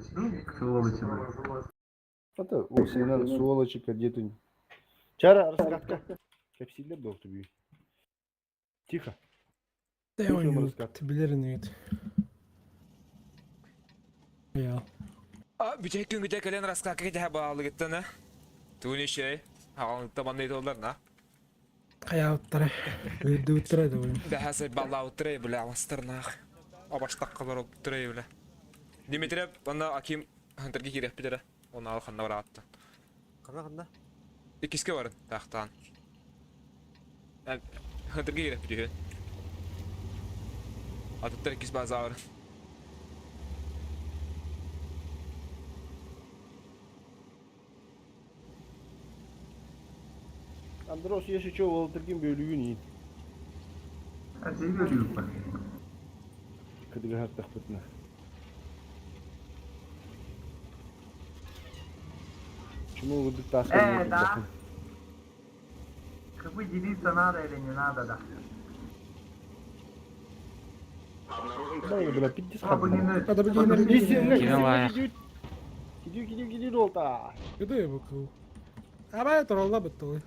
Сволочи. Это осенен сволочи кадеты. Чара, раскатка. Кэпсииллэр дуо түбүү? Тихо. Те Слушаем ойуу раскат. билэр инигит. Я. А, бүтэһик күнгүтэ кэлэн раскака кэтэһэ баалыгыттан а. Тугун ишей. Аҕалыттан манна итоллар на. Хайаабыттара. Өйдөбүттэрэ да буйун. Бэһэ сайбаллаабыттара бля аластарнаах. Абаштаккалар олуттара бля. Дмитрий онно Аким Хантерге киирэхпит эрэ. Оны ал ханна барааттан. Ханна ханна? Иккискэ барын таахтаан. Хантерге киирэхпит үһү. Атыттар иккис база барын. Андрос, если что, Волтергин бөлүгүн иин. Сиги өлүүппүн. Кыдыгаһартахпытына. Чему курдук тааска Э, да. турбаккын. Какой делиться надо или не надо, да? Да, бля, пиздец Чтобы не хатта. ныть. Надо будет Кисеңге, Кире лайық. кисеңге кидүү, кидүү, кидүү, кидүү долта. Кыды бу кыл. Абай туралла быттылы.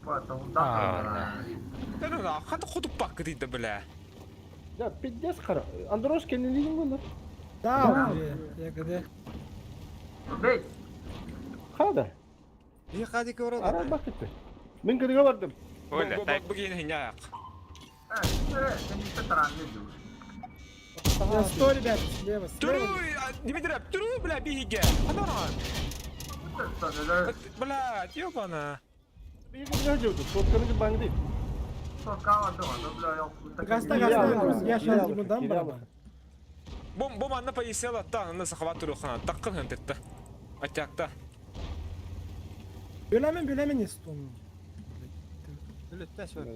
А, Да, хата хотуппакка дейді бля. Да, пиздец хара. Андрос кеннелигин булар. Да, я кыды. Бей! Хада. Bir hadi kıvıralım. Ара бакытты. Мен кыдыга бардым. Ой, так. Бүгін хиняяқ. Э, сен не таранны Я сто, ребят, слева, Туру, слева. Дмитрий, туру, бля, биһиге. Ханара. Бля, ёбана. Бии кыдыга жеуді. Сотканы баңды. Гаста, Кире гаста, алыха, я кире сейчас алыха, ему дам кире барабан. алыха. Бом, бом анна поесела та, анна сахава туру хана. Таккын хантетта. Атякта. Бөләмен, бөләмен не стон. Үлөттәш var.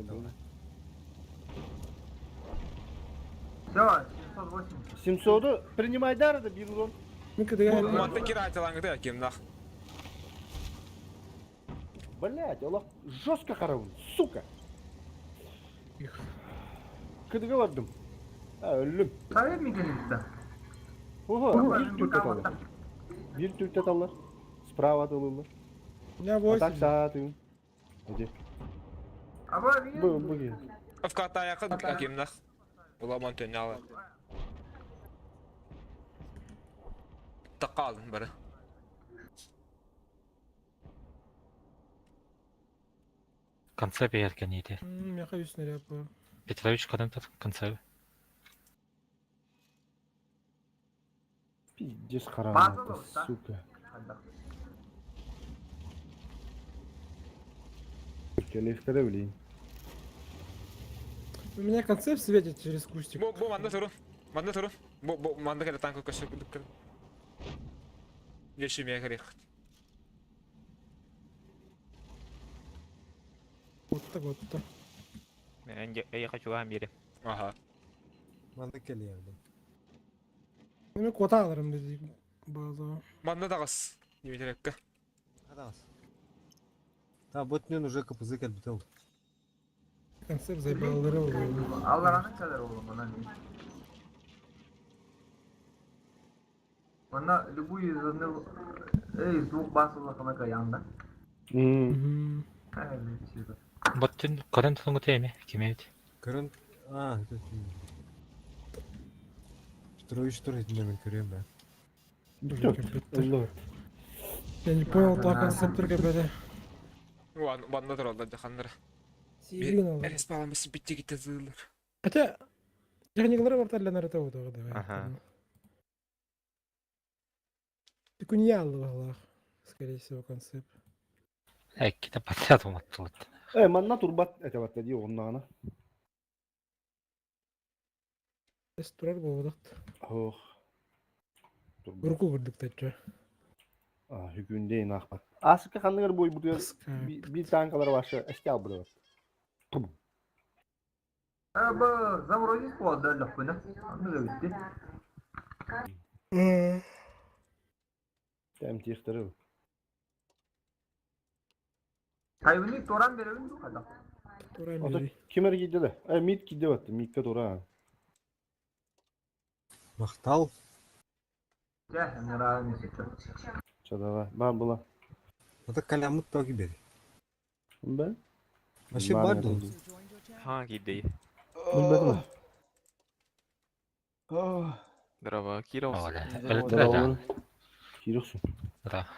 Все, 780. 700 принимай дары да бир урон. Мен кыдыга. Манта киратилаңды кимнах. Блять, Аллах жестко харабын, сука. Кыдыга бардым. А, өллүм. Совет мекенизді. Ого, бир түрт аталар. Бир түрт аталар. Справа атылылар. У меня А так 8. саатым. Где? А вы Бу, бу. Авкатаяқы акимнах. Уламан төнялы. Таққалын бірі. Конце берген еді. Меха үстіне ряп. Петрович қадам тұр, конце. Пиздец харабын, Базовый, да? сука. Келефтере билейин. У меня концепт светит через кустик. Бу, бу манна туру. Манна туру. Бу, бу манна келе танк көшө күдүк. Ешиме керек. Вот так вот так. Я хочу вам бери. Ага. Mandık geliyor. Мен кота аларым dedi база. Манна дагыс. Дмитриевка. Хадас. Та ботнен уже капызы кәлбител. Концепт заебалдыры oldu. Аллараның кадar oğlum ona не. Она любую из одного, из двух басовых она каянда. Мм. Боттын көрін тұңғы теме, кеме еді. Көрін а Петрович тур итинде мен көрөм бе. Allah. Я не понял, то концепт только беде. Ван, манна туру алда ханнара. Сирина. Эрес баламысы битте ките зылыр. Хотя, техникалары бар для нарата вот давай. Ага. Пекуньял в скорее всего, концепт. Әккі патят ұматтылы. Э, манна турбат это вот ди оннана. Эс турар болдық. Ох. Турбат. Урку көрдік тәтчі. А, хүкүндей нахпат. Асыкка ханныгар бой бутуяр бир танкалар башы эске албыры. Пум. Э, бу заморозить болды лөхпүнө. Аны да битти. Тәм тихтери. Тайвыны торан беребин ду када. Ото кимер кийди да? Э, мид кийди батты, мидке тура. Мактал. Чэ, ыҥыраан исиччэ. Чэ, давай. Бар була. Это калямут тоги бери. Бэл. Вообще бар да. Ха киирдэй. Билбэтим. Здорово, Кирилл. Оля. Здорово. Өлтөрө Кирилсың. Да.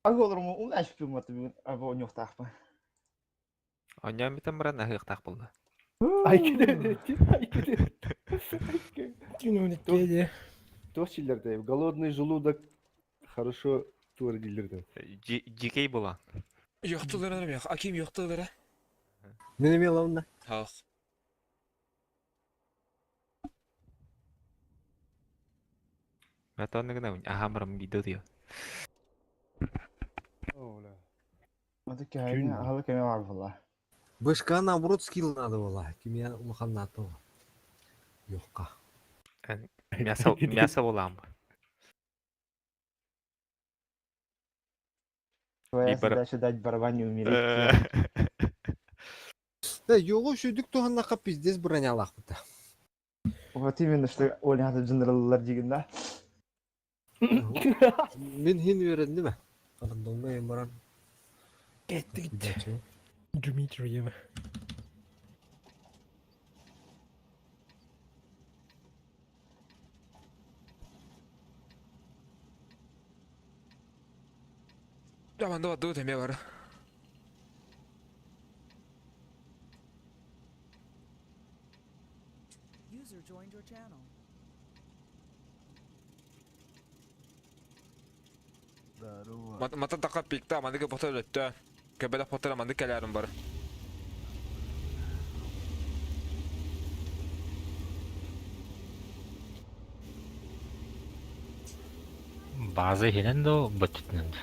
Аголорум умнаш пимат або нюхтахпа. Оньям битен баран аһыахтаах буолла. Айкеде. Айкеде. Түнүнүккеде. Туох чиллерде? Голодный желудок хорошо туар дилерде. Дикей буолан. Йохтулар мех. Аким йохтулар. Мен эме лавна. Хах. Матонныгына аһамырым видео дио. Оля. Мадык халы кеме бар була. Бышка наоборот скилл надо было. Кимия улаханнатова. Йокка. Мясо мясо буолан. Твоя И бар- задача дать барабане умереть. Да, його шүйдік туғаннақа пиздец бронялақ бұта. Вот именно, что Оля надо дженераллар деген, да? Мен хин үйрендім ә. Рандомда ең баран. Кетти кетти. Дмитриева. Жаманда баттуу теме бар. User joined your channel. Мата така пикта, мандыгы потор өттө. Көбеле потор манды келерим бар. База хинен до бөттүнүн.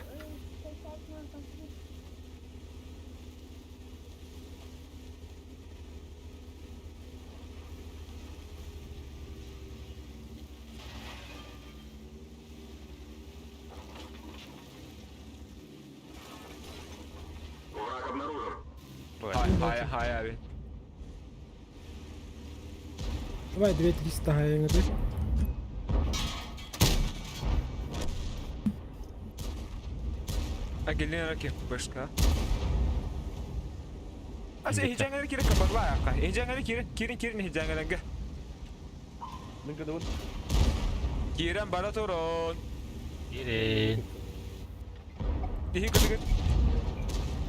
Хай хай хай аби. Давай 2300 хайыңы. Агелин раки башка. Аса хижаңары кире кабарла ака. Хижаңары кире, кирин кирин хижаңарanga. Мен кадыбын. Кирен бара турун. Кирин. Дихи кыдыгы.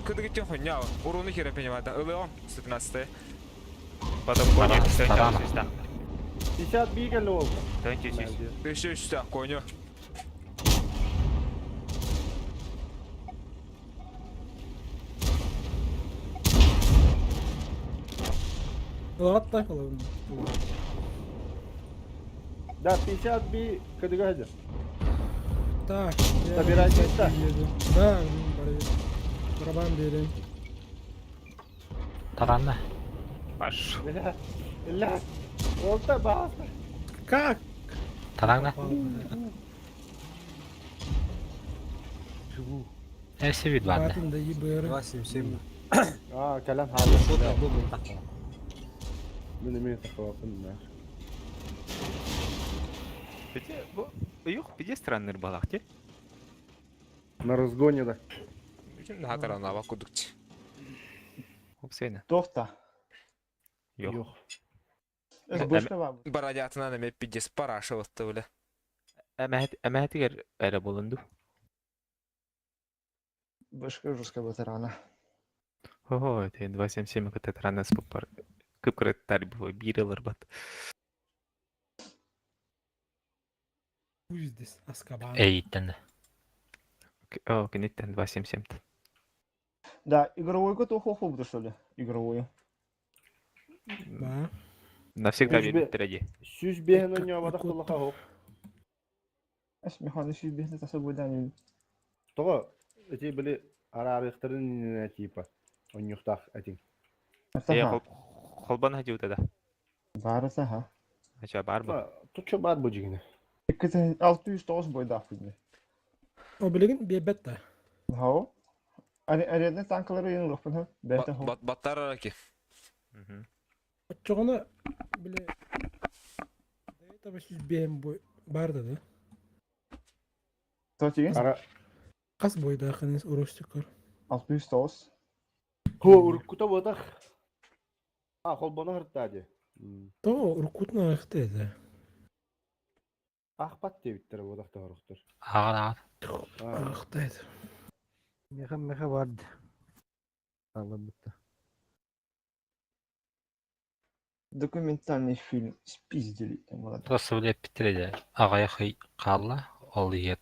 Кыдыгы тен хуйня. Уруну хире понимаю. Ылыом 115. Потом коня Тарана. 50 бигел ол. Еще үстә коню. Латта калабын. Да, 50 би кадыга хадыр. Так. я Собирайте это. еду. Да, барабан берем. Таранна. Паш. Ля, ля. Олта баса. Как? Тараңна. Живу. Эси вид банда. Батын да ебыры. 277. А, калям халы. Шота был так. Мен эме такова да. Пиде бу юк, пиде странный балак те. На разгоне да. Хатарана бак кудукчы. Опсена. Тофта. Yok. Это бышка бар. Барадятына неме пиздец параша ватты бля. Әмәһәтигер әрә булынды. Бышка жесткая батарана. Ого, это 277 кыта таранас пар. Кыпкыры тар бу бирелер бат. Пусть здесь Аскабан. Эйттен. О, кенеттен 277. Да, игровой кот ухо буду, что ли? Игровую. Да. Навсегда Үч бе- берип тиради. Сүз бехен ойнобатах тулаха хоқ. Ас механы шүй бехне таса бойдан. Того, эти были арарыхтарын типа. Онюхтах этин. Э, холбан хадиута да. Барыса ха. Ача бар бу. Тут что бар бу жигине? Икки 609 бойда хуйни. О, билигин бебет да. Хау. Арена танклары ең лохпын ха. Бәтә хо. Баттар раки. Отчоғына биле. Это сүз бем бой бар да. Тотигин? Ара Хас бойдааххын урустуккар? 609. Хо уруккута буотах. А холбоно хыртаа дии. Тоҕо уруккутун аахта этэ. Аахпат диэбиттэрэ буотах тоһорохтор. Ааҕар ааҕар. Аахта этэ. Меха меха барды. Алабыта. Документальный фильм спиздили там ладно. Просто били эппиттэрэ дии аҕыйах ый хаалла, ол иһигэр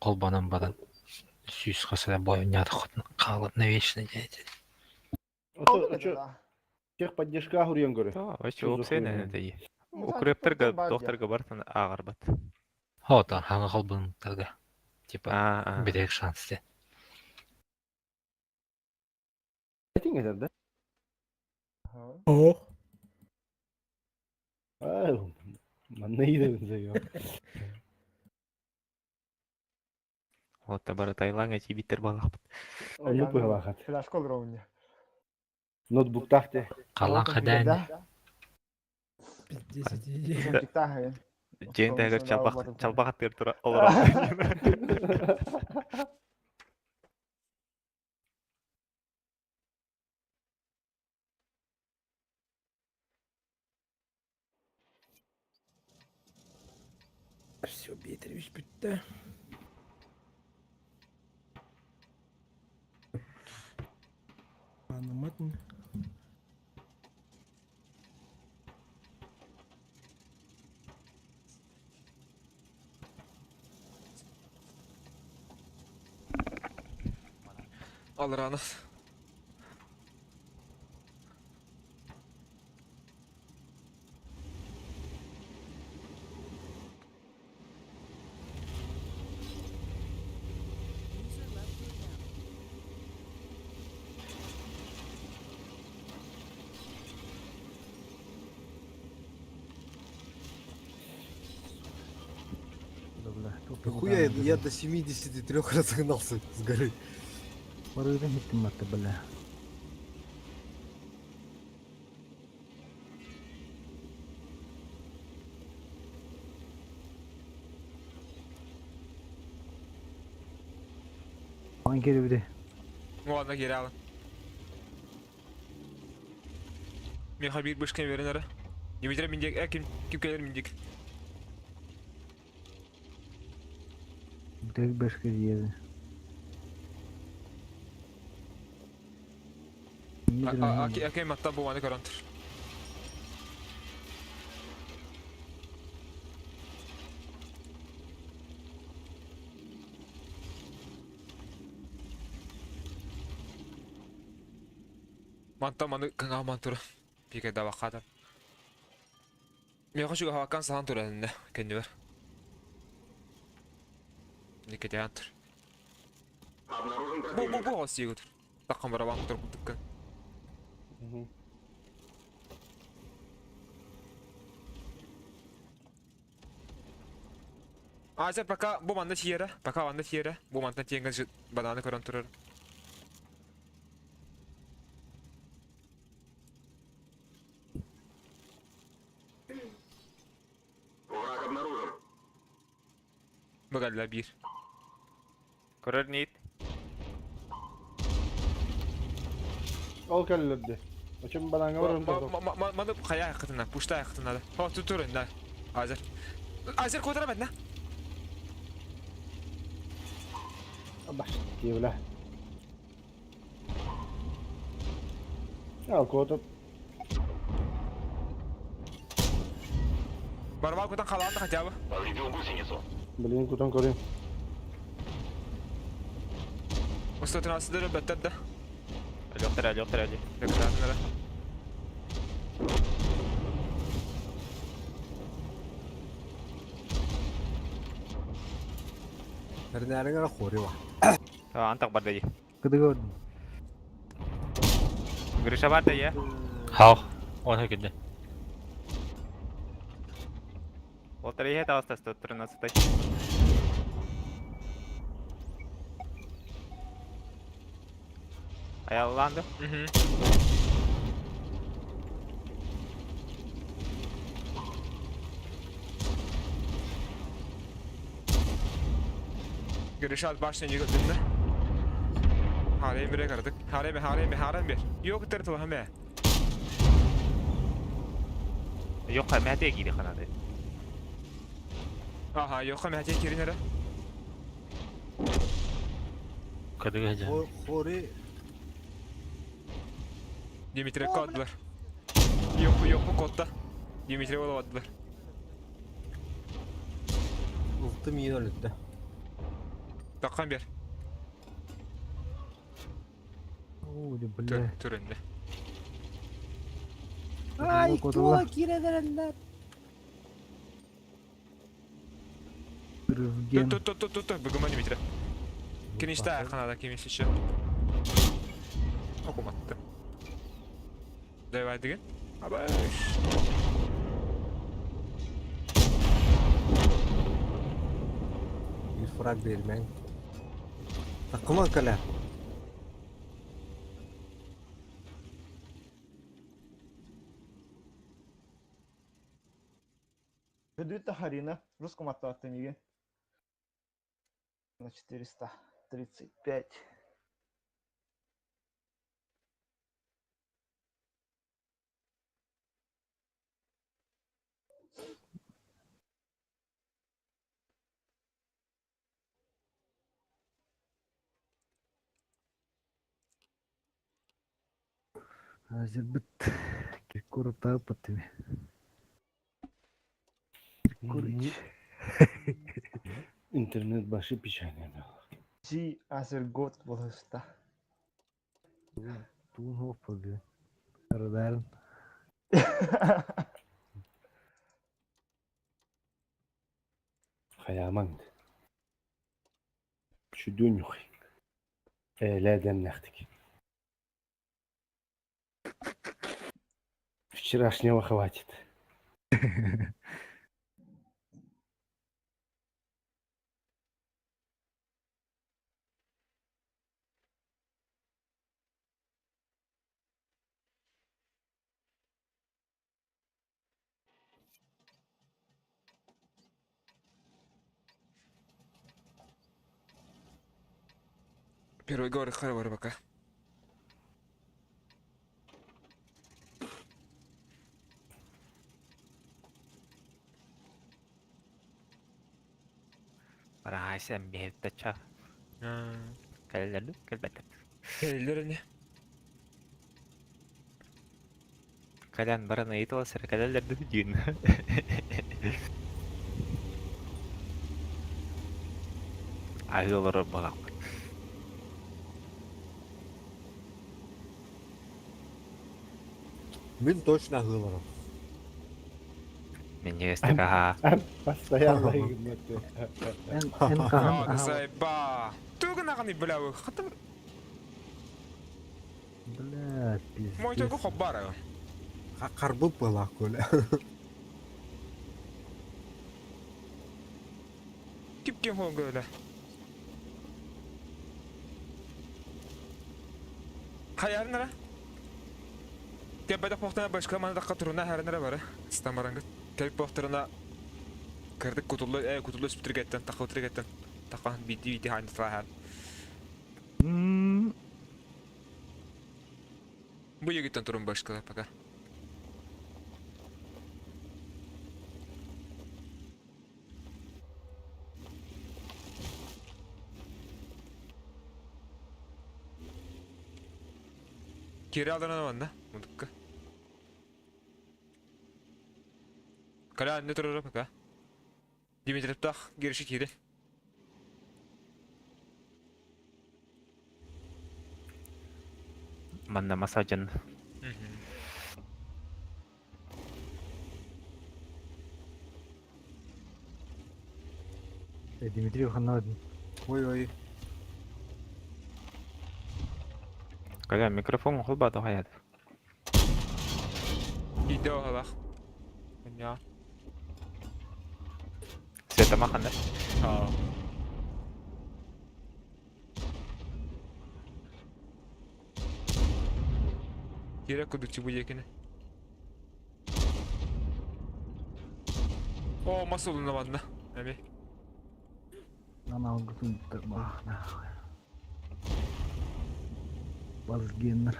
холбонон баран сүүс хас эрэ бойунньаатаххытына хаалар навечно диэти. Ото техподдержка хуруйан көрө. Да, вообще опция это и. Ну, Укрептерга докторга бартан ааҕарбат. Хота хаҥа холбонуттарга. Типа Аа, бирэк шанс диэн. Этиң этэр да? Оо. Аа, манна идэбин зайо. Вот бары Таиландга тиийбиттэр буоллахпыт. Оннук быһалаахат. Флешка олорор Ноутбуктаах те. Халан хадаан. Да? Пиздец ити. Зонтиктаах Дьиэн таһыгар чалбах чалбах аттыгар тура олорор. Все, Бетревич бүттэ. Анаматын. Алрана. User left your channel. Нахуя я, я до 73 разогнался с горы? Барыгын хиттим батты бля. Ан келбиди. Ладно, geri alın. Меха bir бышкын верен ара. Дмитрий миндек, э, ким ким келер миндек. Бек бешке диеди. Аким атта бу ваны көрөнтөр. Манта маны кыңа мантура. Пике да баката. Меха шуга хавакан сахан тура инде кеннибер. Нике театр. Бу бу бу осигут. Таккан барабан тур кудуккан. Азер пока бу манда тиера, пока манда тиера, бу мантан тиенген бананы көрөн турар. Быгалла бир. Көрөр нит. Ол кэллэрди. Очум бананга баран тоқо. Маны кая якытына, пушта якытына да. О, тут турun да. Азер. Азер котара бәдна. Баш диэбилэ. Ал кото Барба кутан калаан да хотя бы. блин кутан көрүм. 113 дөрө бәттер да. Алёктар, алёктар, алё. Рекламнара. Эрнәреңер хори бар. Антак бар дии. Кыдыгы Гриша бар дии. Хау. Оны килде. Олтар иһэ таҕыста 113. Аялланды. Мгм. Гришат башня не гынна. Харем бире кардык. Харем, харем, харем бер. Yok тер тыл хаме. Yok мәте кири ханады. Ага, yok хаме кирин эре. Кадыга жан. Хори Дмитрий коддылар. Yok yok bu kodda. Дмитрий олабадылар. Улты миин өлүттэ. Таккан бер. Ой, бля. Түрүндө. Ай, кула киредереллер. Рывген. Тут тут тут тут бүгүн Дмитрий. Киништа канада кимиш еще. Окуматты. Давай деген. Абай. Bir фраг бермең. Такыма кале. Ведут Харина, русскому аттааттан На 435. Азербит. Киркоров тапатыми. Киркорыч. Интернет башы печально. Жи Азергот болуста. Туун хоппа бе. Радарн. Хаяман. Шүдүн юхи. Эледен нахтик. Вчерашнего хватит. Первый город Харвар пока. Барайса меттача. Кэллэрду кэлбэтэ. Кэллэр не? Кэлэн баран ыйытыла сэр кэлэллэрду диин. Айылары багак. Мин точно гыларым. Мен естек аха. Постоянно Эн кахан. Заеба. Тугын аганы биләү. Хатым Бля, пиздец. мой тугы хоббара. Карбып была көле. Кип кем хонгөлө. Хаярнара. Тебеде похтана башка мана дакка туруна харнара бары. Стан барангыт. Келип похтарына кырдык кутулlu кутулlu спитргеттен такка утргеттен. Такка бити бити хайн тахар. Бу егиттен турун башка пока. Кире алдан ванна, мудукка. Каля не турар пока. Дмитриев тах гириши кире. Манна масажын. Дмитрий ханадын. Ой-ой. Кэлэ микрофон холбады хаят. Иде алах. Я. Света маханда. А. Кире кудучу бу екене. О, масулуна ванна. Эми. Аналгытын бах нахуй. Базгеннер.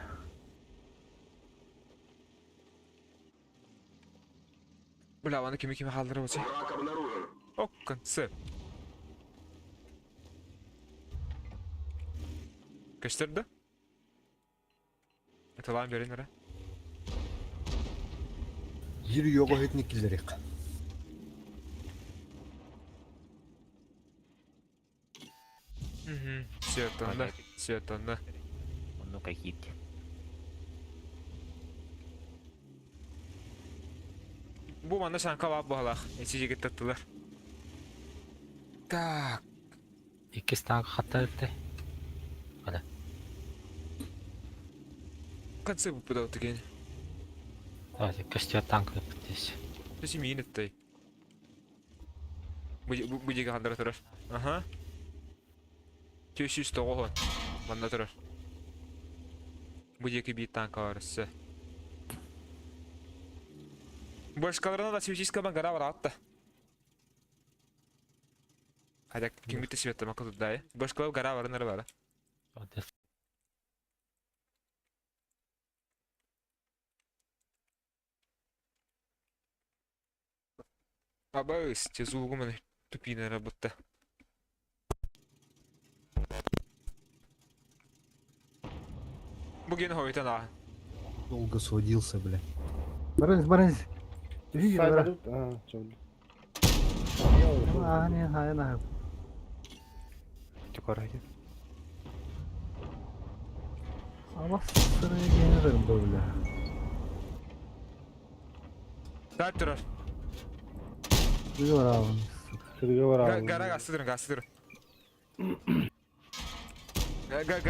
Бля, аны кими кими хааллара болсай. Оккан, сып. Көстөр да? Аталаан берин ара. Жир його хитник киллерик. Угу. Светонна, светонна. Ну какие-то. Бу манна шанка баар буолах. Эчи жигиттаттылар. Так. Иккис танк хаттарыты. Конце выпадал таки. Давайте костер танк здесь. Ты мин эттэй. Бу диге хандара турар. Аха. 209 манна турар. Бу диэки биир танка бар өссө. Башкаларына да свечиска гара бараатта. Хотя ким битте светтамакка турдай. Башкалар гара барынары бара. Абайс, те звугу тупиная работа. Буген хойтан а. Долго сводился, бля. Баранс, баранс. Видите, Сайбадут? А, чё? А, не, а, на. Чукарайы. Аласыры генерал бля. Так турар. Выгорал. Кыргы Гара гасы durun, gası durun.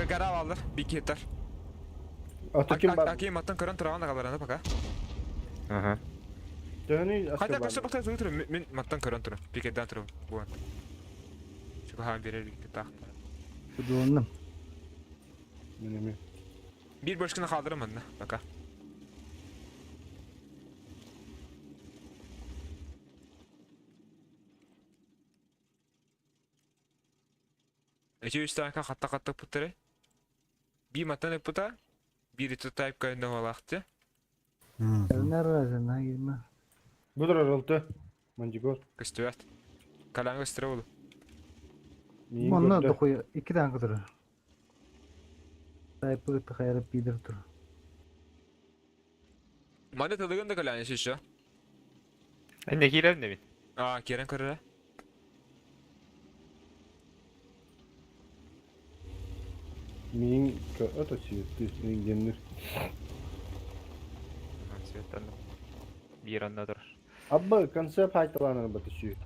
Гара алыр, бикеттер. Ата ким бар? Аким аттан көрөн тураган агаларына пока. Ага. Төһөнү Хотя аска көстө бар. бакта турун, мен маттан көрөн турун. Бикеттен турун. Буан. Чуга берер бикет Донным. Мен эме. Бир башканы калдырам анда, пока. Эти үч танка хатта хатта путтары. Би маттан пута, бири тутайып көндө болакты. Нер на girme. Бұдыр арылты. Мандигор. Көстүбәт. Калан көстүрө болу. Миин Онна көрдө. дохуя iki tane kadar. Sahip tıkayarıp gidir tur. Манда тылыгын да калан шиша. Әне кирәм дә мин. А, керен көрөрө. Миин это сүйөттү. Миин геннир. Светлана. Бир анда турар. Абба концепт айтыланыр баты сүйөт.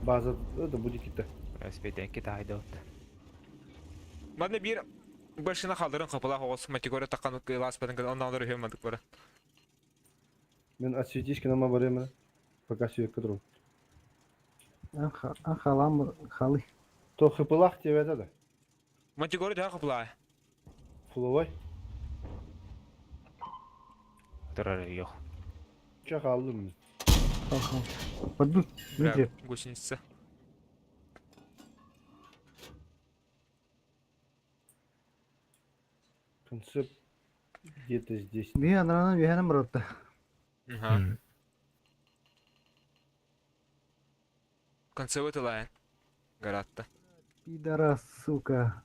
База это будет китте. Спетенки тайды от. Манда бир башына калдырын капыла оғыз матигора таккан ласпадан ондан алыр өймадык бара. Мен осветишки нама баремін. Пока сүйөккө турум. Ан халам халы. То хыпылах деп айтады. Матигора да капыла. Фуловой. Турар юк. Чак алдым мен. Хал Подду. Дмитрий. Гусеница. Концепт где-то здесь. Bir anranan bir henem bıraktı. Ага. Концевой тылайын. Гаратта. Пидорас, сука.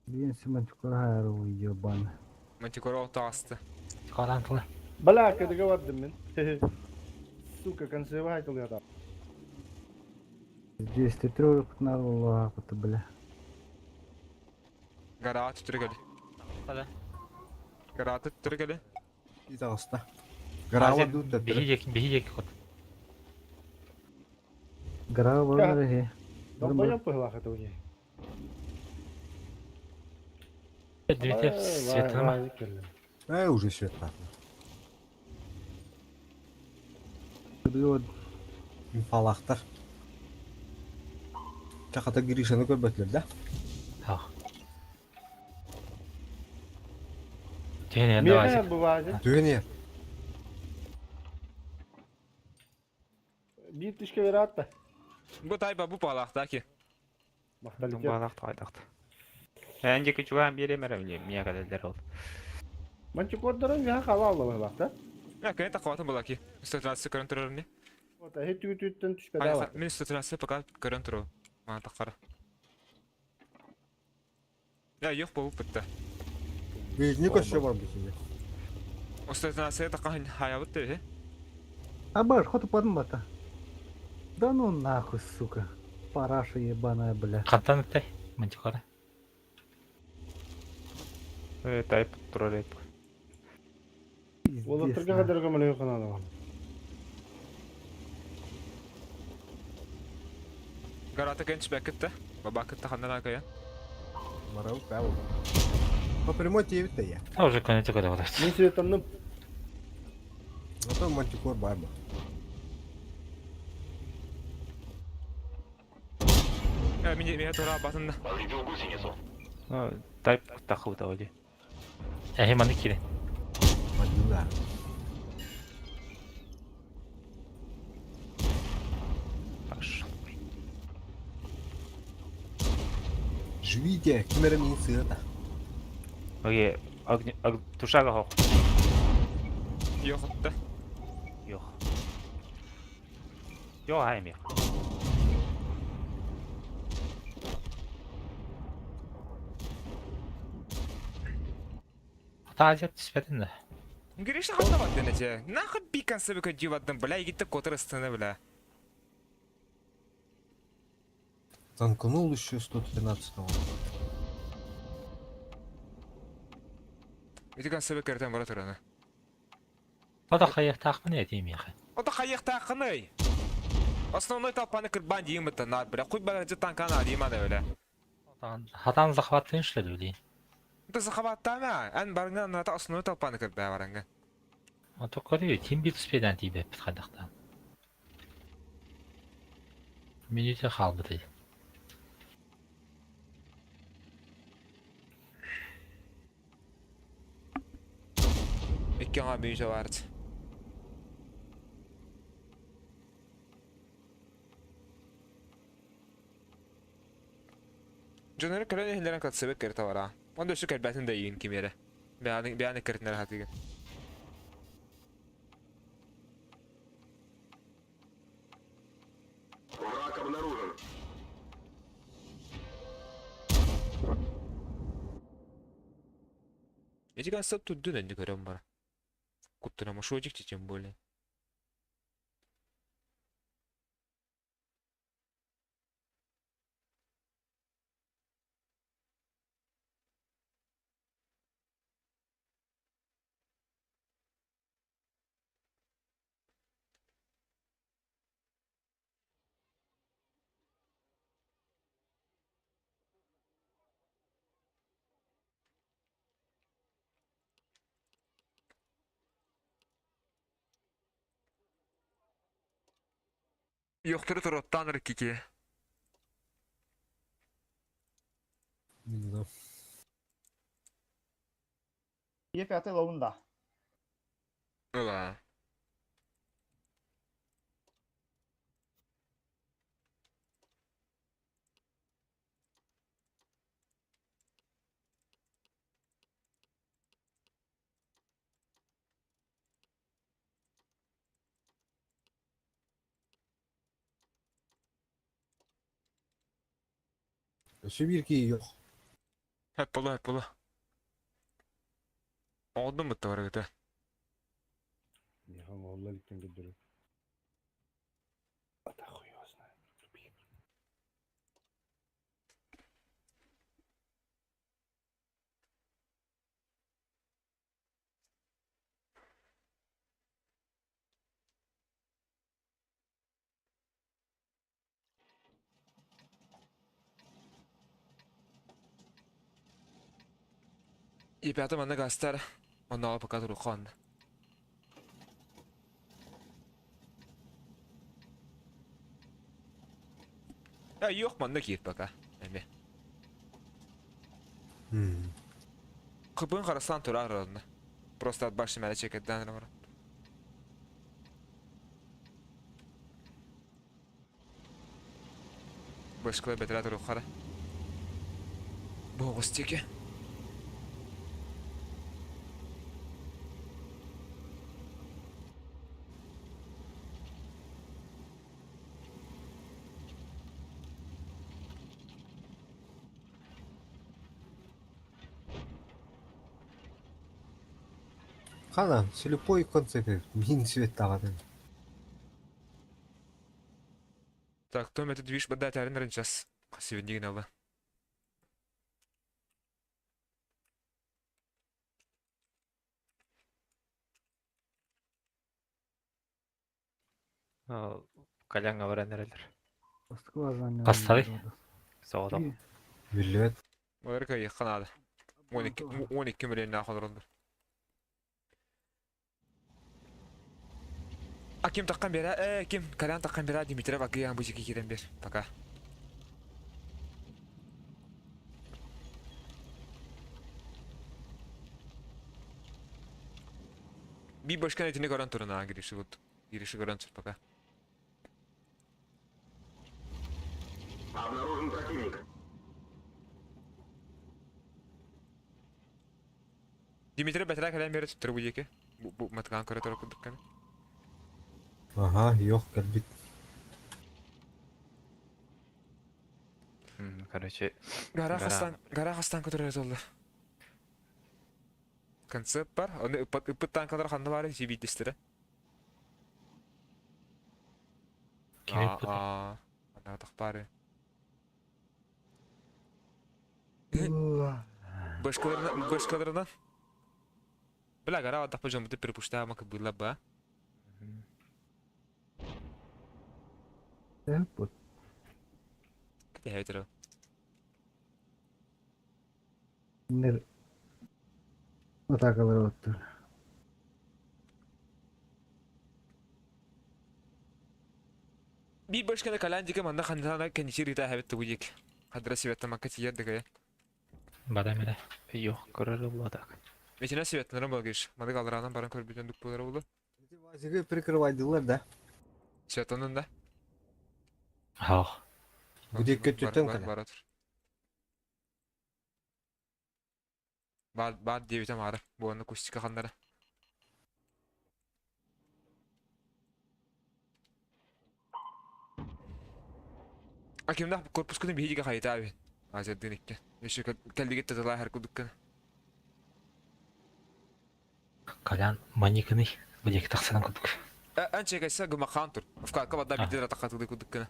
Bien semantикora ебан. Матигора отасты. Карантылы. Бля, кадыга бардым мен. Сука, концепт айтылы ата. 203 надо было, бля. Гара түтүргели. Када? Гара түтүргели. Итаҕыста. Грава дуут Биһи биһи кот. Гра var he. Долбоёб пыглах это у ней. Дмитрий Светлана. Э, уже свет нахуй. Вот Инфалахтар. Чаката Гришаны көрбөтүлөр да? Ах. Тен давай. Меха бывает. Түгене. Биир тишке вераатта. Бу тайба бу палаахтаки. Махталитет. Баалаах тоҕойдохто. Эн диэки чугаһаан биэриэм эрэ билиэм, миэхэ кэлэллэр ол. Мантикордара үһэ хаала алла да? Я кэнэ тахватын булаки. 113 көрөн турар не? Вот, эһи түгүтүттэн түспэдэ бар. Мин 113 пока көрөн туру. Мана таххара. Я yok bu бытта. Ближний көссө бар бу 113 таххан хаябыт дэ. Абаш, хоту бата. Да ну нахуй, сука. Параша ебаная, бля. Хантан ытай? Мантикора. Э, тайп турар эп. Ол Пиздец, тұрға нахуй. қадар көмілі қанады. Гарата кэн түспэккит да. Бабакыт таханнан акая. Барабы пәу. По прямой тебе да я. А уже конец года вот. Мен светанным. А то мантикор бар бу. Э, мин мин тура батында. Тайп тахыбыта оди. Эһи маны кире. Мадила. Пошел. Живите, кимере мин сыата. Окей, огня, ог, тушага хох. Йохотта. Йох. Йо хайми. Тазер түспэтин да. Гриша ханна бат дэнэ Нахуй бикан себе көдүү баттын, бля, егитте котыр ыстыны, бля. Танканул еще 113-го. Итиган себе кертен бара тураны. Ода хайыктаахпын этиим яхы. Ота хайыктаахыный. Основной толпаны кырбан дейм бітті, нар, бля, хуй бара же танканы адейм ада, бля. Хатан захваттын шледі билейин. Ты захваттама, ән барыңа ната основной толпаны кырбаа барыңа. Ото көрүү тим бир түспеден тийбеппит хайдактан. Минуте халбыты. Икки аңа мүйіжі барды. Жонары көрөн эхилерин катсыбык керте бара. Онда өсү кэлбэтин да иин кимере. Бяны бяны кертинер хатыгын. Эти концепт тут дүн энди көрөм бара. Куттуна мошожик тем более. Йохтуру туруттан кики. Да. Е5 лоунда. Ыла. Өссө бир ки yok. Хэп болу, хэп болу. Оғдым бітті бар кіті. Михан олла ликтен көддөрү. Ата хуй его знает. Тупик. Епятым аны гастар. Оннаға пока турухан. Я yok манна киет пока. Эме. Кыбын қарасан турар орны. Просто от башни мәлі чекеттен бар. Башкалар бэтэрээ туруоххара. Боҕус диэки. Хана, слепой концепт, мин цветтаҕатын. Так, том это движ бадать арен ранчас. Сегодня гнала. Каляңа баран эрэлэр. Хастарый? Соҕотох. Биллибэт. Олар кайыққа надо. 12 миллион олороллор. А ким таққан бера? Э, ким? Колян таққан бера Дмитрий Вакиян бу жеке кирен бер. Пока. Би башка этини көрөн турун аа кириши вот. Кириши көрөн тур пока. Обнаружен противник. Дмитрий бэтэрээ кэлэн биэрэ туттар бу диэки. Бу бу матгаан көрө турар курдук кэми. Ага, yok кэлбит. Короче, Гара Гара. хастан, гара хастан көтөрөр толла. Концепт бар. Оны ыппыт ыппыт танкалар ханна бары жибиддистире. Ким ыппыт? Аа, ана тах бары. Башкаларынан, башкаларынан. Бля, гара атах бажам буты перепушта ма кыбыла ба. Вот. Кете Нер атакалар оттур. Би башкана калан дике манда хандана кениши рита хабет тугуек. Хадра сибетта макка тиер дегая. Бада мене. Yok көрөр буладак. Метина сибеттенер болгиш. Мады калдыранан баран көрбүтөн дук болар болду. Вазиге прикрывайдылар да. Сибеттенен да. Хах. Бу диэки өттүттэн кэлэ. Бар отур. Бар бар диэбитем ары. Буонна кустика ханнара. А кимдах корпускunu биһиги хайта аби. Азердин иккен. Еще кэллигит таталаа хар кудуккана. Колян маникыный. Бу диэки тахсанан курдук. Анча кайса гымахан тур. Вкалка бадда бидер атакатылы кудуккана.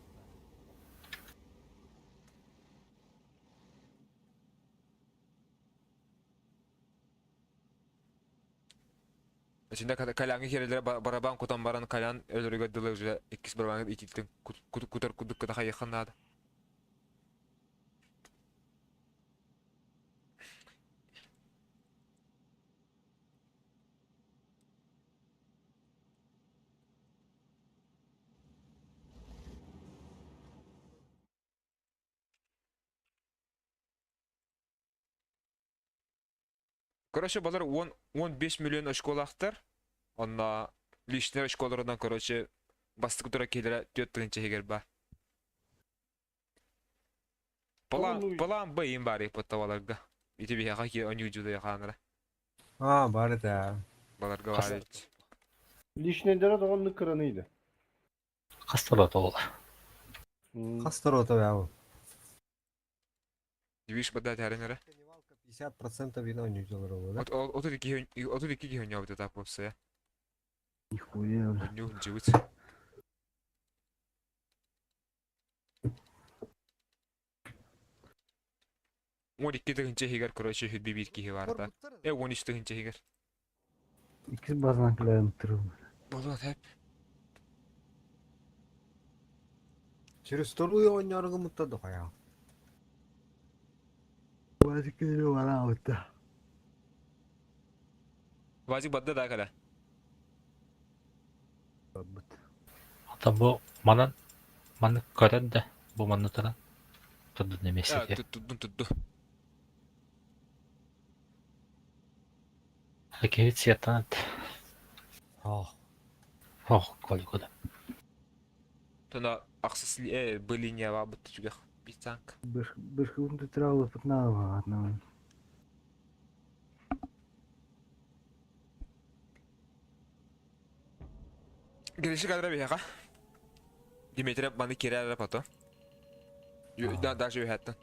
Içinde kalyangi kerelere барабан кутан баран калян өлөрүгө дылы уже иккис барабан итилтин кутар кудукка да надо. Короче, балар 10 15 миллион очколахтар. Онна лишний очколарынан, короче, бастык тура келере төт тыгынча хегер ба. План, план Б им бар ипоттаваларга. Ити бихака ки они жуда яханара. А, бар да. Баларга бар. Лишнедere doğan kıranıydı. Хастала тола. Хастар ота бау. Дивиш бада таренера. 50% вино не делал, да? От 32 32 кихи вот так вообще. Нихуя, бля. Нюх живут. 12 тыгынча хигер, короче, хүдби бир кихи бар да. Э, 13 тыгынча хигер. Иккис базынан кэлэн турум. Болот хеп. Через вторую ойноргы мутта дохая. Вазик вара отта. Вазик бадда да кала. Ата бу манан маны көрөн да бу манны туран турду немесе. Туттун тутту. Акебит сияттан Ах. Ох, коликода. Тона аксыс э б линия ба бутты жүгөх. Танк. Бышкыбын туттара ладно. Гриши кадра биһиэхэ. Дмитрий маны киирэр эрэ потом. Даже үөһэттэн.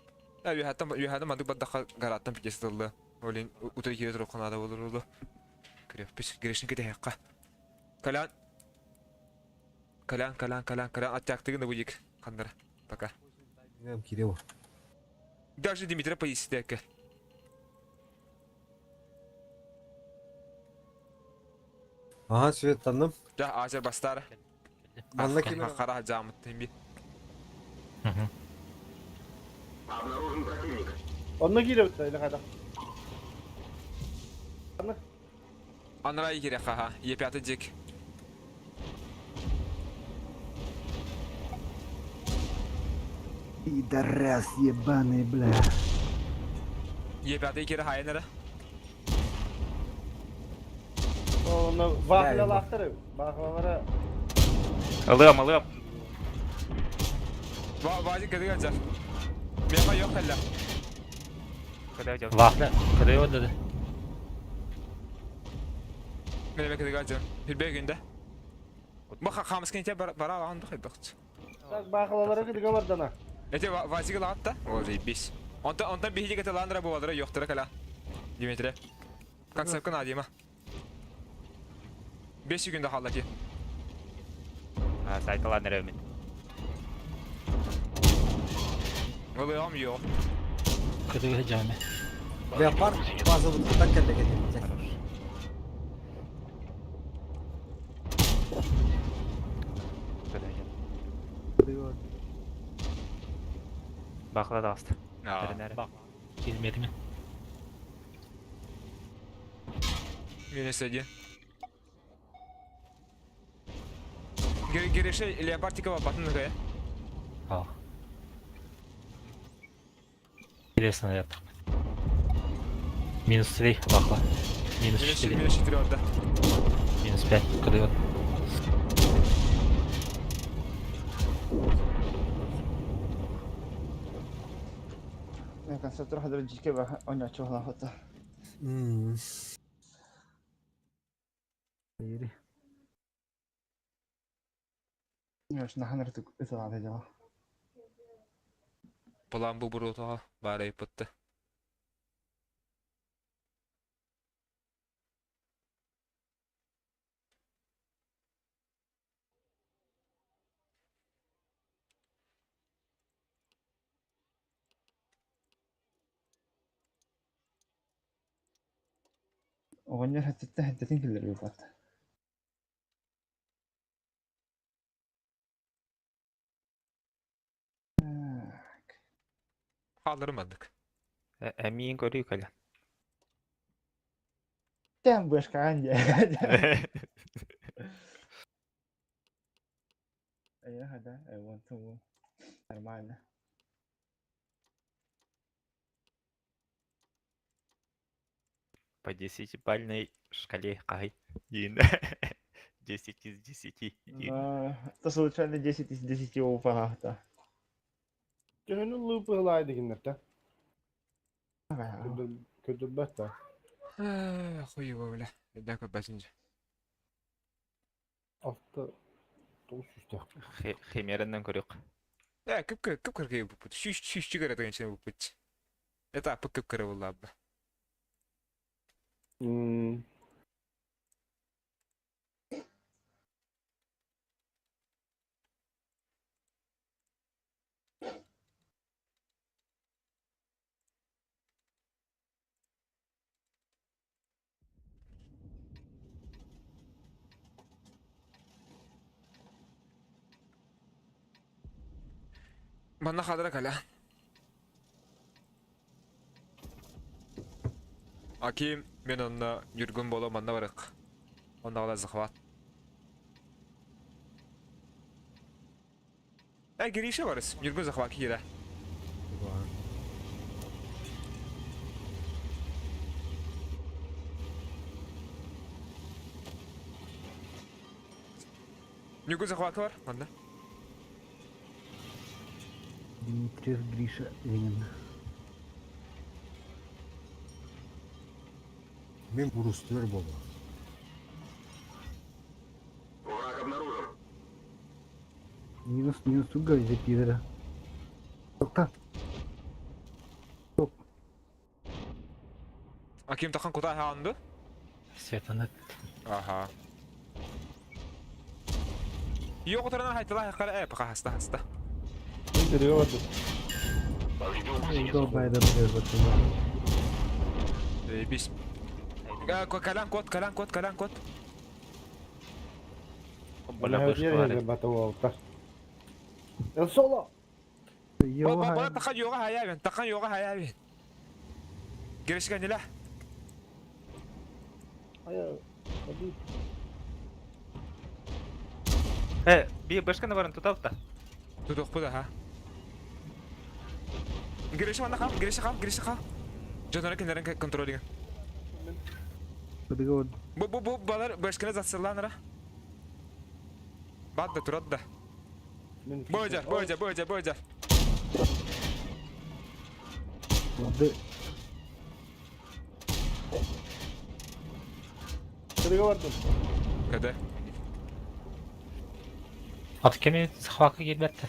Үөһэттэн үөһэттэн маннык бардахха гарааттан пиздец тылла. Олин утары киирэ туруохха наада буолар улу. Күрүөхпүс Гришин кэтэһиэххэ. Колян. Колян, Колян, Колян, Колян, аттяктыгын да будик. Ханнара. Пока. Кирилл. Даже Дмитрий поистэкэ. Ага, светтанным. Да, азер бастар. Манна ким Хара жаамыт би. Онно киирэ битта или хайда. Анра игере хаха. Е5 дик. Пидорас ебаный, бля. Е5 игере хайнара. Онно вахлалаахтар. Бахлалара Алыам, алыам. Ва вази кадыга жар. Мема yok хәллә. Када жал. Вахля, кырыйы dedi. Менә кадыга жар. Бир күндә. Бу хамыс кенте бара алган да хайбакт. Так бахлалара кидиге бардана. Эте вазига латта. О, заебись. Онта онта биһиги каталандра буладыра yoктыра кала. Дмитрий. Как сапкан адима. 5 күндә халлаки. Сайталан эрэмин. Олыам yok. Кырыйы жаме. Леопард базовый так кэллэ Хорош. Када жал. Бахла да аст. Аа. Кирмеди ми? Минус один. Гиреши Леопардикова батын нугая. Ал. Интересно яттық. Минус 3, вахла. Минус Минус 4, минус 4 орда. минус 5, кырыйы. Концентр хадыр жике ба оня чохла хота. Ири. Ёш наханыр тук ытылады жала. План бу бурутага бары ипытты. Оҕонньор хаттытта хаттытын киллер бупат. Kaldırmadık. Эмиин көрүү кэлэн. Тәм бышкан же. Я хада, I want to нормально. По десятибалльной шкале кай. Дин. 10 из 10. Дин. Это случайно 10 из 10 упагата. Төһөнү лыпылайды киннерте. Көдүрбәт та. Хуево, бля. Да, бәсинже. Алты тоғыз жүз Химеринен көрүк. Э, күп күп күп кыргы бу. Шүш шүш чыгара деген бу бут. Это апы күп кыры булла. Манна хадра кала. Аким мен онна юргун боло манна барык. Онда гала захват. Э, Гриша барыс. Юргун захват кира. Юргун захват бар. Манна. Дмитриев Гриша Ленин. Мин бурустулар буолла. Минус минус туга пидора. Тоқта. Аким тахан кута хаанды? Светаны Аха. Йо кутарана хайтала хакара э пока хаста хаста. Интервью барды. Долбайда блядь, Бис. Калан кот, калан кот, калан кот. Бля, бышкалары. El solo. Бала тахан йога хаябен, тахан йога хаябен. Герешканила. Э, би бышканы барын туталта. Тутук бу да ха. Гереши манда хам, гереши хам, гереши хам. Жонора киндерин контролинг. Бу бу бу балар бышканы засылланра. Бадда турадда. Божа, божа, божа, божа. Када? Ат кеми захватка келбетті.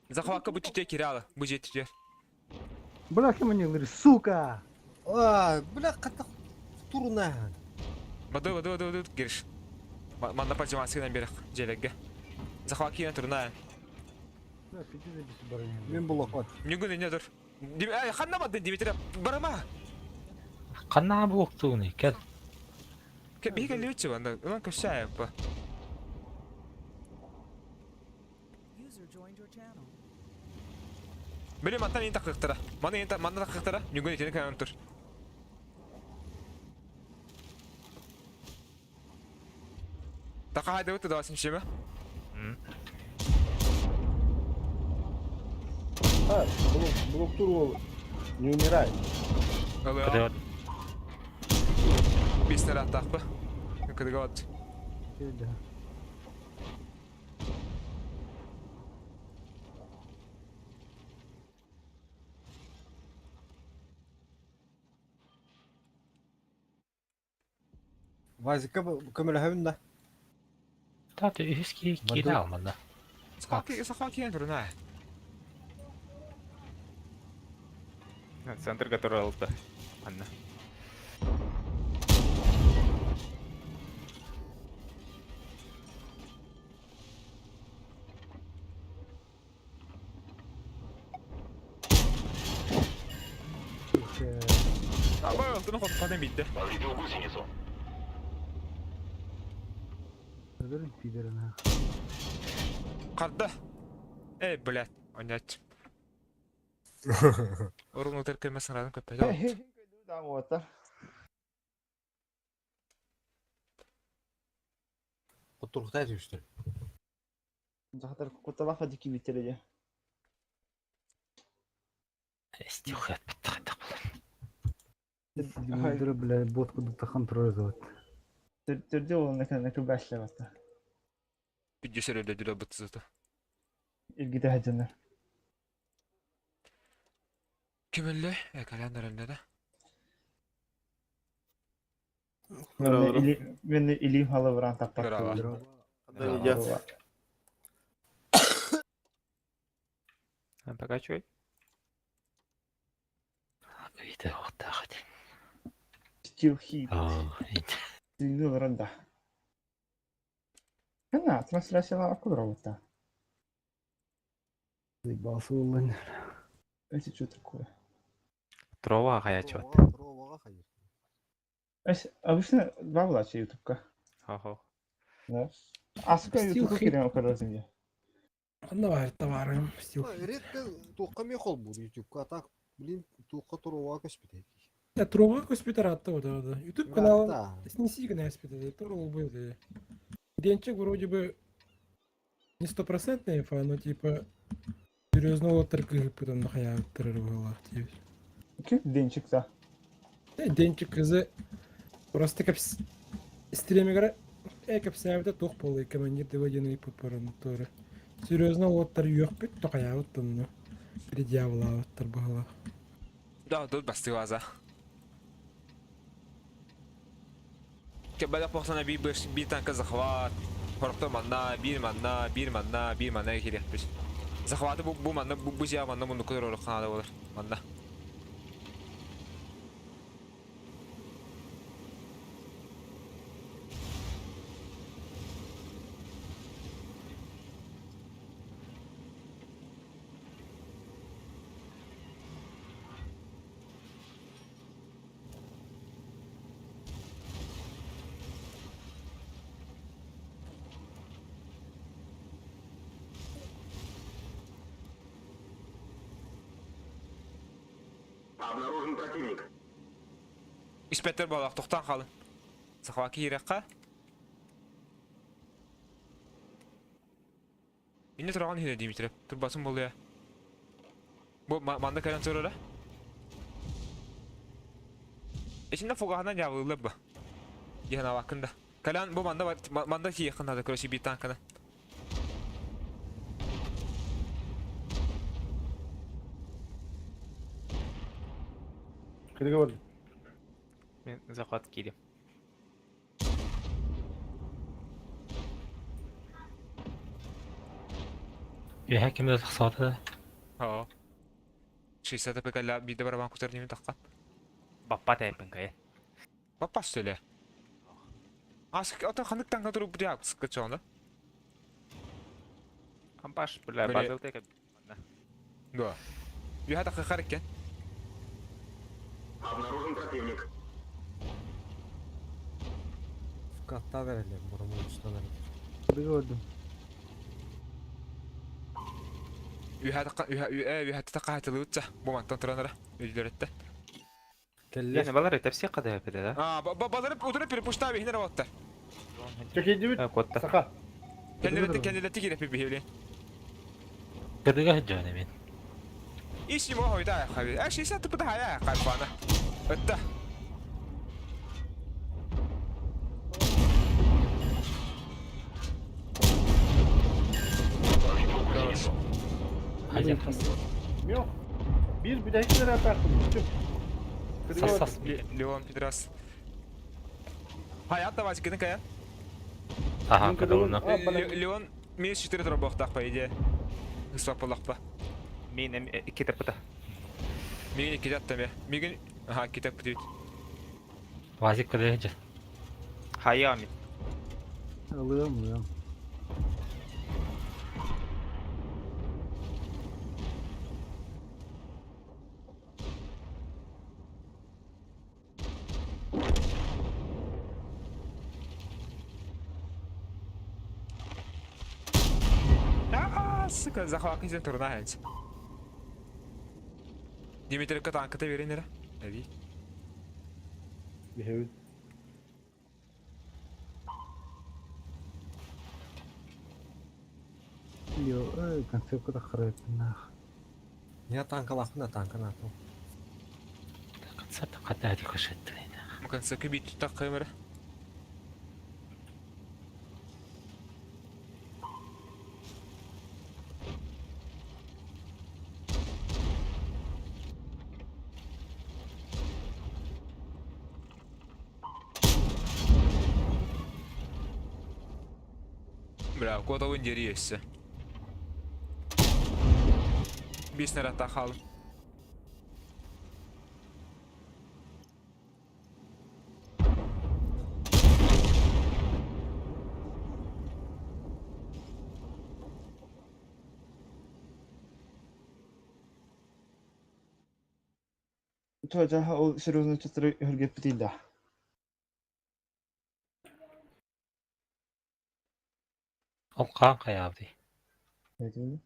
Захватка бу түтө киралы, бу же түтө. Бля, кем они говорят, сука! А, бля, ката турна. Баду, баду, баду, баду, гириш. Манда пажамасынан берек желегге. Захватка кийен турна. Мен булакат. Нүгүн эне тур. Эй, ханна бадын Дмитрий, барама. Қанна буктуны, кел. Ке биге лючи банда. Улан көшә па. User joined your channel. Били мантан ин такыктыра. Маны ин манда такыктыра. Нүгүн итени кайын тур. Така хайда өтө дасын шеме. А, блок, блок тур не умирай. Кыдыгат. Бистер аттакпы. Кыдыгат. Вазика көмөлөһөбүн да. Таты үхіс кире алмады. Сахаки, сахаки турна. Центр, который алты. Анна. Аба, алтыны хотпадан битте. Карда. Эй, блядь, онять. Орун өтер келмесин радым көппөйдө. Кутуруктай түштүр. Захатар куталаха дики битереде. Стихат баттақ Дмитрий, бля, бот куда-то контролировать. Түрдө ол накан күбәшле баста. Пидюсер өлө дүлө бытсызды. Илгите хаҗанар. Ким өллө? Э, календар өллө да. Мен илим халы баран таппак. Браво. Пока чуй. Үйді оқтағы ден. Still heat. Дүйнү ранда. Кана трансляциялар акулровта. Заебался онлайн. Это что такое? Трова хаячот. Тровага хайыр. Обычно два влача ютубка. Хо-хо. Да. А сука ютубка кирем окорозимде. Анна бар, товарым, стил. Редко туққа мен қол бұл ютубка, а так, блин, туққа турова көспеді. Я трога көспетер атты вот да. Ютуб канал снеси гына спитер, турул был. Денчик вроде бы не стопроцентная инфа, но типа серьезно оттар потом нахая было. Ким денчик та? Денчик кызы просто как стремигра э капсавда тух полы командир доведенный подпорон тоже. Серьезно уоттар үөхпүт тоқайаабыт тонну. Бiri дьяволаабыттар баһылаах. Да, тут бастыы база. Кэбэлэх бохсана биир биир танка захват. Хорохто манна, биир манна, биир манна, биир манна кириэхпит. Захваты бу, бу манна, бу, бу дьиэ манна муннукка туруору хаада болар. Манна. Испэттэр буоллах тохтоон хаалын. Захват киирэххэ. Инне тураҕын иһинэ Дмитрий. Турбасын буолуя. Бу манна кэлэн турара. Итиннэ фугаһынан дьаабылыыллар бу. Дьаһанаабаккын да. Кэлэн бу манна манна тиийиэххин наада короче биир танканы. Кырга бардым. Мен захват киирим. Үөһэ ким да тахсыбата да. Оо. 60 ПК биирдэ барабан кутар диэми таххан. Баппат эппин кайы. Баппас төлө. Асык ото ханнык танка туруп бутя сыккычоны. Ампаш, бля, базыл тека. Да. Үөһэ таххар экен. Вкатта берелер, бұрымын ұстан Көрдүм. Үөһэ тахха үөһэ үөһэ тахха хатылыбытса. Бу мантан туранара. Өйдөрөттө. Келлер. Лена балар тепси када эпеде да. А, балары утура перепушта бихнер болтар. Чекейдибит. Котта. Саха. Кеннелетти кеннелетти кирепи бихилин. Кырдыга сылдьабын эмиэ. Иши мо хойда хаби. А 60 ПК хая кайфана. Өттө. Хадья. Yok. Bir bir de hiç nereye ataktım. Tüm. Kırgı Сас bardım. сас. Леон Петрас. Хаят давайте кидin кая. Аха, Мен кырдыбын. кырдыбына. А, бана. Леон минус 4 турбохтах по идее. Суаппалахпа. Мен икки теппета. Мигин икки жаттам я. Мигин аха икки теппит. Вазик кырдыга сылдьар. Хая мен. Ылыам, ылыам. А, сука, захвакайся турнайц. Дмитрий танката веренера. Эви. Бихевин. Йо, эй, концепт харапинах. Я танкалахпын да танканы атым. Концерт хата рикошет. Маканса кыбит так камера. Бля, куда вы дерешься? Бис наратахал. Тоже ол серьезно чатыры үргеппит да. Ол хаан хайаабытый. Этини.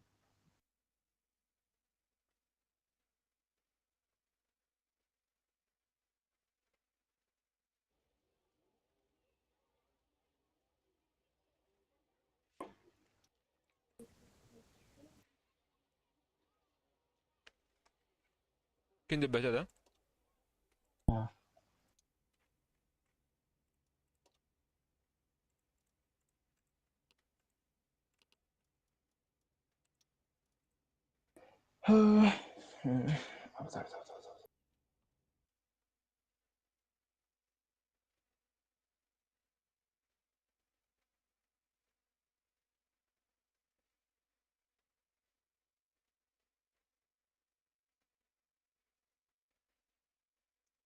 Кинде бәтә да? А.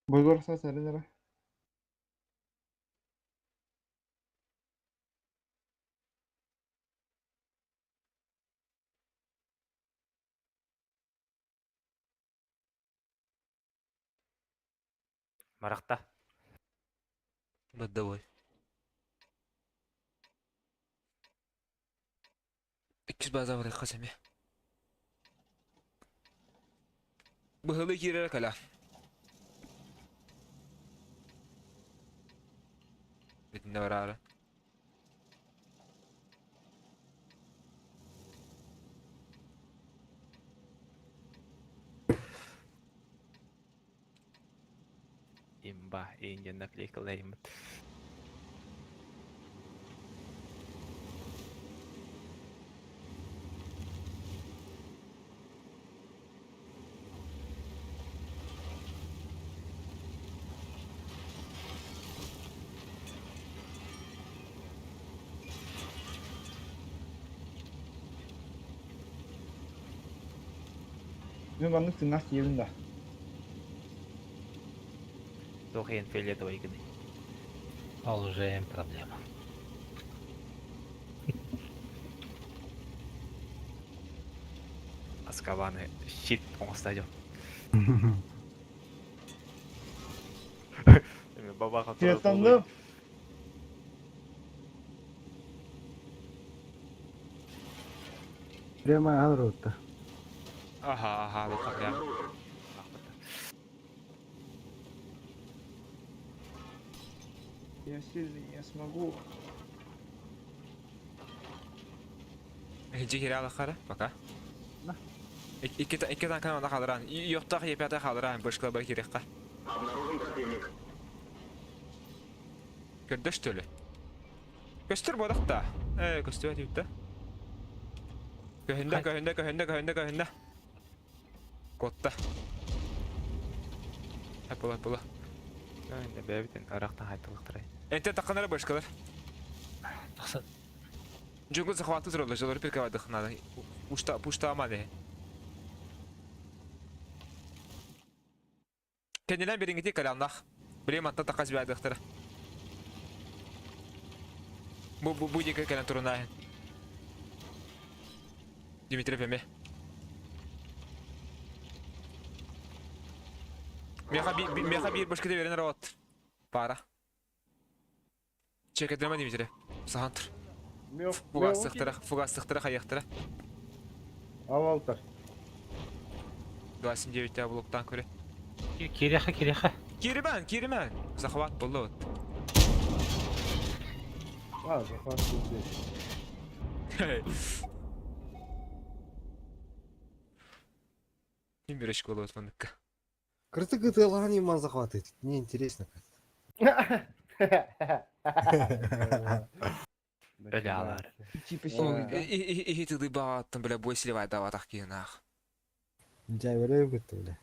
Бойгор сэрин эрэ. Марахта. Баддавой. Иккис база барыахха сэмэ. Быһылы киирэр кэлэ. Итиннэ бараары. Имба, иин наклейкалайыммыт. Мин маннык тыыннаах киһибин да. Туох иһин фиолетовай гыный? Ол уже им проблема. Аскабаны щит оҥосто дьон. Бабаха турар Фиолеттанным. Прямо аҕырытта. Аха, аха, бу прям. Я сильный, я смогу. Иһдьи киирэ алахара, пока. Икки икки танканы онно хаалларан. Йохтаах епята хаалларан, бышкала бар киириэххэ. Көрдө что ли? Көстөр буолах да. Ээ, көстүбэт үттэ. Көһүндэ, көһүндэ, көһүндэ, көһүндэ, көһүндэ. Куотта. Эппула, эппула. Бэйэбитин ырахтан хайдылыктарай. Энтэн тахханара бышкалар. Тахсан. Джунгл захваты тураллар, жолары прикрывать надо. Пушта, пушта аманы. Кэннинэн бириҥити кэлэннах. Били мантан тахас баайдыахтара. Бу бу бу диэки кэлэн турунааһын. Дмитрий эмиэ. Миэхэ миэхэ биир башкыта берен робот. Пара. Чекетема Дмитрий. Сахан тур. Фугастыхтара, фугастыхтара хайыахтара. Авалтар. 29 блоктан көрө. Кириэхэ, кириэхэ. Киримэн, киримэн. Захват болду вот. А, захват болду. Ким bir школа вот манныкка. Кырты гытыалаан иман захватывает. Мне интересно как. Өлөалар. Типа сильный, да? Иһи тыды баҕаттан бля бой сливай даватах киһинаах. Дьээбэрэ бытты бля.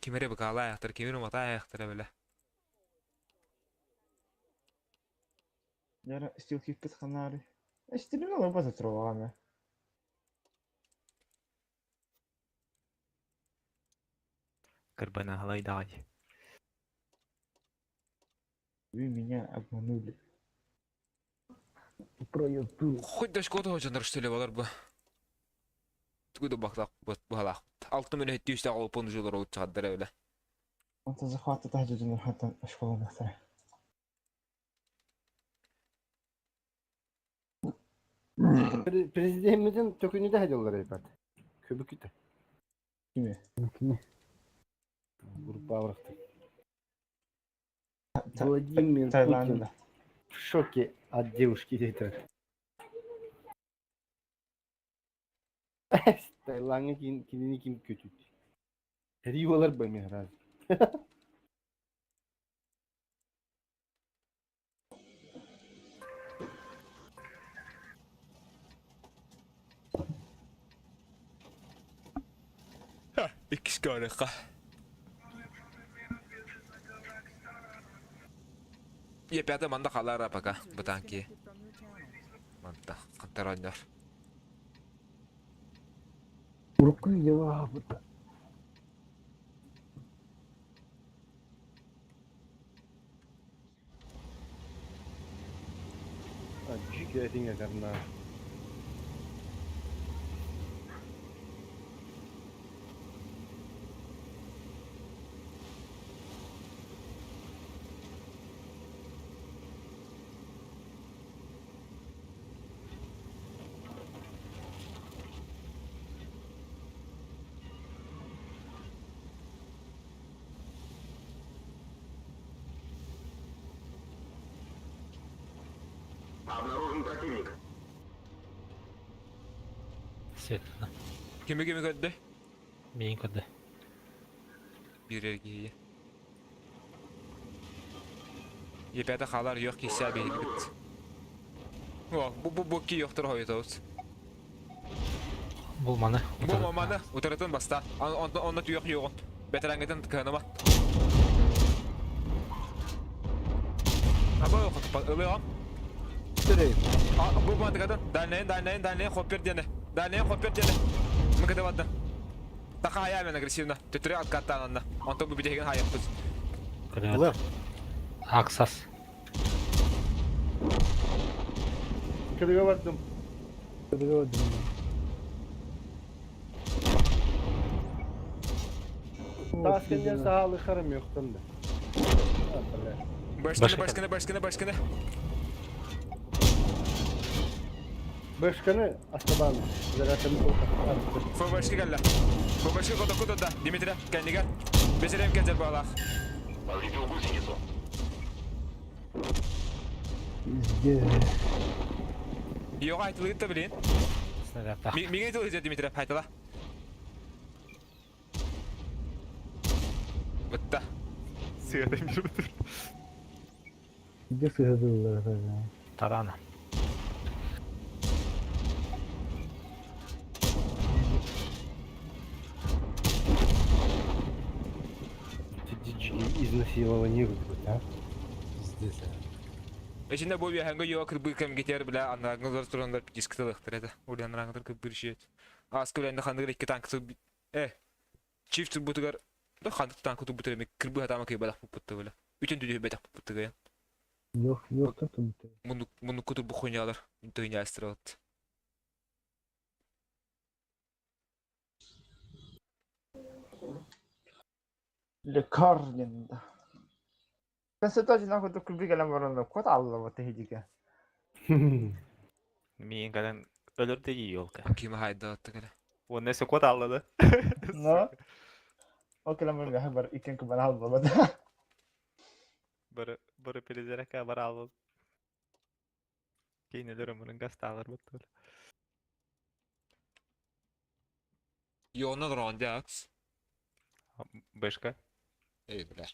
Ким эрэ быкаалаайахтар, ким эрэ уматаайахтара бля. Яра стилкиппит ханаары. Эстилин олорбот турбаҕана. Кырбанаһалай даҕай. Вы меня обманули. Хоть да шкода ходжандар что ли балар бу. Тугу да бахлах бахлах. Алты мүнөт түйүстэ олоппун жилор олуччаҕаддара бля. Онтон захваты таһдьыдын хатан школа махтара. Президентимizin tökünü de hediyorlar elbet. Köbükü de. Kimi? Кини. Группа bıraktı. Владимир Путин Таиланда. в шоке от девушки дейді. Таиландга кинини ким көтүт. Риолар ба мен раз. Иккис көрүөххэ. Епята манда халара пока бытанки. Манта хантар ойнор. Урукку видео быта. Дьике этиҥэ карна. Светлана. Кими кими көрдө? Миин көрдө. Биир эргийи. Епята халар yok кисе бит. О, бу бу бу ки yoктор хойутабыт. Бу маны. Бу маны утарытын баста. Онно түйөх yoğun. Бетерангетин кыһыныма. Аба хотупа ылыам. А бу мандыгатын дальнайын дальнайын дальнайын хоппер диэне. Дальнайын хоппер диэне. Мыкыды бадды. Така хая мен агрессивно. Төтөрө откаттаан анна. Онтон бу бүтеген хаяппыт. Көрөт. Аксас. Кырыга бардым. Таас кэннигэр саһаалы харам юктан да. Башканы башканы башканы башканы. Башканы астабан. Заратын ФБшка кэллэ. ФБшка котокку турда. Дмитрий, кэннигэр. Бесерем кэлдэр баалаах. Пиздец. Йоға айтылыгыт да билин. Снарядтаах. Миңе айтылыгыт Дмитрий, айтыла. Бытта. Сыата бир Где сыгадылар это? Тарана. Изнасилование выглядит, а? Пиздец, а. Эчинде бу биһанга йоа кырбы кэм кетер билэ анараңылар турандар дискытылыктыр это. Ули анараңылар кырбы шиет. Аскы билэнде хандыгыр икки танкы э Чиф турбутугар да хандык танкы турбутугар эми кырбы хатама кыйбалах пуппутты билэ. Үтүн дүдү бетах пуппутты гаян. Yok yok tuttum. Муну муну кутур бу хуйнялар. Үнтөйне астыралат. Лекарнин. Константин нахуй только бигелем баран кот алла вот хидиге. Миин кэлэн өлөр дии елка. Ким хайда аттыгара. Уонна өссө кот алла да. Но. Окей, мен бар икен кубан алла. Бары бары перезерекка бар алла. Кейин өлөр өмүрүн гастаалар баттыр. Йонан рондякс. Бэшка. Эй, бля.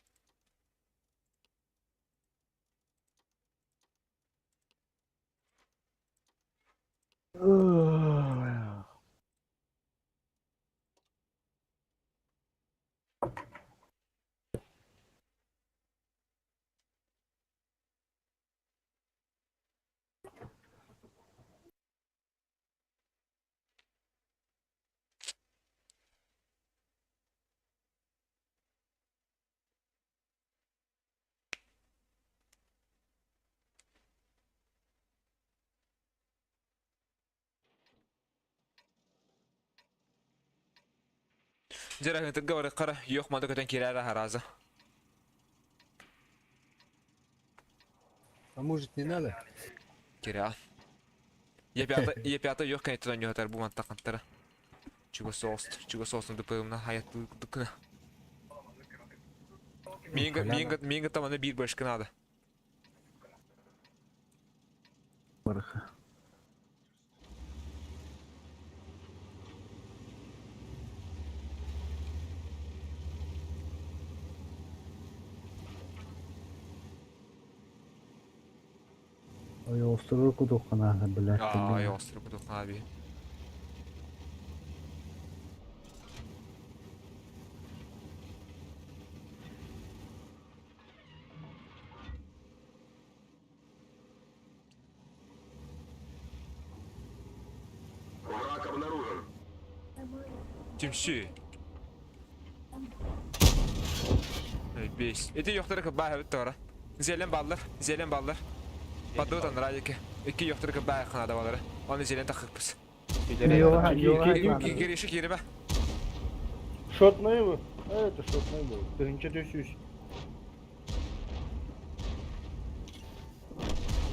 Жара бар кара yok мада көтөн кирәре харазы. А может не надо? Кирә. Епята епята yok кайтыдан йотар бу мантта кантара. Чуго сост, чуго состун дупымна хаят дукна. Минга минга минга там аны бир башка надо. Барха. Ой, остро кудухана, блядь. Ай, остро кудухана би. Түмсүү. Бес. Эти йохтары кыббаа эбит тоҕора. Зелен баллар, зелен баллар. Баддыбыт анараа диэки. Икки йохтары кыббаа ханада балары. Оны зелен тахыппыз. Кириши кириба. Шотный вы. Это шотный был. Тысяча тысяч.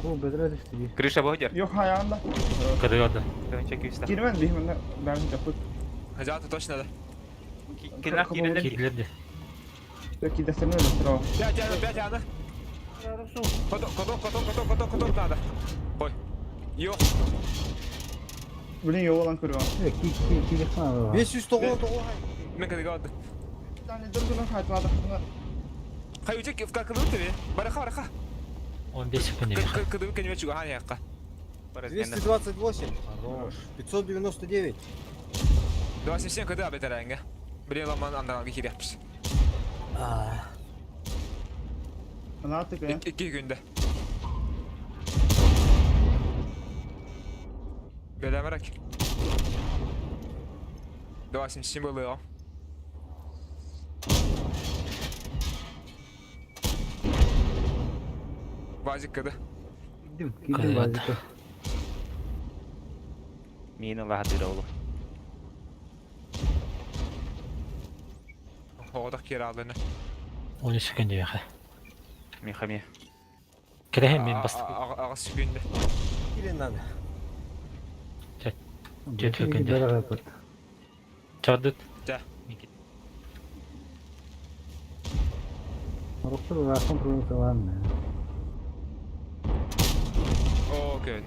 О, бедра düştü. Крыша бодер. Yok ayağında. Кырыга Тыһынча күүстэ. Girmez bir hemen ben yapıp. Хазята точно да. Кинах киирэллэр. Киирдилэр де. Peki desene öyle sıra. Пять ана, пять ана. Коток, коток, коток, коток, коток, коток надо. Ой. Йох. Блин yol olan kırıyor. Э, ки ки ки надо. 599. Мен кадыга алды. Bir tane dur dur hayatına da. Хайучек в кылы тебе. Бараха, бараха. 15 секунд беха. Кыдыбы кенеме чугахан якка. 228. Хорош. 599. 27 кыды абетерәңге. Блин, ламан андан кирәпс. Ne yaptık ya? Ике күндә. Беләмерәк. 27 было. Вазик кыды. Кидим, кидим базика. Мин алаһа олу. Оғдақ кері алыны. 13 секунд беха. Михами. Кирэһин мен бастык. Ағас сүгінді. Или надо. Жети секунд. Чардыт. Да. Рухтар рахым прунталан. О, көн.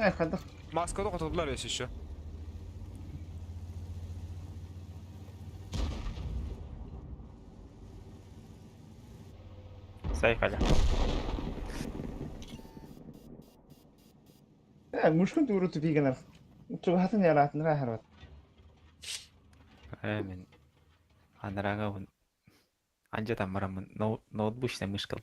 Eh hadi. Маскада қотылдылар өсі еще. Сай халя. Eh muşkun duru tipi gelir. Çok hatın yaratın rahat. Э, мен анарага он анжа тамарамын ноутбучная мышка.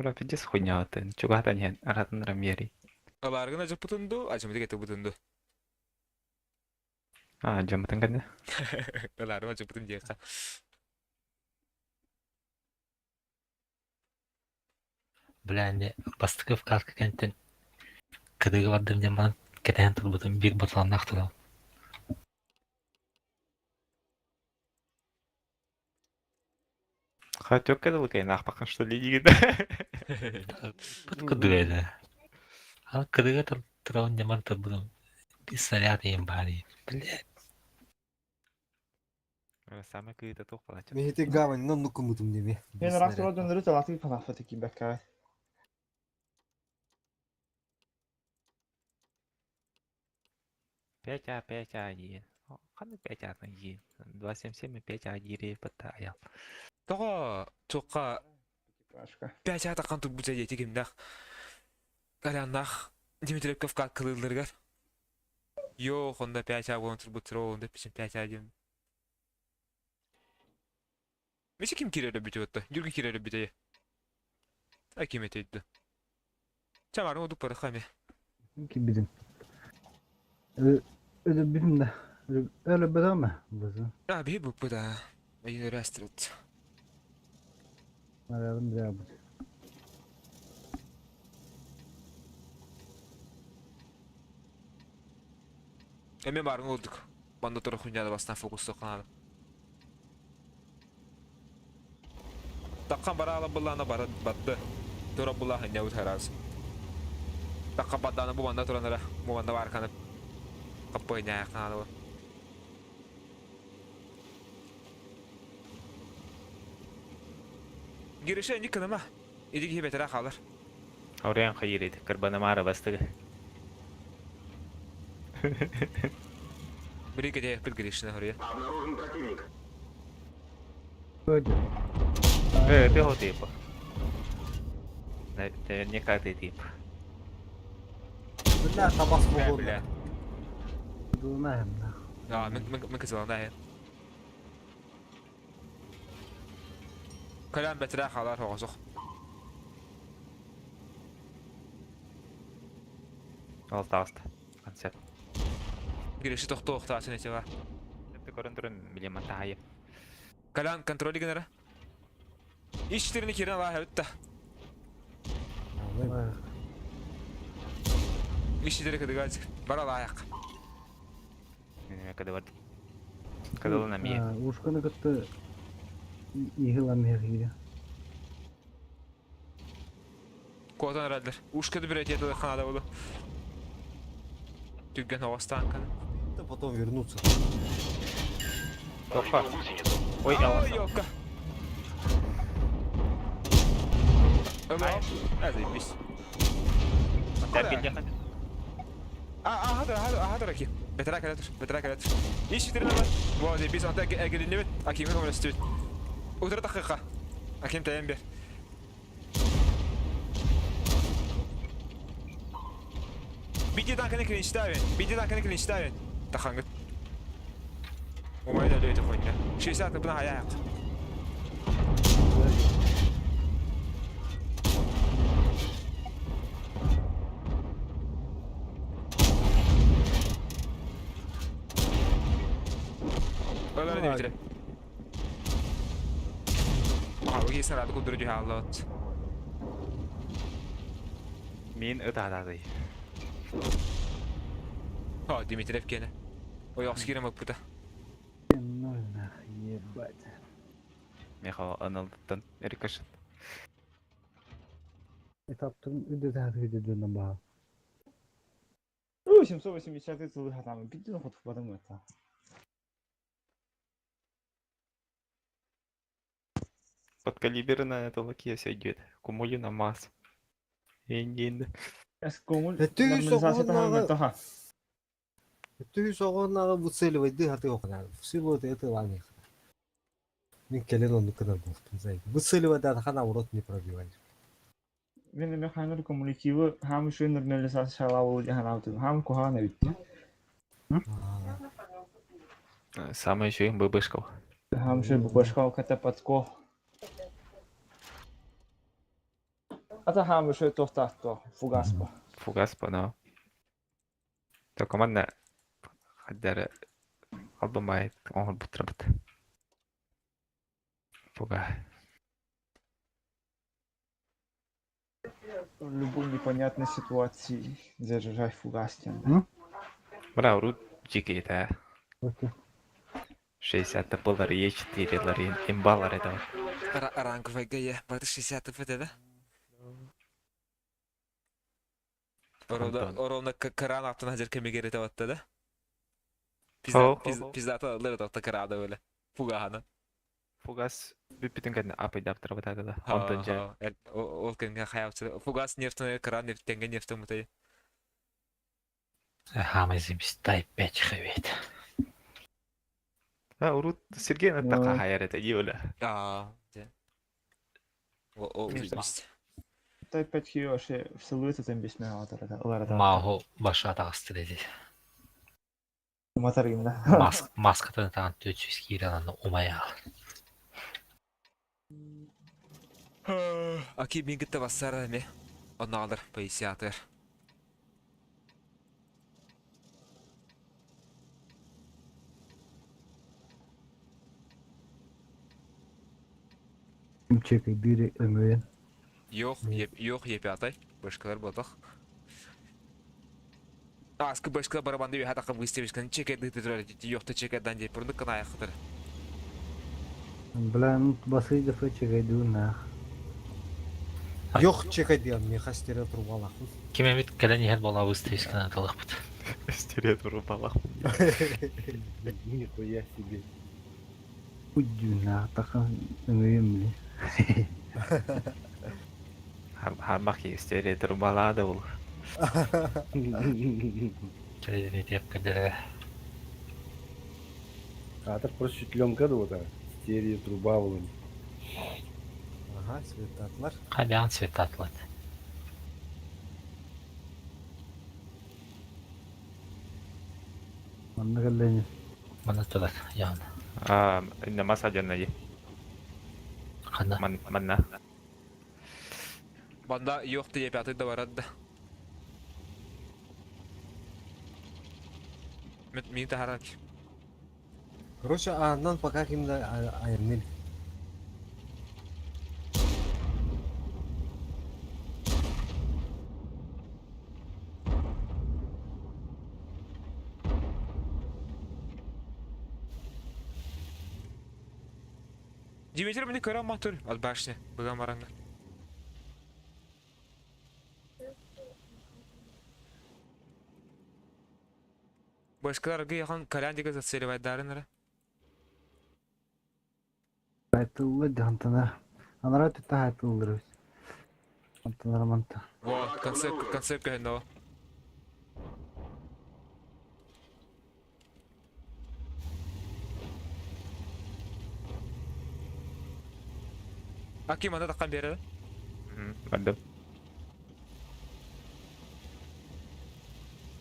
Ура, пиздец хуйня ты. Чугата не аратын рамери. Аларгын ажып бұтынды, ажымды кетіп бұтынды. А, жамытын кәне. Аларгын ажып бұтын дейқа. Бля, не бастыков картка кентен. Кырыга бардым жаман кэтэһэн турбутум бир баталаннаах турал. Ха, тёкка дылыкай, нахпақан что ли дигит. Бут кырдыга эле. Ал кырыга турабын жаман турбутум. Бир снаряд иен баары. Бля. Самый кыйыта тух палача. Мехите гавань, но ну кому-то мне. Ben rastgele döndürü talatı bir panafı teki bekar. Пять А, 5 А, 1. Қандай 5 А, 1? 277, 5 А, 1, аял. Тоға, тоққа Başka. 5 А таққан тұр бұта еті кемдақ. Қаляннақ Дмитриевков кылылыргар. Йо, онда 5 А болын тұр бұтыр, онда 5 А деймін. Месе ким кирелі бүте өтті? Юргі кирелі бүте. А ким етейді? Чамарын одуп бары хаме. Кидим. Öyle bizim de. Öyle bedava mı? А, бей бұп бұда. Айын өрәстірілді. Arayalım bir daha bu. Эме барын олдук. Банда тұра хуйняда бастан фокус тоқанады. Таққан бара ала бұллана бара батты. Тұра бұлла хыня ұтараз. Таққан бадданы бұ банда тұранара. Бұ банда бар қанып. Қаппы хыня қанады бұ. Girişe indi kınıma. İdi ki betere kalır. Орен хайыр еді, кырбанамара бастығы. Biri gece bir girişine oraya. Böyle. Э, ты типа. Наверняка ты тип. Бля, табас Бля, болду. бля. Знаем, да. А, мен мен мен кызыланда. Кэлэн бэтирээ хаалар оҕосох. Ол таҕыста. Концерт. Гриши тохтуохтаасын этиҕэ. Ты көрөн туран билиэмэн таайы. Кэлэн контроль гынара. Ичтерини кирен алаа эбит да. Ичтери кыдыгаачык. Бар алаайак. Кыдыбар. Кыдылын эмиэ. Ушканы кытта иһил амиһире. Куотан эрэллэр. Ушканы бір этиэ ханада болу. Түргэн оҕостаан каны. Да потом вернуться. Тоха. Ой, Ой, ёлка. Ой, заебись. А, а, хатыр, аки. Бетера кэлэтир, бетера кэлэтир. Иш ситерин бар. Во, заебись, онта эгилиннибит. Акимы көмөлөстүбүт. Утары тахыха. Аким тайын бер. Биди танканы клинчтавин. Биди танканы клинчтавин. Тахангыт. Умайда лөйті хуйня. 60 бына хаяқ. Öyle Дмитрий. Ага, окей, сарады кудуру хааллот. Мин ытаатаатый. О, Дмитриев кене. Ой, оскирем ыппыта. Ноль нахуй, ебать. Михаил аналдыттан рикошет. Этаптын үдө баа. Ну, 780 целых там, пиздец, хоть потом это. Подкалиберная толокия все идет. Кумулина масс. Индин. Ты соҕоннаҕы выцеливать хаты окна. В силу это ланих. Мин келен онну кынар болтум зай. Выцеливать да хана урот не пробивать. Мен механер коммуникивы хам шуй нормализация шалавы ханаутын. Хам кухана битти. Самое еще им быбышков. Хам шуй бубашкал ката подкол. Ата хам шуй тохтатто фугаспа. Фугаспа, но. Только манна хаддары албамай оңор бутрабыт. Фуга. В любой непонятной ситуации заряжай фугастен. Бра, урут жики это. Окей. 60 доллар, Е4 ларин, имбалар это. Ранг ВГЕ, баты 60 ФТ, да? Оровна кран аттан хазыр кемегери табатта да? Пиздата алыр да крада öyle. Фугахана. Фугас бүтүн кәдне апай даптыр батады да. Онтон жа. Ол кенге хаявчы. Фугас нефтен кран нефтенге нефтен мутай. Хамазимс тай 5 хевет. А урут Сергей на така хайар это юля. А, О, о, Тай 5 хиоши в силуэте там бес мегаватт. Маху баша тағысты деді. Матар именно. Маскатын таан төчүс кииран умая. Аки мингитте бассара ме. Онналар поисиатыр. Чекай бири өңөйен. Yok, yok епятай. Башкалар болдық. Аскы башкалар барабанды үй хатақы выставишканы чекет дыты yok та чекетдан деп бұрны кына аяқтыр. Бля, ну басы да чекай ду нах. Yok чекай диям, меха стереотруба Ким эмит кэлэн иһэр буола выставишканы талахпыт. Стереотрубалах. Нихуя себе. Удю нах, таха өңөйен бile. Хармах стереотрубалады ол. Кэлэн деп кэлдere. Атыр просветленка да вот стерео труба болын. Ага, светатлар. Кабян цветатлат. Манна кэллэни. Мана турар ян. А, намас ажанна. Хана. Манна. Банда yok diye пятый да барар да. Мин таһаран. Короче, ааннан пока ким да айаннын. Дмитрий мені көрө матур от башни быган баранга. Башкалар яхан Коляндига зацеливайдарын ара. Айтылла дьантана. Анараа түттэ айтыллар. Антонар манта. Во, концепт, концепт көһүнно. Аким анда таққан береді. Бардым.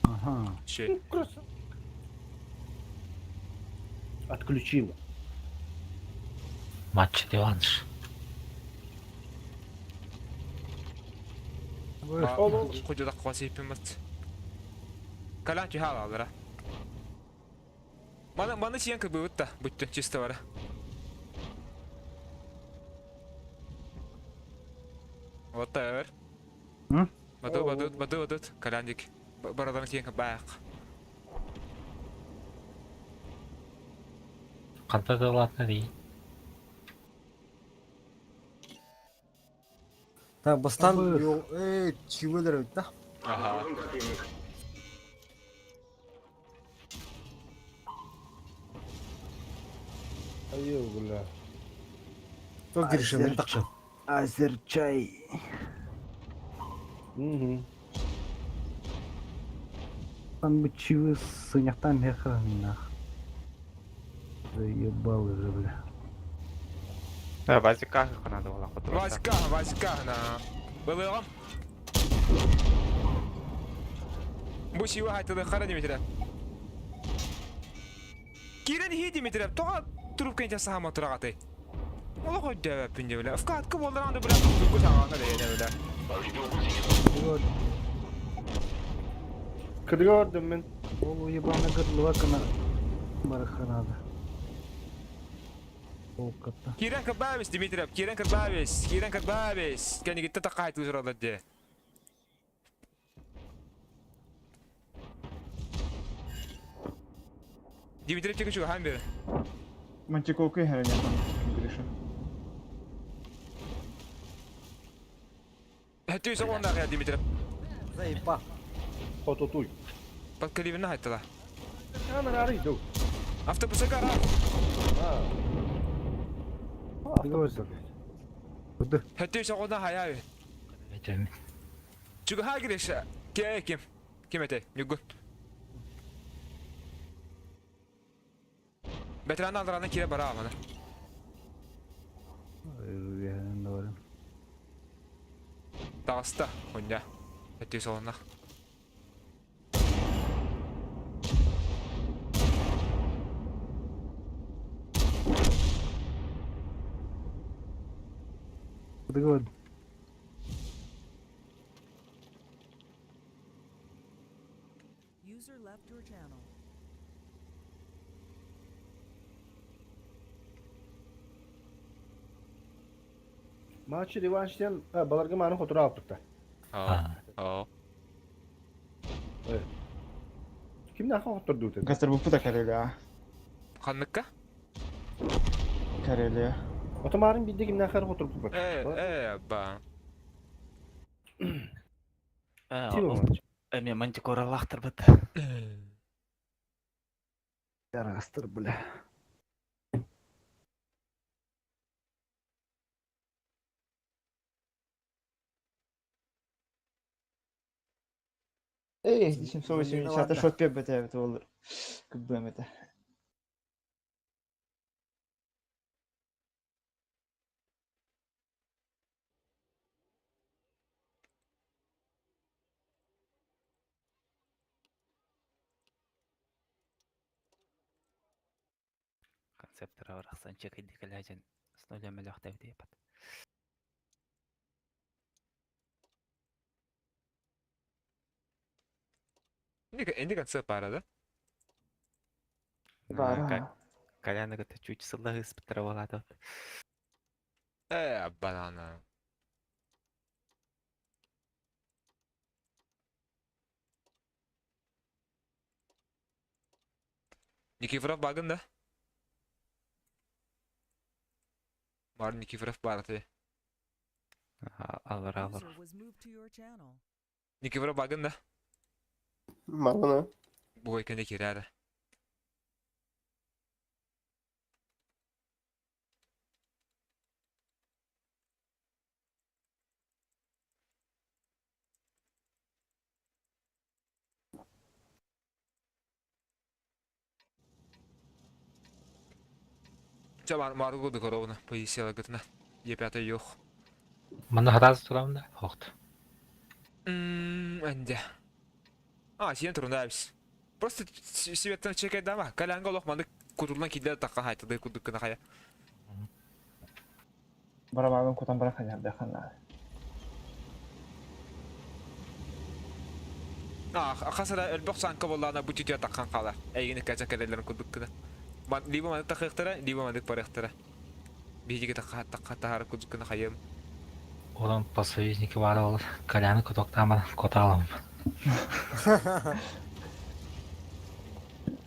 Ага. Шей. Отключила. Матч реванш. Кудуда қуасипимат. Калан чухал алара. Маны маны сиен кыбыбыт та, бүттү чисто бара. Вот так. Баду баду баду баду каландик. Барадан сиен кыбаак. Ханта да ладно дии. Так, бастан эй, чивелер да? Ага. Айыл, бля. То Гриша, мен тақшам. Азерчай. Угу. Там бы чивы сыняктан меха нах. Заебал уже, бля. Да, Вазика надо было. Вазика, Вазика, на. Былыгым. Бу сива хайтылы қара Дмитрий. Кирен хи Дмитрий, тоға трубка инте сахама турагаты. Ола қой дәвә пинде бля. Вкатка болдыраңды бля. Бүгү сағаңа да ене бля. Кыргырдым мен. Ол уебаны горловакана бараханада. Ол катта. Кирен кырбабис Дмитрий, Кирен кырбабис, Кирен кырбабис. Кәне гитте таққа айтыл жұралар де. Дмитрий тек чуга хам бер. Мантикока хәрәнә Гриша. Хәтті соғында я Дмитрий. Заеба. Хототуй. Подкаливина хайтыла. Ана арыйду. Автобуса гара. Автобус. Хәтті соғында хаяй. Чуга ха Гриша. Ке ким? Ким эте? Нюгун. Бетран алдарана кире бара амана. Тағыста, хунья. Хәтті соғында. Good. User left your channel. Матч реванштен баларга маны хотура алып турта. Аа. Ким нахы хотурду өтөдү? Гастар бу да Карелия. Ханныкка? Карелия. Отомарын бидде ким нахы хотуруп бу. Э, э, ба. Эме мантикора лахтырбыт. Ярастыр, бля. Эй, 780 шот пебет это olur. Кыбым это. Концептора барахсан чекайды калячын. С нулем өлөхтөбүт диэппат. Инди конце пара, да? Бара. Коляны кытта чуть сыллаһыспыттара буолаата. Банана. Никифоров багын да? Бар Никифоров бар ты. Алар алар. User was moved to your channel. Никифоров багын да? Мабына. Бу экенде кирәре. Ча бар маргу да коровна позиция гытна. Е5 yok. Манна хараас турам да? Хохт. Энде. А, сен турунда абис. Просто себеттен чекай дама. Калянга олох маны кутулдан килдер такка хайтады кудук кына хая. Барабанын кутан бара хаярда хана. А, хасара элбэх санка боллана бу түтө таккан кала. Эйгини кача келелерин кудук кына. Ман либо маны такыктара, либо маны парыктара. Бижиге такка такка тахар кудук кына хайым. Онон посоюзники бар ол. Коляны кутоктааман котаалам.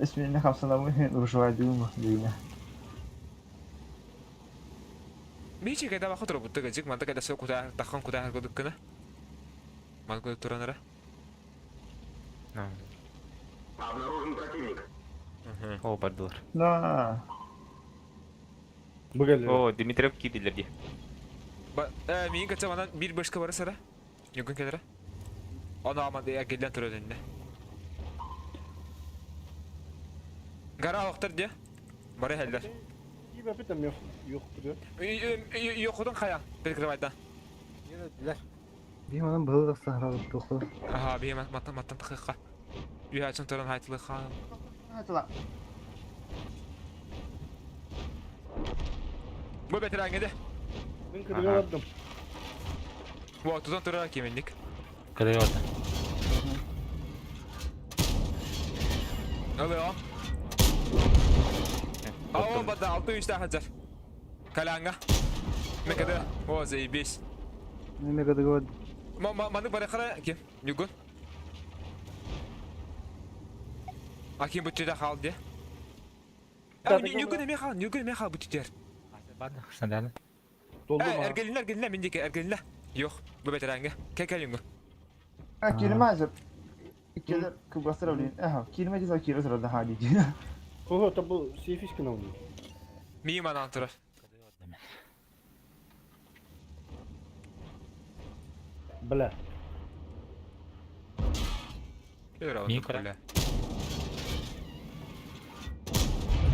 Ismini хамсанамы выживай дыма дейне. Бижиге да бакы туру буттыга жик манда када куда таккан куда кудук кына. Ман кудук туранара. О, бардылар. Да. Бу келли. О, Дмитриев кирдилер ди. Ба, мин кача манан бир башка бара сара. Югун келере. Аны аман я келден турат инде. Гара охтар де. Бара хеллер. Ибе битем yok yok diyor. Йокудан кая? Перекрывайдан. Бим анан быһыл сахаралып туху. Аха, бие маттан маттан тахыка. Үйәчен туран хайтылы хан. Атла. Бу бетерәңе де. Мен кырыга бардым. Бу тузан тура кеменник. Кырыйота. Алло. Ау, бада алты үстә хаҗар. Каланга. Мекеде. О, заебись. Неме кадыгы Ма ма маны бара кара кем? Югун. А кем бүтүдә халды? Югун эме хал, югун эме хал бүтүдер. Барды. Санданы. Долду ма? Эргелинлер, эргелинлер, миндеке, эргелинлер. Yok, bu beterenge. Kekel югун. А килме азыр. Келер кыбастыр блин. Аха, килме десе кире сырада хади. Хо та бу сейфишки на уни. Миим анан турар. Бля. Мин кара. Бля.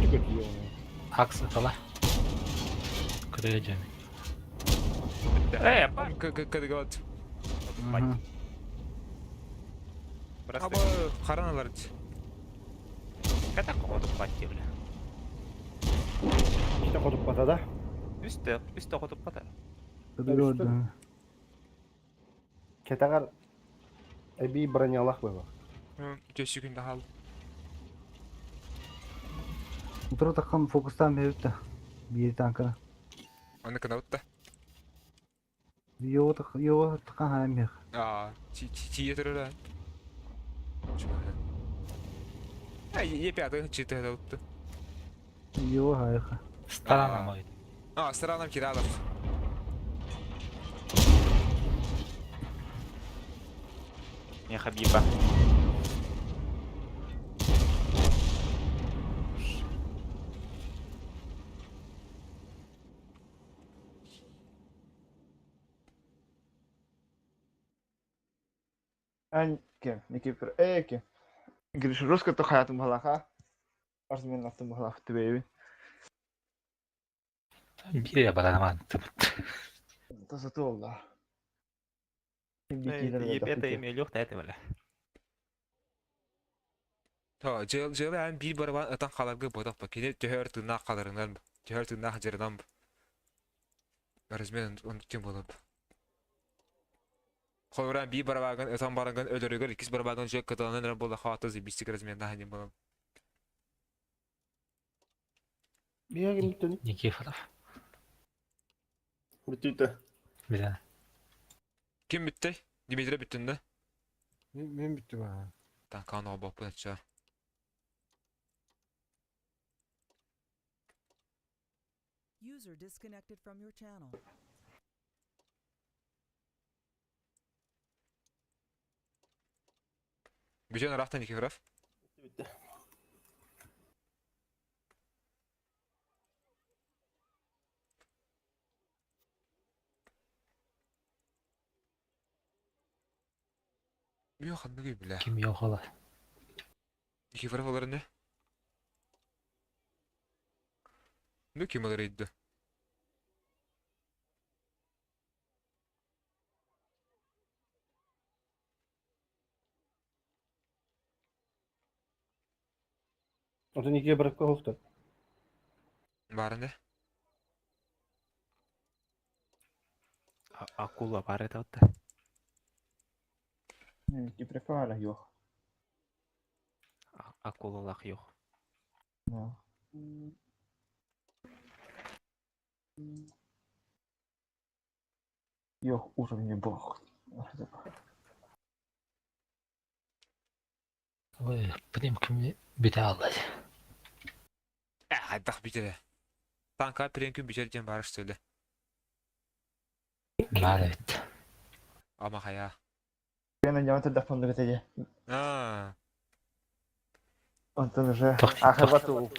Тикет ее. Акс атала. Кырыйо жами. Кыдыгат. Аба караналар. Ката котуп батты бля. İşte kodup batada. Үстө, үстө котуп бата. Кадыгы Кетагар эби бронялах баба. Төсүгүндө хал. Утура таккан фокустан берипти. Бир танкына. Аны кына утта. Йоо йоо таккан хаям А, чи чи турар. Ай, Е5 читы утта. Йоо хайха. Старана мой. А, странам кирадов. Не хабиба. Ан кем, Никифор, кем. Гриш русска то хаятым халаха. Арзмен аттым халах түбейби. Бир баранаман. Тасаты oldu. Е5 эми лёг та это бля. Та, жел жел ан бир барабан атан халаргы бодак ба. Кине төһөр тына каларынан. Төһөр тына хажырынан. Размен он ким буолап. Холобура биир барабаагын ытан барангын өлөрүгэр иккис барабаагын дьэ кыталанан эрэ буолла хаата заебистик разменнаһа диэн буолан. Биһиги бүтүн. Никифоров. Бүтүүтэ. Билэн. Ким бүттэй? Дмитрий бүттүн да? Мен бүттүм аа. Танкаан оҕобоппун ачча. User disconnected from your channel. Бүтүн ыраахтан Никифоров. Бүттэ. Бүө ханныгый билэ. Ким йохола. Никифоров олор не? Ну ким олор Онтон икки баракка хоһуктар. Баар не? Акула бар это вот. Никифоров yok. Акулалах yok. Да. Yok уровни бог. Ой, прям ким бите алла. Э, хайдах бүтэрэ. Танка пирен күн бүтэр диэн баар что ли? Баар эбит. Ама хайа. Ben de telefonu götüreceğim. Аа. Онтон уже Тох- ахабату.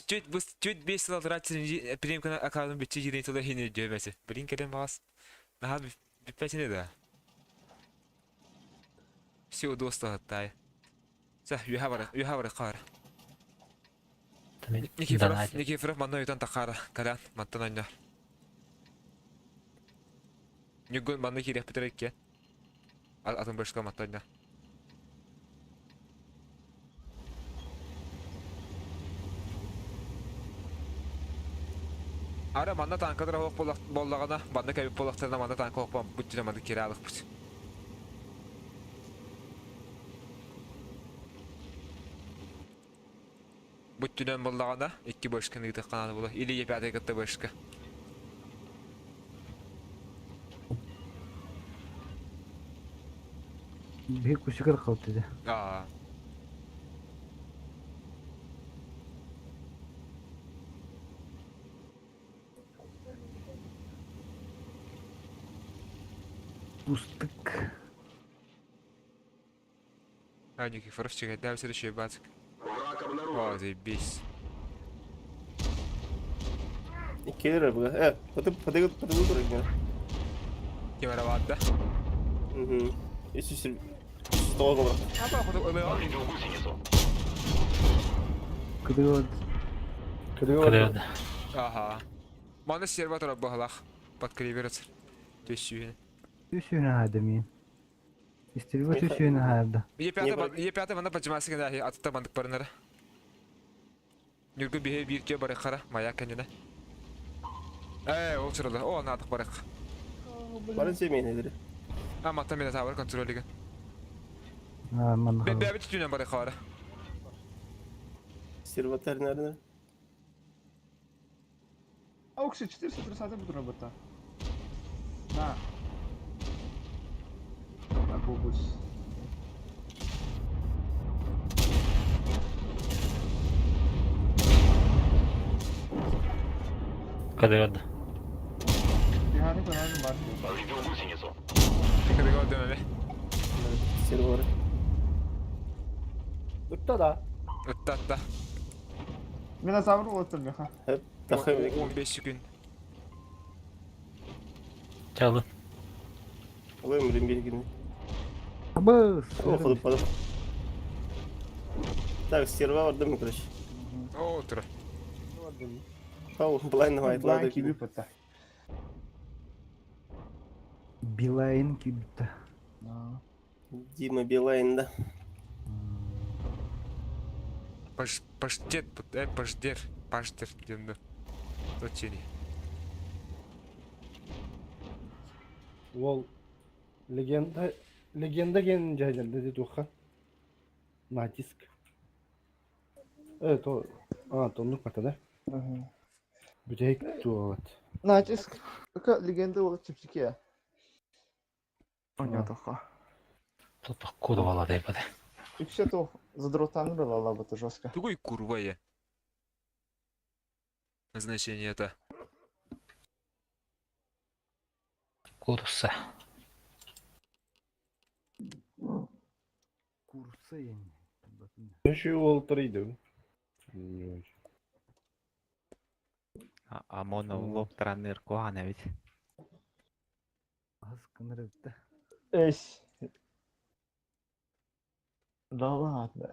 Чуть быс чуть бес сыл тратили премка акадым бүтче жирен тылы хине дөбәсе. Блин кеден багас. Наха бүппәсене да. Все удобство тай. Са, юха бар, юха бар кар. Никифоров, Никифоров манна ютан такара, каран, мантан ойнар. Нүгүн манна кирек битерекке. Атын башка мантан ойнар. Ара манна танкадыр хоқ боллағана, манна кәбіп боллақтарына манна танка хоқ бам, бүттіне манна кере алық бұт. Бүттінен боллағана, икки башканы ытық қананы болы. Или епяты кытты башка. Bir kuşu kaldı dedi. Аа. Пустык. А, Никифоров чекай, следующий бацик. О, заебись. Иккилер бу. Э, паты паты паты бу турар. Кемера баатта. Мгм. Үс тоҕо бар. Аба, хоту ылы. Кыдыгы Кырыга Ага. Маны серватор бахалах. Под криверец. Төссүйін. Түсүйүнө хайды мен. Истербе түсүйүнө хайды. Е5 мана поджимасы гына атта бандык барынара. Нүргү бихе бир ке бары кара мая кенене. Э, ол чырылы. О, надық барык. Барын семейнедир. А, мата мене табар контролиген. А, ман Бе бе түнен бары кара. Серватор nerede? Аукси 430 буду работа. На. На бобус. Кыдыгы. Bihani koyalım var. Кыдыгы дөмөбе. Сервер. Ытта да. Ытта атта. Минозавр отыр меха. Тахы 15 күн. Чалы. Олай мөрен бергин. Абыс. О, ходып падып. Так, серва бар да короче. О, тура. Тау, блайн айтылады. Блайн киби пата. Билайн кибитте. Дима Билайн, да. Паш паштет, э, паждер, паждер денді. Точили. Уол легенда легенда диэн дьайдарды дии туохха натиск. Э то а тоннук бата да. Бүтэһик туолат. Натиск легенда буолар чэпчэки ээ. Оонньоотоххо. Тупа курвала дайбада. Үксэ туох задротаныр ылалабыт жестко. Тугуй курва я. Значение это. Курса. Курса я Еще уол трейдер. Амон лоб тараныр куһаҕан эбит. Ас гынар эбит да. Эс. Да ладно.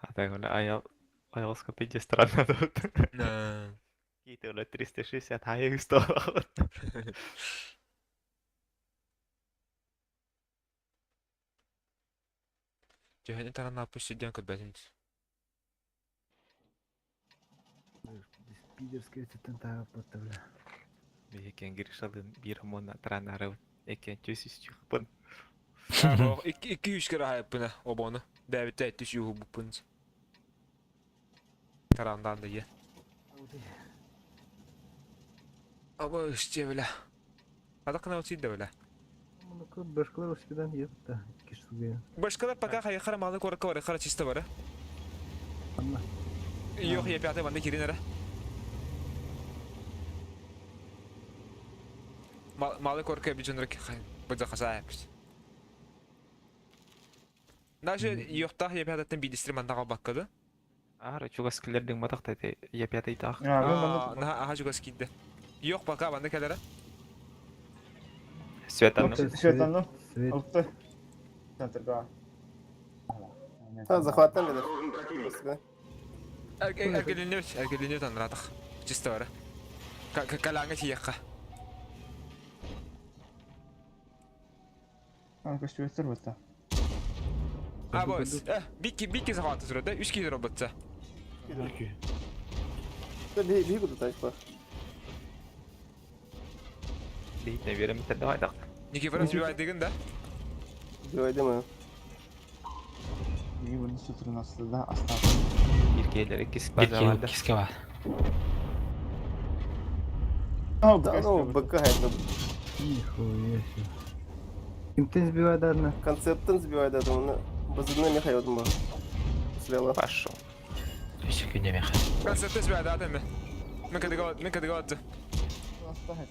А так он аял аял пиздец странно тут. На. Какие-то 360 а стол. Төһөнү тараннааппыт сирдэн көрбөтүм. Пидорский өттүттэн таабаппыт бля. Биһиги Гришалыын биир омуна таранаарыбыт. Экен чүс үс чухпын. Икки икки үс кere хайыппына обону. Бэбитте эттис юху буппун. Тарандаан да е. Аба үсте бля. Адакына отсидде бля. Ну-ка, башкалар успедан епта. Кишсуге. Башкалар пока хайхара малы корка бар, хара чисто бар. Анна. Yok я пятый банда кирин Малы корка бижонрак быда хасаапс. Даже йохтах я пятаттан бидистир мандага баккады. Ара чугас килердиң матакта те я пятый таах. На аха чугас кидде. Yok пока банда келere. Светаны. Светаны. Свет. Алты. Центрга. А, захваттан кэлэр. Эргелинебит, эргелинебит анратах. Чисто бара. Калаңа тиякка. А, көстүбөттөр бутта. А бос. Бикки бикки захваты турат, да? Үч киһи роботса. Би би тачпа. Бейтне беремиттер давай так. Никифоров сбивает да? Сбивай дымы. Биги буну 113-да остался. Бир келер иккис Бир база бар да. киске бар. А, Да, ну, БК это Нихуя себе. Кимтен сбивает одна. концептын сбивай да, там, базыдны Михаил ба. Слева. Пошел. Үс күндө меха. Концепт сбивает, да, тemme. Мен кадыга, мен кадыга отты.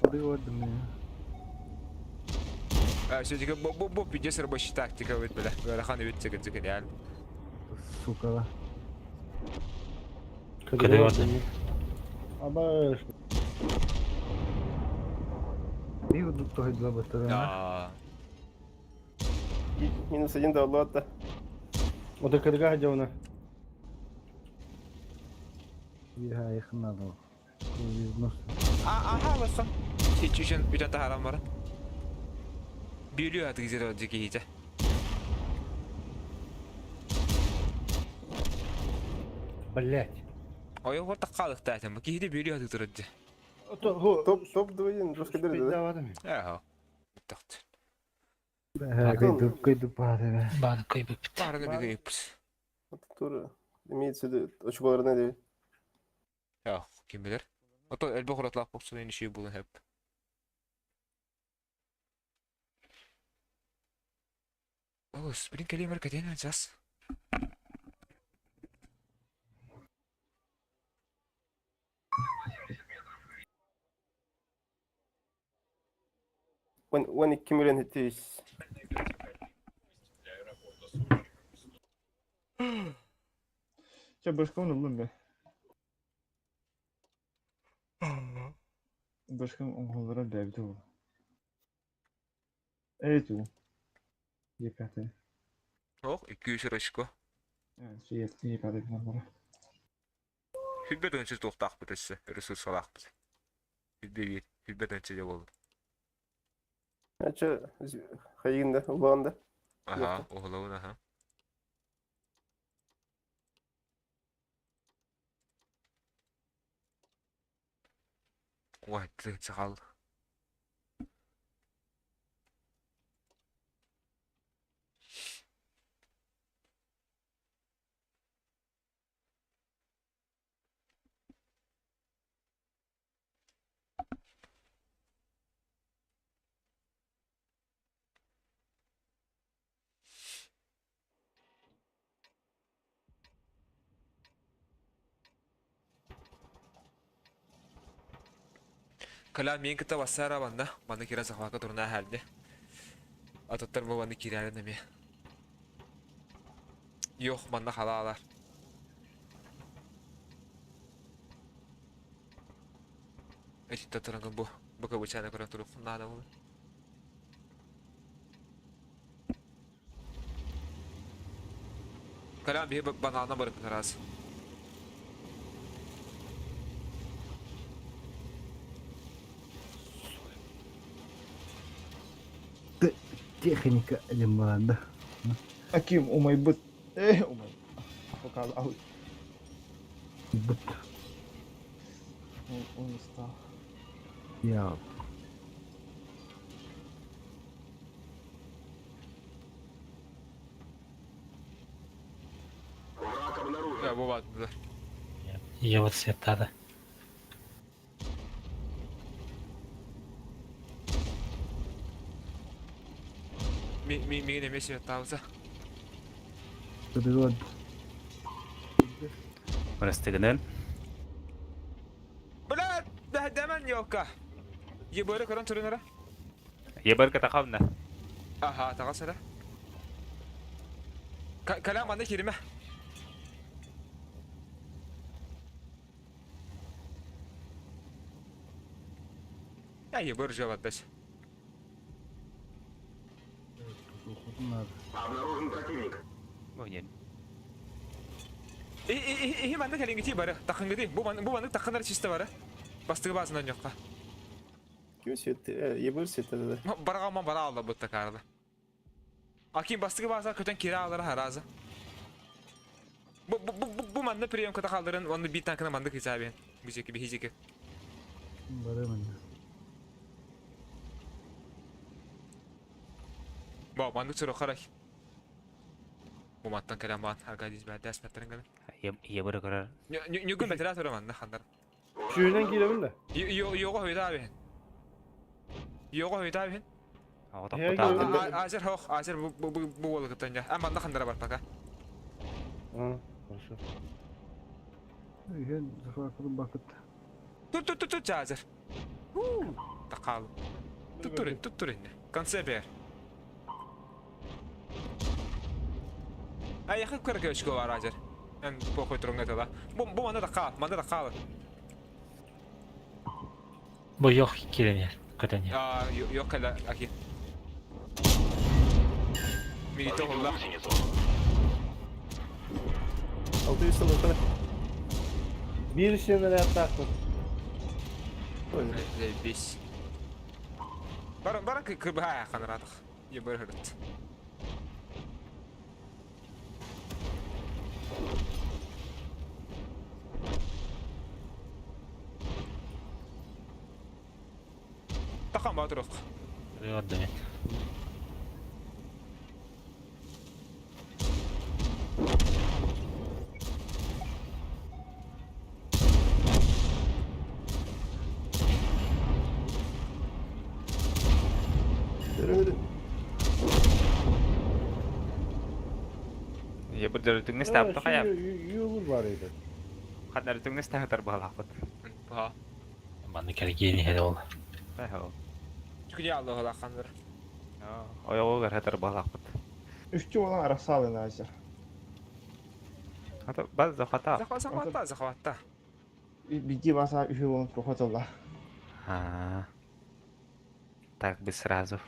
Куды меня. Все-таки бу бу бу пиздец рабочая тактика вот бля. Гарахан бит цикл цикл реально. Сука. Кадыга орден. Аба И вот тут тоже два батарея. Да. Минус один до лота. Вот кадыга гадевна. Я их надо. А ага басам. Чичүшен бүтән тахарам бар. Билүү атык зеро дики хите. Блять. Ой, вот так калык та тем. Кихите билүү атык турат. Топ, топ 2 жестко дыры, да? Ага. Такт. Кыйды кыйды пары. Баны кыйбыт. Барына бигә ипс. Тур имеется в виду очколарына деп. Я, ким билер. Ото элбе хоратлап боксун эни ши булын хеп. О, сприн келемер каден час. Он 2 миллион хитиш. Че, башкам улун бе. Башкам оңголора бэбди бу. Эй, ту. Епяты. Ох, 200 очко. Е пятый номер. Хүлбе дөнчө туктак битесе, ресурсалак бит. Хүлбе бит, хүлбе дөнчө жок болду. А чё, хайгында, улаанда. Аха, оглоун аха. Ой, 30 хаалла. Кэлэн миин кытта бассаара банна, манна киирэн сахалака турна эһэрди. Атыттар бу манна киирэрин эмиэ. Йох, манна халаалар. Этитте турангын бу, бу кыбычааны көрөн туруоххун наада буолуо. Кэлэн биһи банаана барыппыт араас. Техника лимонада. Аким умайбыт. Э, умай. Показал. Быт. Он не стал. Я. Да, бу баар. Я вот светтада. Миигин эмиэ светтаабыта. Перевод. Бырастыгынан. Бля, дэһдэмэн ёлка. Ебыры көрөн турун эрэ. Ебырка тахавна. Аха, таҕас эрэ. Кэлэн манна кииримэ. Я ебыр же бардас. Надо. Бу И манна кэлиҥҥитии бары, тахыҥҥытыы. Бу бу маннык тахханар чисто бары. Бастыгы баасынан ньохха. Ким свет? Ебыр свет да. Бараҕамман бара алла бутта карда. Аким бастыгы бааса көтөн кире алара харазы. Бу бу бу бу манна приемката халдырын, онну биир танкына маннык хисабен. Бу жеки биһижеки. Барымын. Бу маннык сөрө харай. Бу маттан кэлэн баан Аркадий бәрдәс мәттерин гана. Ебыры көрөр. Нүгүн бәтелә туры манна хандар. Сүүнэн киирэбин да. Його хойда бен. Його хойда бен. Азер хох, азер бу бу бу бу кыттан я. А манна хандара бар пока. А, хорошо. Ген захватил бакыт. Тут тут тут тут азер. Такал. Тут турин, тут турин. Конце бер. А я хочу көргөчкө бар азер. Мен похуй турунга тала. Бу бу манна такал, манна такал. Бу yok киирэн көтөн А, yok кала аки. Мигито холла. 600 сыл Биир сенер аттаакпын. Заебись. Баран баран кырбаа ханаратах. Ебыр хырыт. Тахан баатырок. Перевод. Өрүн. Ебыр дөрүтүңнес таапты хая. Юлур бар edi. Ханнар түңнес таатар балаапыт. Ба. Манна кэлгиэн иһэр ол. Тахо. Чүкү яллы хала хандар. Ойоҕугар хатар балаапыт. Үстü olan arasal Азер. Хата баз захата. Захват захватта захватта. Биги баса үхü olan прохотолла. А. Так бы сразу.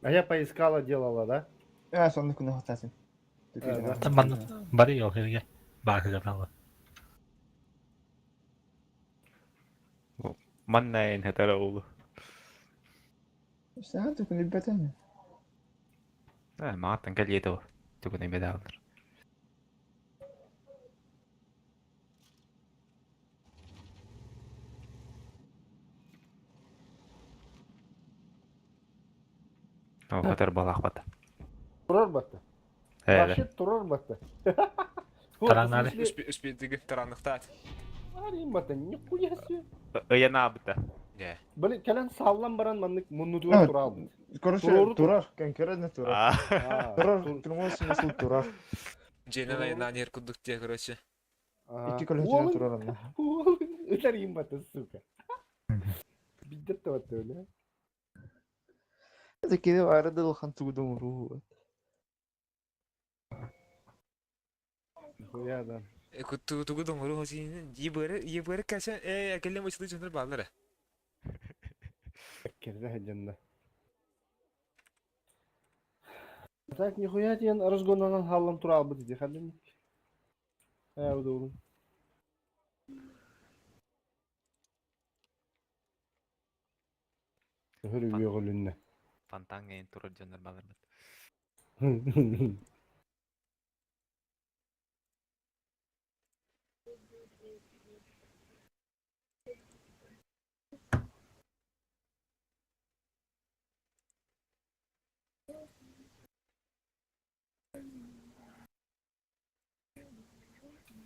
А я поискала, делала, да? Я сонны күнө хатасын. Да. Манна бары yok эрге. Баахыгар Манна эн хатар оулу. Сен түкүнү бетен. А, мааттан кэлиэдо. Түгүнэ медаллар. О, балах бата. Турар батта. Вообще турар батта. Тараннары. Успедыгы таранныктаат. Арыйым батта, нихуя себе. Ыйанаабыта. Не. Блин, кэлэн саллан баран маннык муннутугар тураалбыт. Короче, турар, конкретно турар. Турар, прямой смысл турар. Дьиэнэн айнаан иһэр курдук дии, короче. Икки көлөһүнэн турар онно. Ытарыйым батта, сука. Биддет да батта, бля. Это кини баара да улахан тугу да оҥоруу. Нихуя да. Тугу да оҥоруу ебыры кәсен э акеллем учулы дьоннор бааллара. Кэрдэ сылдьанна. Так нихуя диэн разгоннанан хааллан тураалбыт ити ханнык. Ээ удуурун. Өһөр үөҕүлүннэ. Фонтаҥҥа иһин турар дьоннор баалларбыт.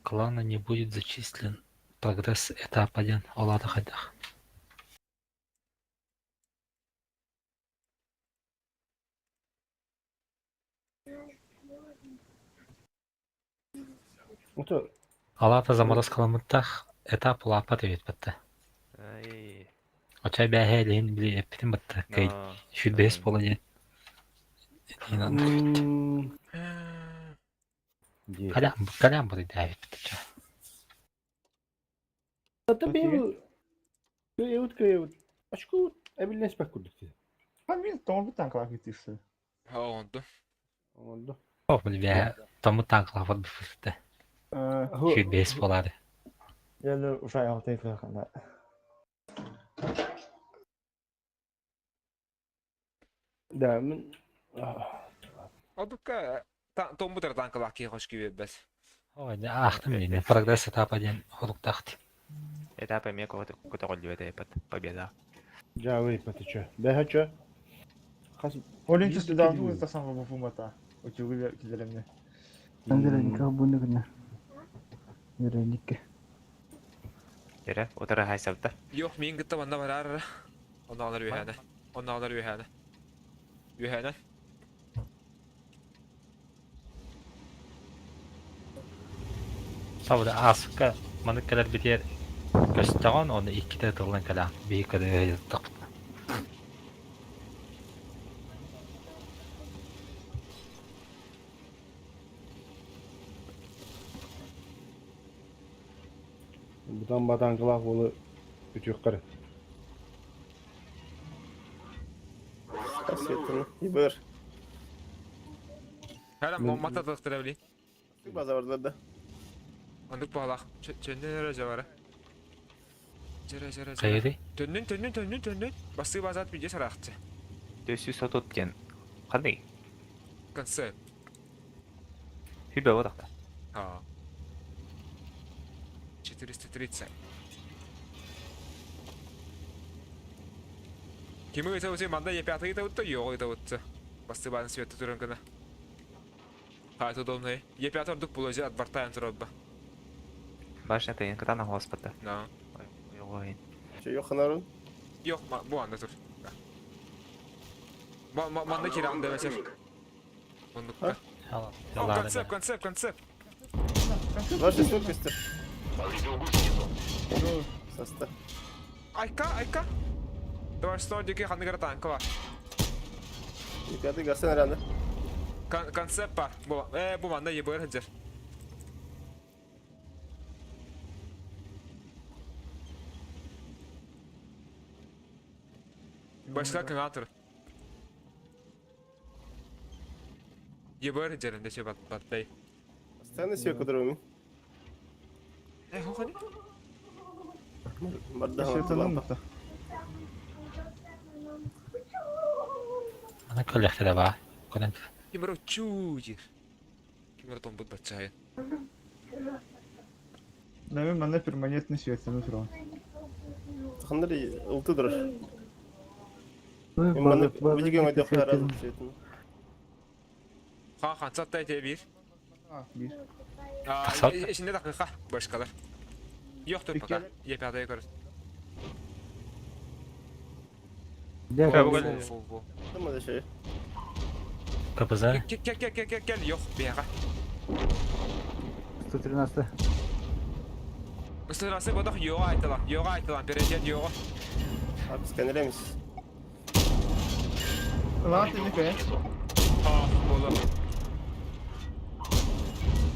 Клана не будет зачислен прогресс этап 1 ол аата хайдах? Ото Ол аата заморозкаламмыттаах этап улааппат эбит батта. Ай. Оччо бээһэ илиһин били эппитим батта кый Но. сүүрбэһис буола диэн. Дии. Калям калям буруйдаабит ча. Ата бэйб кыайабыт кыайабыт. Очко эбиллэспэк курдук дии. Мин тоҥорбут танкалаах киттиирсэ. Оонду. Оҥордо. Ох били бээһэ томмут таанкалаах барбыт Сүүрбэһис буолаары. Я уже алтай кахана. Да, мин Одукка томбутар танкалаах киһи хош киирбэт. Ой, аахтым диэн прогресс этапа диэн хоруктаахт. Этап эмиэ көтөҕүллүбэт эппит победа. Жабы иппэт чө. Бэһэ чө. Хас Олин түстү тасан бу мата. Учугу килеремне. Вероника буну гына. Вероника. Эрэ, утары хайсабыта. Yok мин гытта манна барар. Онно алар үһәнә. Онно алар үһәнә. Үһәнә. Сабыда ааска маны кэлэр битиэр көстөҕөн оны иккитэ тыллан кэлээн биһи көрө Бутан батанкалаах уолу үтүөххэр. Светını. Ибыр. Хәлем моммата тықтыра били. База да. Андык балах. Чөннөн өрө жабара. Жара жара жара. Кайыры? Төннүн төннүн төннүн төннүн. Басты базат бүйде сарақчы. Төсү сотот диэн. Ханный? Концепт. Хүбэ бодақта. А. 430. Кими ыта өте манда Е5 ыта өтті, йоғы ыта өтті. Басты базын светті түрін гына. Хайт удобный. Е5 ордук бұл өзі отбортайын тұрады. Башня тайын кытана хоспата. Да. Ой, Че, йоханарун? Yok, bu anda dur. Манда киран демесер. Ондукка. Концепт, концепт, концепт. Ваша сюрпристер. Соста. Айка, айка. Давай что, дикий хандыгара танка бар. И пятый гасен рано. Концепт бар. Бу, бу манда ебыр хеджер. Başka кыңатыр. Ебыр хеджер, десе бат баттай. Сцены сүйе кыдырым. Э, хохани? Барда. Светаны мата. Ана көллэхтэрэ баа. Көрөн Кимер чуйр. Кимер томбут батчайын. Нами мана перманентный светаны туран. Хандыр улты дұрыр. Манна билигин өйдөххө араас светин. Хан хан саттай те bir. Bir. Aa, içinde dakika başkalar. Yoktur пока. Епяда yukarı. Tamam şey. КПЗ. Gel gel gel gel gel gel yok bir yere. 113. Sırası bu da yoğa aytılan. Yoğa aytılan. Bereket yoğa. Abi skeneremiş. Lan teni be. Ha bolu.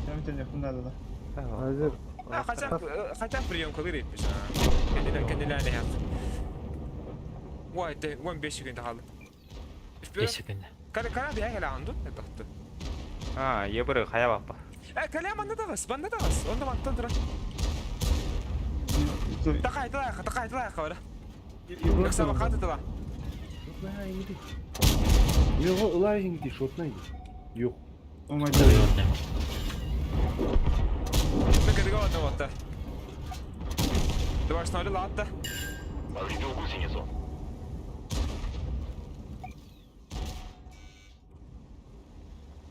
Hem teni bunlar da. Hazır. Ha kaçak kaçak прием kalır etmiş ha. Kendiler kendilerine yap. Vay de 15 günde kaldı. 5 günde. Kare kare bir hele andı. Ne tahtı. А, ебыры хая баппа. E kale bende de var. Bende de var. Onda banttan duran. Takaydılar, takaydılar kavra. Yoksa bakadılar. Yok ылай жиңди шотнай. Yok. Ne kadar oldu vatta. Duvar snarı latta.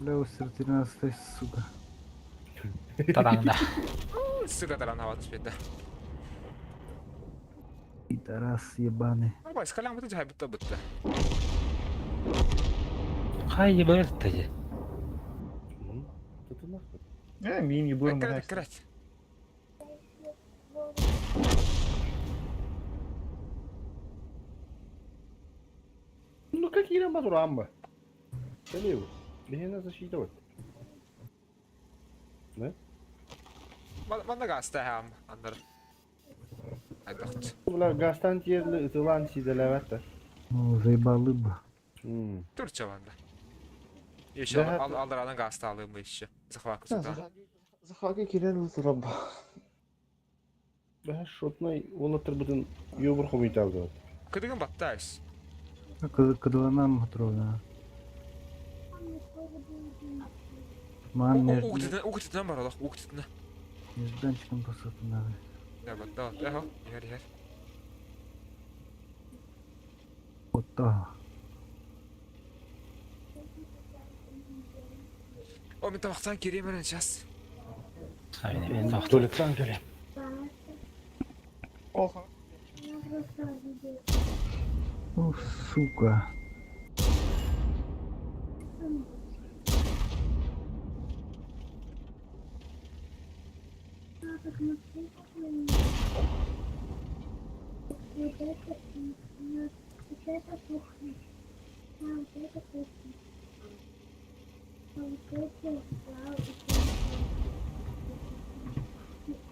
Бля, 113, сука. Тараңда. Sıkı daran hava tüfekte. Пидорас ебаный. Ama iskalan mı da bitti bitti. Хай ебыры тажы. Ne miyim yibur mu? Kırat kırat. Ну как Иран Батурамба? Kaleo. Beni защитовать. Да? Bana gazda hem anlarım. Hadi Bular gazdan yerli ıtılan sidelevette. Ну, заебалы бы. Türkçe bende. İnşallah al aldıradan gazda alayım bu işi. Zıxvak kızı. Zıxvakı kiren rabba. Бә шотнай олатыр бүтүн йобур хомиталды. Кыдыгын батты айс. Кыдыланам отровна. Ман между... Уктытынан бар олақ, уктытына. Нежданчиком посыпан надо. Да, батты, батты, ага, егер, егер. Вот то. О, мен тамақтан керейм әрін сейчас. Туалеттан келем. О, сука.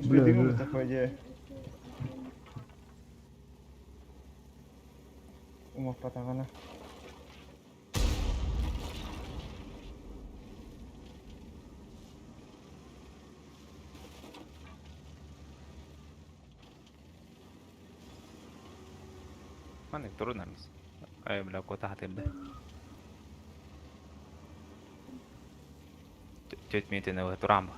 Бля, бля. Такое идея. Умаппатаҕына Маннык турунамыз. Ай, бля, кота хатырды. Теть метене турамба.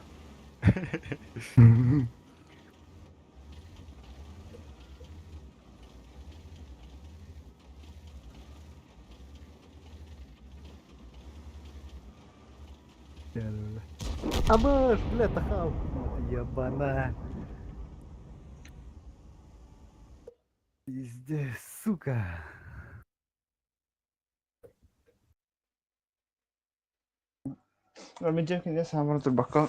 Абаш, бля, тахал. Ебана. Пиздец, сука. Мен жемкинде самара турбакка.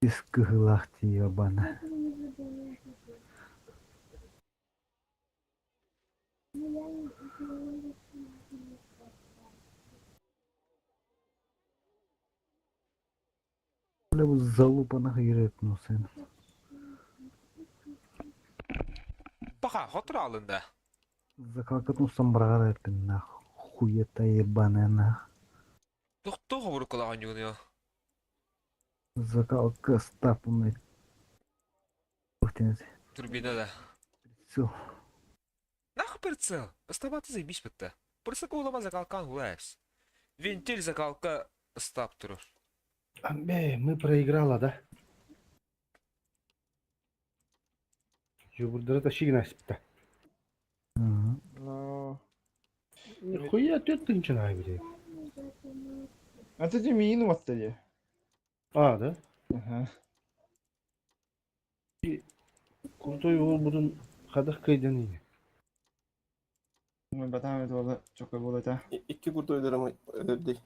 Из кыгылахти ебана. Бля, вот залупа нахуй ну сын. Баха, хотур алынды. Закалкатну самбрагар нахуй. Хуета ебаная нах. Тоқтоо хобурук кулаган югуну. Закалка стапумный. Турбина да. Все. Нах прицел. Оставаться заебись бытта. Просто куулама закалкан гулаевс. Вентиль закалка ыстаап турар. Амбе, мы проиграла, да? Юбурдара тащи спита. Но... Нихуя ты начинай, блядь. А ты мину ваттали. А, да? Ага. Крутой ол будун хадах кайдан ини. Мы батам это было чокой было это. Икки крутой дырым өлөрдүй.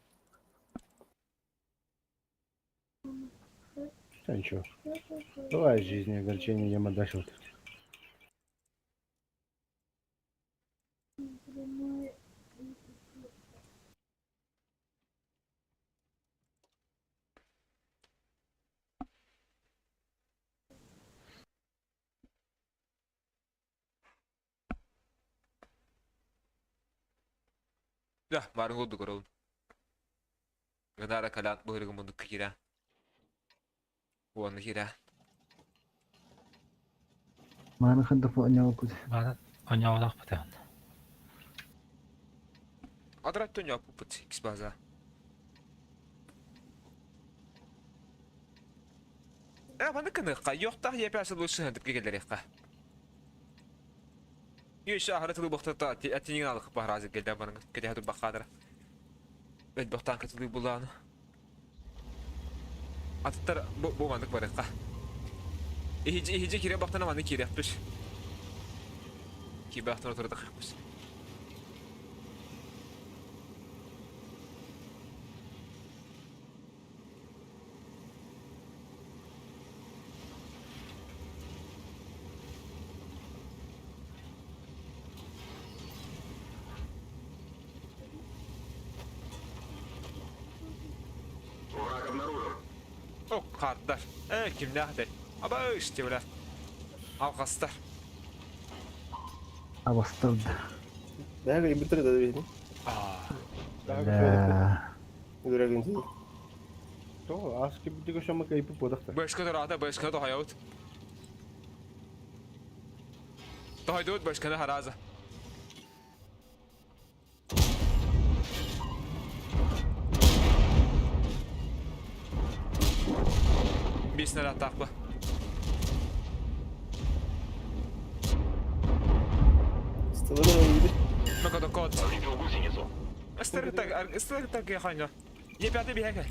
Да ничего. Бывает в жизни огорчение, я дальше. Да, барын курдук оролун. Гынара калаан быһырыгы мундукка киирэ. Уонна киирэ. Мааны хандах оонньообуккут. Мааны оонньооботохпут Адрат оонньооппуппут икс база. Э, маннык гыныахха, йохтаах епясы лучше сыһантып кэллэриэххэ. Еще аһары тылы бохтата аттинигин алых баһаразы келден барың кэтэһэ турбаххаадара. Элбэхтаан кытылыы булааны. Атыттар бу бу маннык барыахха. Иһидьи иһидьи киирэ бахтана маннык киириэхпит. Киирбэхтэн отурдахпыт. О, хаардар. Э, кимнээх этэй? Абыш, диэбилэр. Алҕастар. Абастырды. Бэгэ бүтэр да бини. Да. Үрэгин То, аски битиго шама кайпы подахта. Бэшкэ тураата, бэшкэ тоһойобут. Тоһойдубут бэшкэни харааза. Биэс нарааттаахпа. Стылын Мекодокот. Ыстырыктаг, ыстырыктаг ханьо. Е пятый биһэкэ.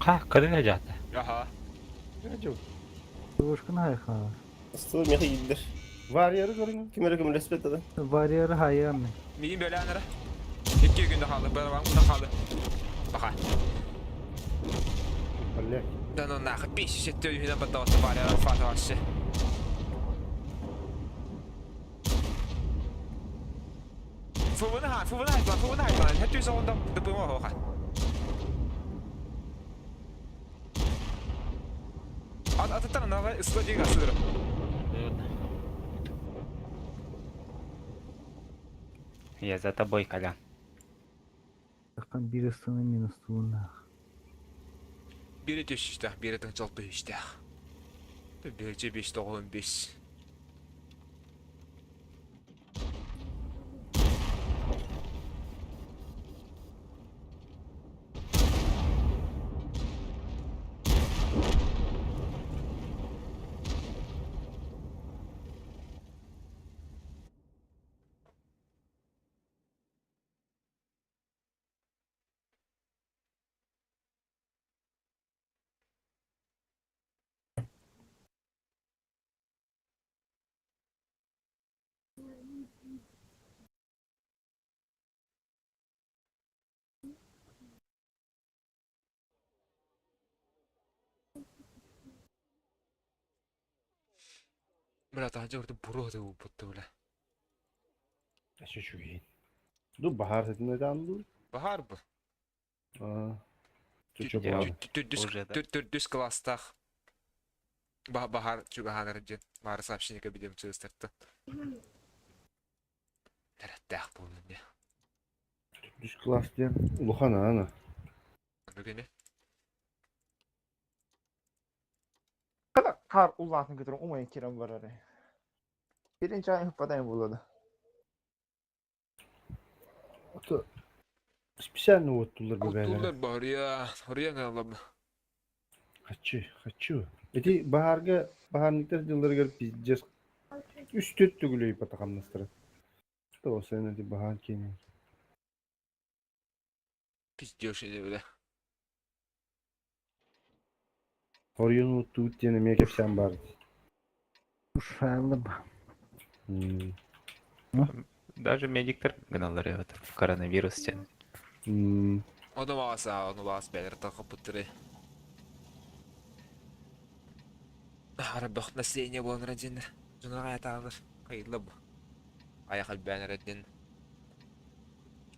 Ха, көрүнэ дьаата. Аха. Девушка хайха. Стылы мехи иддер. Варьяры көрүҥ. Ким эрэ көмөлөспөт да. Варьяры хайыамы. Мигин бөлөөнөрө. Икки күндө хаалды, барабан кутан хаалды. Баха. Блядь. Да ну нахуй, пись, сетте үйүнэн баттабатта варьяра фата вообще. Фувына ха, фувына хайтлан, фувына хайтлан. Хэттүү соҕунда дыпыма хоха. Ат атыттан анага ысла дига сыдыр. Я за тобой, Колян. Тахтан бир ыстыны минус тууннаах. Бири түшүштэх, бири тыңчал түшүштэх. Бирче беш тоғын беш. Бля, таһырдьа урут буруо да ууппут бля. Эше үчүгэй. Ду баһаар сытын ду. Баһаар бу. Аа. Төрдүс төрдүс класстаах баһаар чугаһаанар диэн баары сообщение билим чыыстартан. Тэрэtтээх буолун дии. Төрдүс класс диэн улахан аана. Бүгүнү. Баар улаатын көтөрүн умайан киирэн барар. Бирин чаайын хыппатайын буолуо да. Ото специально уоттулар бу бээлere. Оттуулар баһырыйа, хоруйа ҥаллам. Хочу, хочу. Эти баһаарга баһаарниктар дьылларыгар пиздец үс-төрт төгүл өйбөтөх хамнастара. То сен эти баһаар киэнэ. Пиздёж ини бile. Хоруйун уоттуут диэн эмиэ кэпсээн баар. Ушайлы Даже медиктер гыналлар эбит коронавирус диэн. Ону баҕас, ону баҕас бээлэр тахаппыттары. Арабах население буолан диэн дьонуга аятаалар. Хайылла бу. Аяқ элбээн эрэ диэн.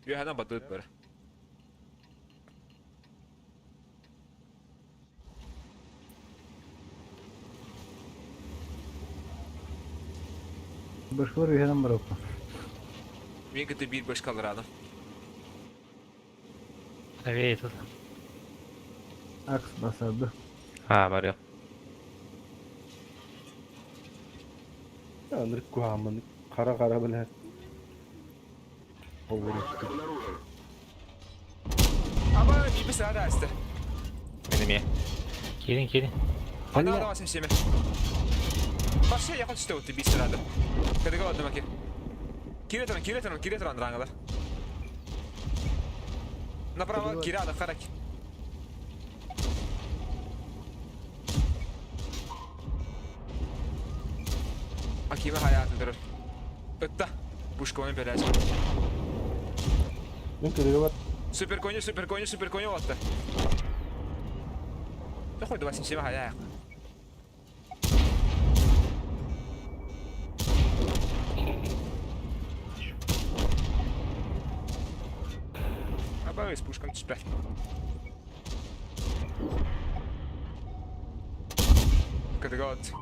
Үөһэнэ батыт бары. Башкалар үйәнен бар опа. Мен кытта биир башкалар Правее тут. Акс басады. А, барыах. Анырык куһааммын хара-хара билэр. Олору. Аба биир саада асты. Мен эмиэ. Киирин, киирин. Ана ана басым семе. Башы якын түсті өтті биир саада. Кадыга бардым аки. Кире туран, кире туран, кире туран рангалар. Направо кире ада карак. Акиме hayatı durur. Ötta. Пушка оны берәж. Мен кырыга бар. Супер коня, супер коня, супер коня отты. Тохой 27 хаяқ. Аба с пушком түспәт. Кадыгот.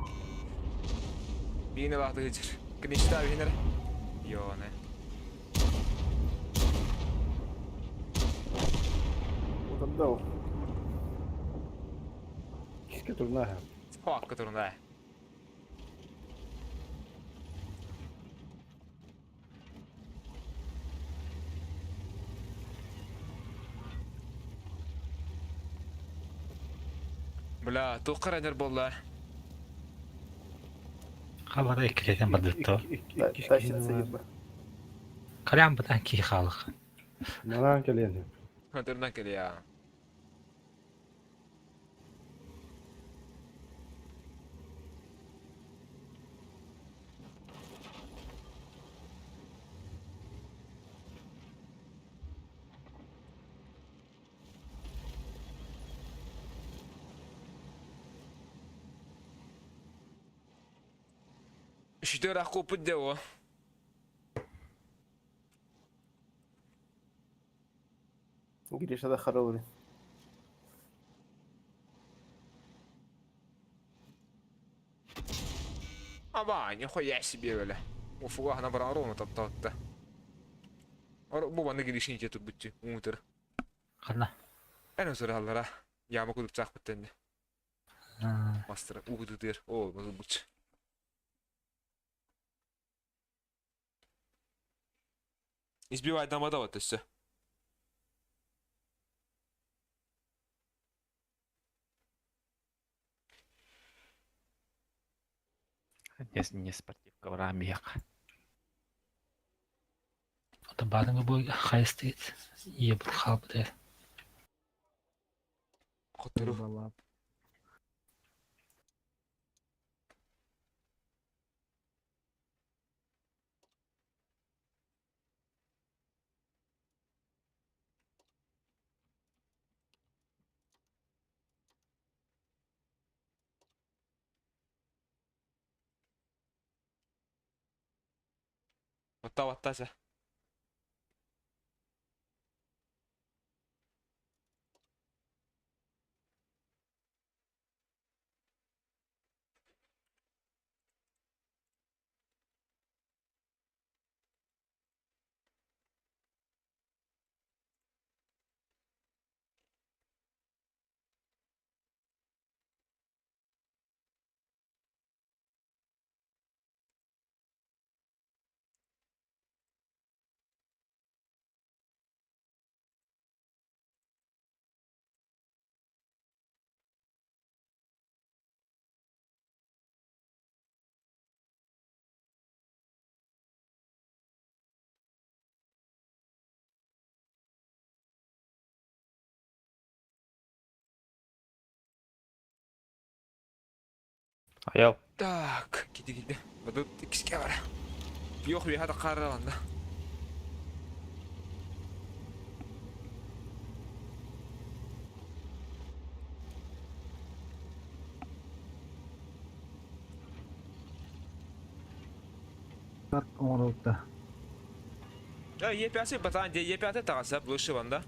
Бейне бақты хыджыр. Кништа бейнер. Йоне. Утардау. Киске турна. Хуакка турунда. Бля, тоққар болла. Хабара иккилетен бардытто. Тащится еба. Калям бытан ки халык. Манан келен. Турунан келе я. Үшітер аққу пүдде о. Гриша да хараури. Аба, нихуя себе, бля. Уфуга на баран таптатта. Ор бу баны гиришин же турбутчу, умутыр. Ханна. Эн өсөр аллара. Яма кудуп чак биттенде. Мастер угудудер. О, бу буч. Избивай дамада вот все. Не, не спортивка в рамиях. Ото бадыңы бой хайстыт. Ебут халбыты. Котору. Балап. Отта отта ся. Аял. Так, киди киди. Бадут иккиске бара. Yok үөһэ таххаараланна. Карт оҥоролта. Е5 батан де Е5 таҕаса лучше банда.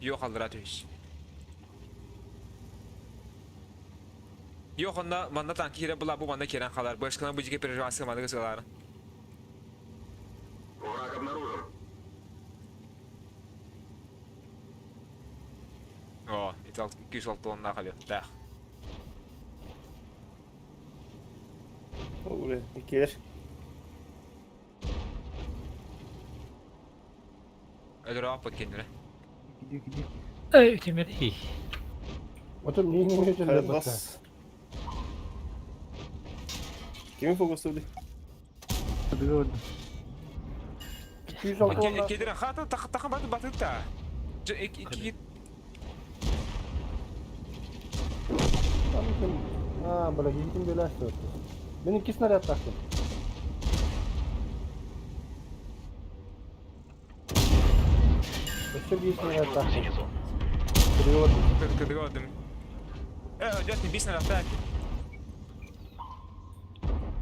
Yok аллара түһүс. Yok онно манна танки киирэ була бу манна киирэн хаалар. Бышкынан бу дьигэ переживанска манныгы сылаарын. О, 206 онна халыктаах. Ол иккилэр. Өлөрө аппыт кинилэр. Иди, иди. Эй, Тимир, и. Отон миигин өтөллөр бата. Хайдас. Кими фокустуур? Подгород. 206 уонна Кедерен хата тахан баты батытта. Ики А, бля, киһитин бөлөөстөр. Мен икки снаряд тахтым. Өссө биир снаряд тахтым. Перевод. кыдыгодым. Э, дёт не бис на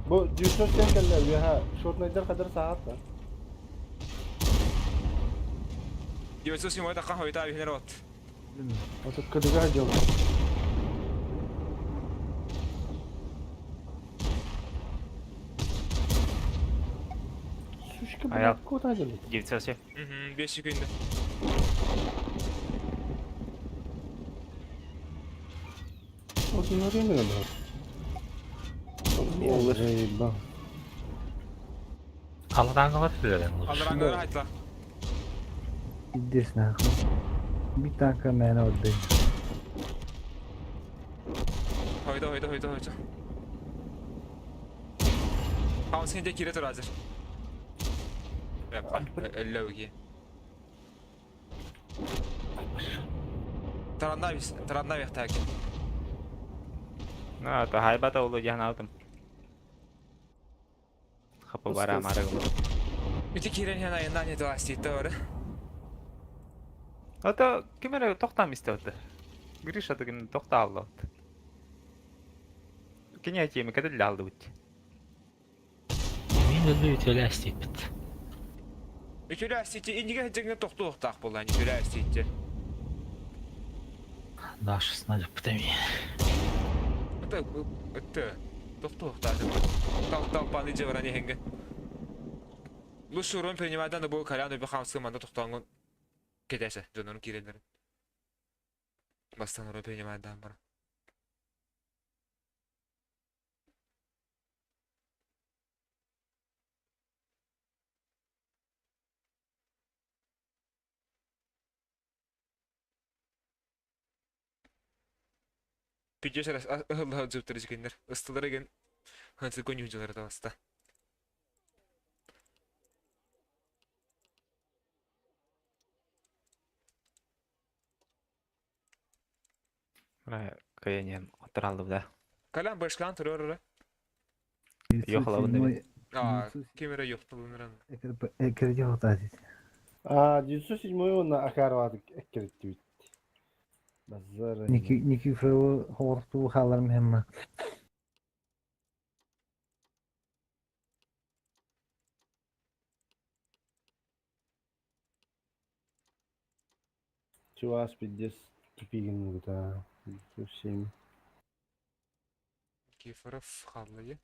Бу 907 кэллэ үөһэ шотнайдар хадыр саҕатта. 907 тахан хойта бихнер от. Отут кыдыга дьыл. Сучка, Аял. блядь, куда делать? 907. Угу, 5 секунд. Вот не время, брат. Олар. Заебал. Аллараңалар билерен лучше. Аллараңалар айтла. Пиздец нахуй. Bir танка мээнэ отдай. Хойда, хойда, хойда, хойда. Хаус хинде кире тур азыр. Элләүге. Таранна бис, таранна бих таки. Ну, это хайбата улу жанаутым. Хапы бара марыгым. Үти кирен хен айынан не таластит бар. Ото кимере тоқтам истеотты. Гриша деген тоқта алды. Кине айтайым, кәділ алды бит. Мин өлүү үтөлөөстүппүт. Үтүләстит, инниге хәҗәңне тохту тохтак булган үтүләстит. Даш снаряд эми. Это это тохту тохтак. Тал тал паны жеврани хенге. Лучше урон принимайдан да бу коляну бу хамсы манда тохтангын кетесе, жонорун кирелер. Бастан урон принимайдан бар. Пидёс ылла жыптыр жигеннер. Ыстылар еген хансы көнү жылар таласта. Мына кайынен отыр алды да. Калам башкан турор. Yok la bunu. А, кемера yok булыныран. Экерде отазит. А, 907 уонна акарвадык эккериттибит. Базар. Ники Никифорова хоортуу халарым хемма. Чуваш пиздец тупигин гута. 907. Кифоров халлы.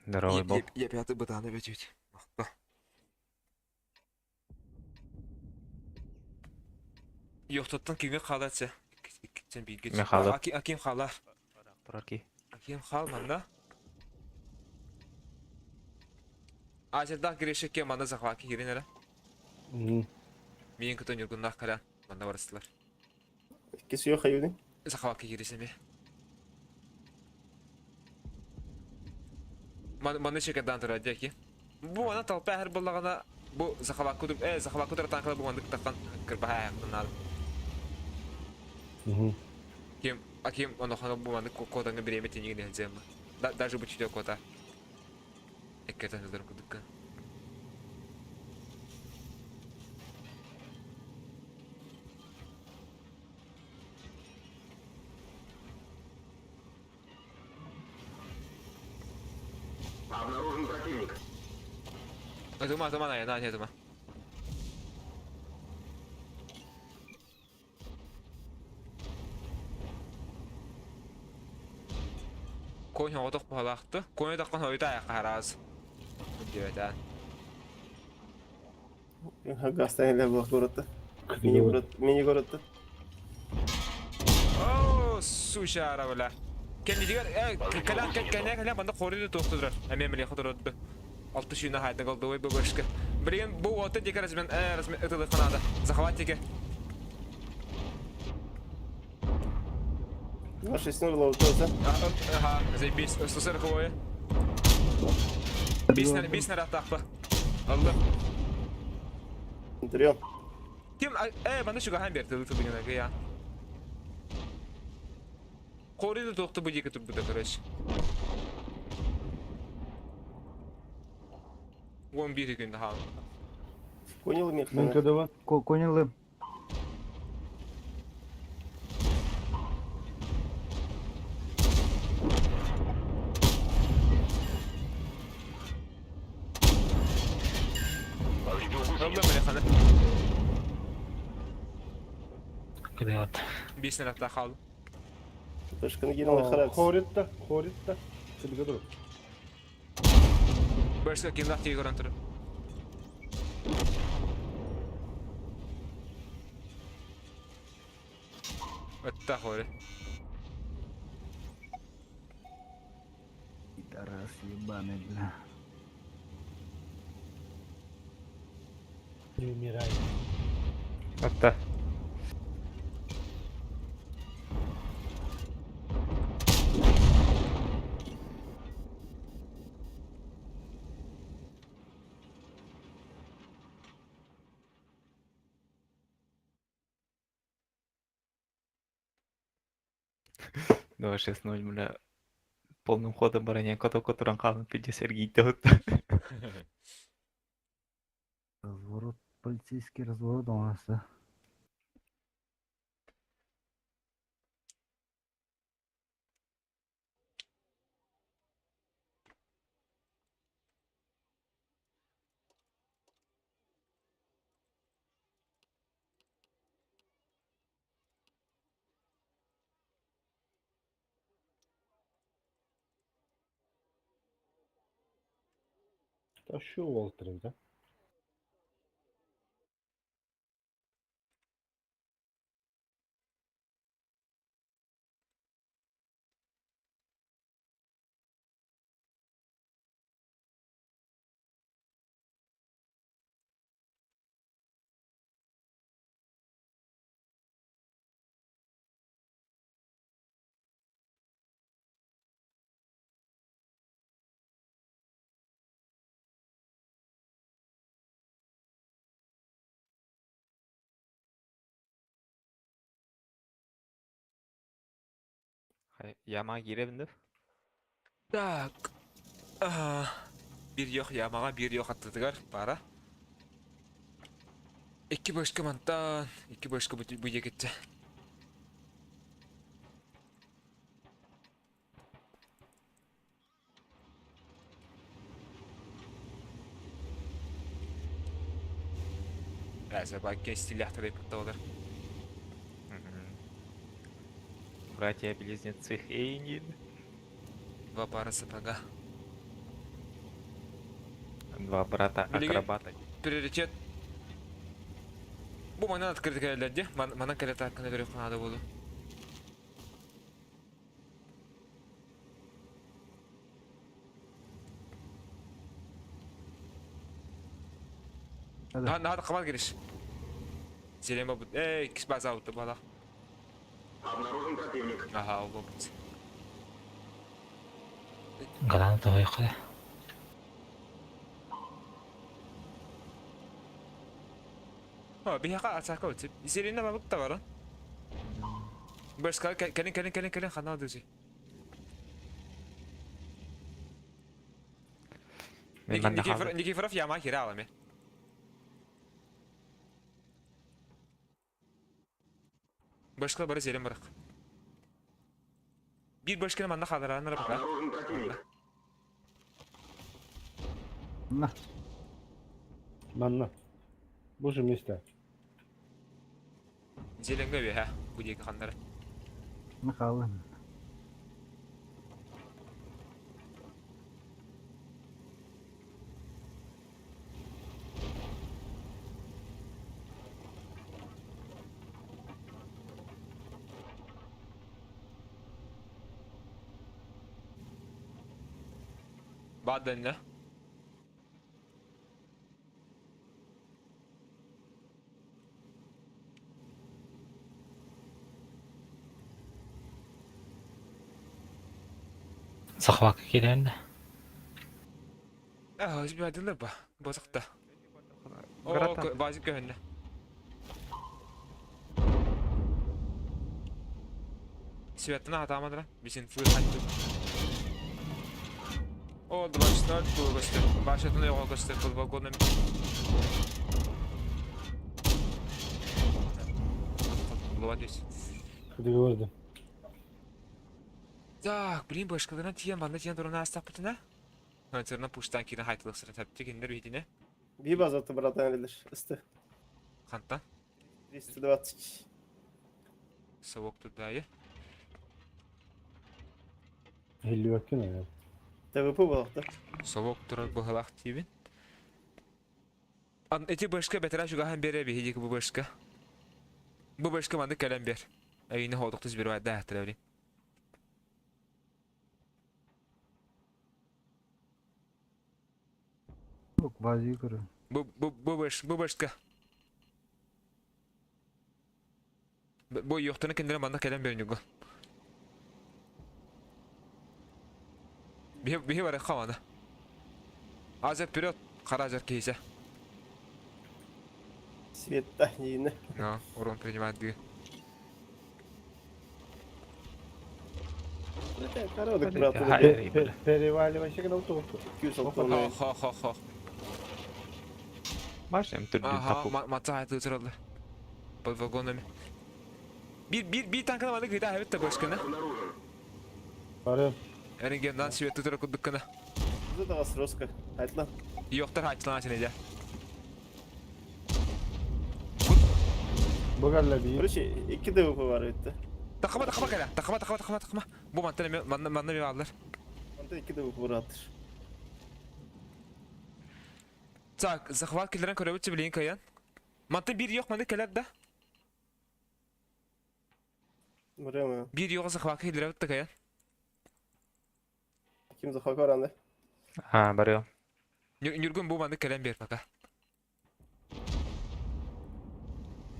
Здоровый был. Я пятый бытаны бетють. Yoxtatdan kimge qalatsa? Sen bilgi. Мен қалып. Аким қалар. Тұрар ки. Аким қал манда. Азерда кирешекке манда захваки киренere. Мин күтөн юргуннах кара манда барыстылар. Кисио хайыны. Захватка киирисэми. Маны чекадан турар дьэки. Бу ана толпа эһэр буллаҕына бу захватка захватка турар танкалар бу маннык таххан кырбаһа аяқтан Ким аким онохоно бу маннык кодаңы бириэмэ тинигин илдьэм. Даже бу чүтө кота. Эккетен сылдыр кудукка. Обнаружен противник. Атыма, атыма, на, на, атыма. Конь оҕотох баһалаахты. Конь таххан хойута айахха хараас. Диэбэтэ. Гастан эле буох городта. Мини город, мини городта. Оо, сучара бля. Кэннигэр кэлэн кэннэ кэлэн манна хорины туохтудурар. Эмиэ миле хотуродду. Алты сүүнэ хайда голдовой быбышка. Билигин бу уота диэки размен размен ытылыхха наада. Захватики. 2-6-0 лаутоса. Ага, заебись. 140-е. Бис наратахпа. Алла. Интерьем. Ким маны шугахан берді ытылыгына я. Корыды тоқты бу диэки турбута, короче. 11 күн хаал. Понял мех. Мен кадава. Конилы. Кыдыат. Бис наратта хаал. Башканы генерал харакс. Хоритта, хоритта. Сидга дур. Башка кимдах тиги көрөн турар. Ытта хори. Пидорас ебаный, бля. Не умирай. Атта. 2-6-0, бля. Полным ходом броня коток туран қалын пиде Сергей тот. Разворот, полицейский разворот у нас, да? Тащу Уолтер, да? Яма киребин деп. Так. Bir yok ямаға, bir yok аттытыгар бара. Икки башка мантан, икки башка бу егетте. Әзі баккен стиляхтар епітті олар. Братья-близнецы Хейнин. Два пара сапога. Два брата акробата. Приоритет. Бу манан открыт кэллэрди. Манан кэлэ таккына көрөх наада буолу. Наада камал кириш. Зелема бут. Эй, кис база бутты бала. Обнаружен противник. Аха, ол буолбут. Граната тоһуйха. О, биһиэхэ атака өтүп. Зелена бабык да баран. Бэскал кэлин кэлин кэлин кэлин ханаа дыжи. Никифоров яма хире алами. Башка бары зелен барак. Бир башканы манна хааларааннара пока. Обнаружен противник. На. Манна. Бу же место. Зеленге үөһэ бу диэки ханнара. Михайловна. Баадынна. Захватка киирэн Аа, баадынна ба. Босақта. О, базик көһүннэ. Светтана хатаамадыра. Бисин фыр хаттык. О, 24 тула көстөр. Башатын ойоҕо көстөр подвагоном. Молодец. Договорда. Так, блин, башкаларынан тиен, манна тиен турана астаппытына. Хантырна пуштан кирен хайтылықсырын тәпті кендер бейтіне. Bir bazatı братан bilir. Исты. Хантан. 320. Совок тудайы. 50 наверное. ТВП буолта. Совок турар быһалаах тиибин. Ан эти башка бэтэрэ чугаһан биэрэ биһиги бу башка. Бу башка маннык кэлэн биэр. Эйини хоодуктус бир баайда блин. Бази көрө. Бу бу бу баш бу башка. Бу йохтаны киндере манна кэлэн биэр ньугу. Биһи биһи бар хавана. Аза вперед, харажар кейсе. Света диini. Но, урон принимает дыы. Карадык братан. Переваливайся, когда утопку. 260. Хо хо хо. Башням түрдүн Аха, тапу. матса хайтыы тураллар. Под вагонами. Бир бир бир танкана маны гыта хабит табашкана. Обнаружен. Бары. Эргендан светы тура кудуккана. Бизде да роска. Айтла. Йоктар хайтылан сенеде. Бугалла бир. Короче, 2 ТВП бар өтті. Тахма тахма кара. Тахма тахма тахма тахма. Бу мантан манна манна би аллар. Онда 2 ТВП бар атыр. Так, захват килерен көрөбүт билин каян. Мантан бир yok маны келер да. Барыма. Бир yok захват килер бит каян. Ким захват бар анда? А, барыа. Нүргүн бу маны келен бер пока.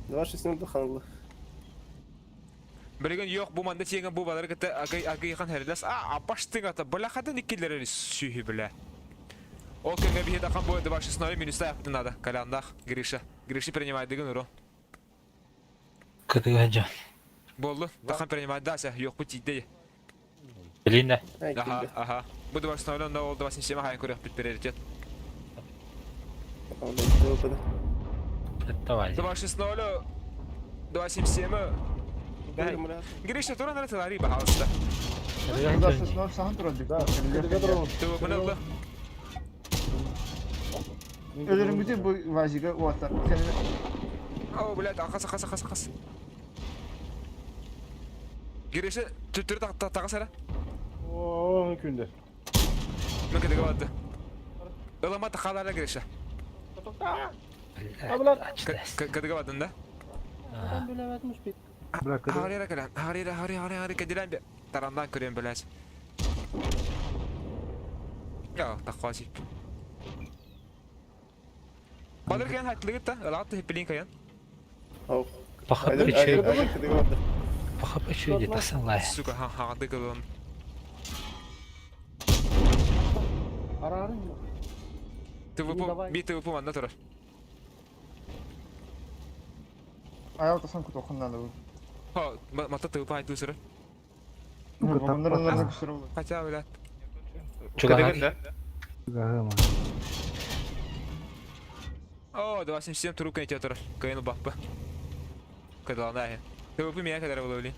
2.6 даханлы. Билген yok бу манда тиген бу балар кете агай агай хан херлес. А, апаштың ата. Бла хатын иккилер сүйү биле. Ол кемге бихе дахан бу башы снори минуста яптын надо. Каландах Гриша. Гриша принимает деген урон. Кытыга жон. Болду. Тахан принимает дася. Yok бу тиде. Билин да. Аха, аха. Бу два снори онда ол 27 хайын көрөк бит приоритет. Давай. 2.6 2.77. Гриша туран ара тылари бахалста. 2.6 сахан турар Да, Тыбы Өлөрүмүтү бу вазига уоттар. О, блядь, акас, акас, акас, акас. Гриша, түттүрү тагас ара. О, күндө. Мен кедеге барды. Ылама тахалара Гриша. Кедеге бардын да? Харира кэлэн, харира, хари, хари, хари, кедилен бе. Тарандан көрөм биләс. Я, тахвасип. Балыр каян хаттылыгыт та, ылаат хеппелин каян. Паха пиче. ХП үчүгэй дии тахсан лай. Сука, хаҕадык ылым. Арарын ТВП, би ТВП манна турар. Аял тасан кутуоххун наада бу. Хо, мата ТВП айтыы сыры. Мындыр көстөр ол. Хотя, блядь. Чугаһын да? Чугаһыма. О, 277 турук кэнтиэ турар. Кыайын баппа. Кыдалана аһы. ТВП меня кадара было, блин.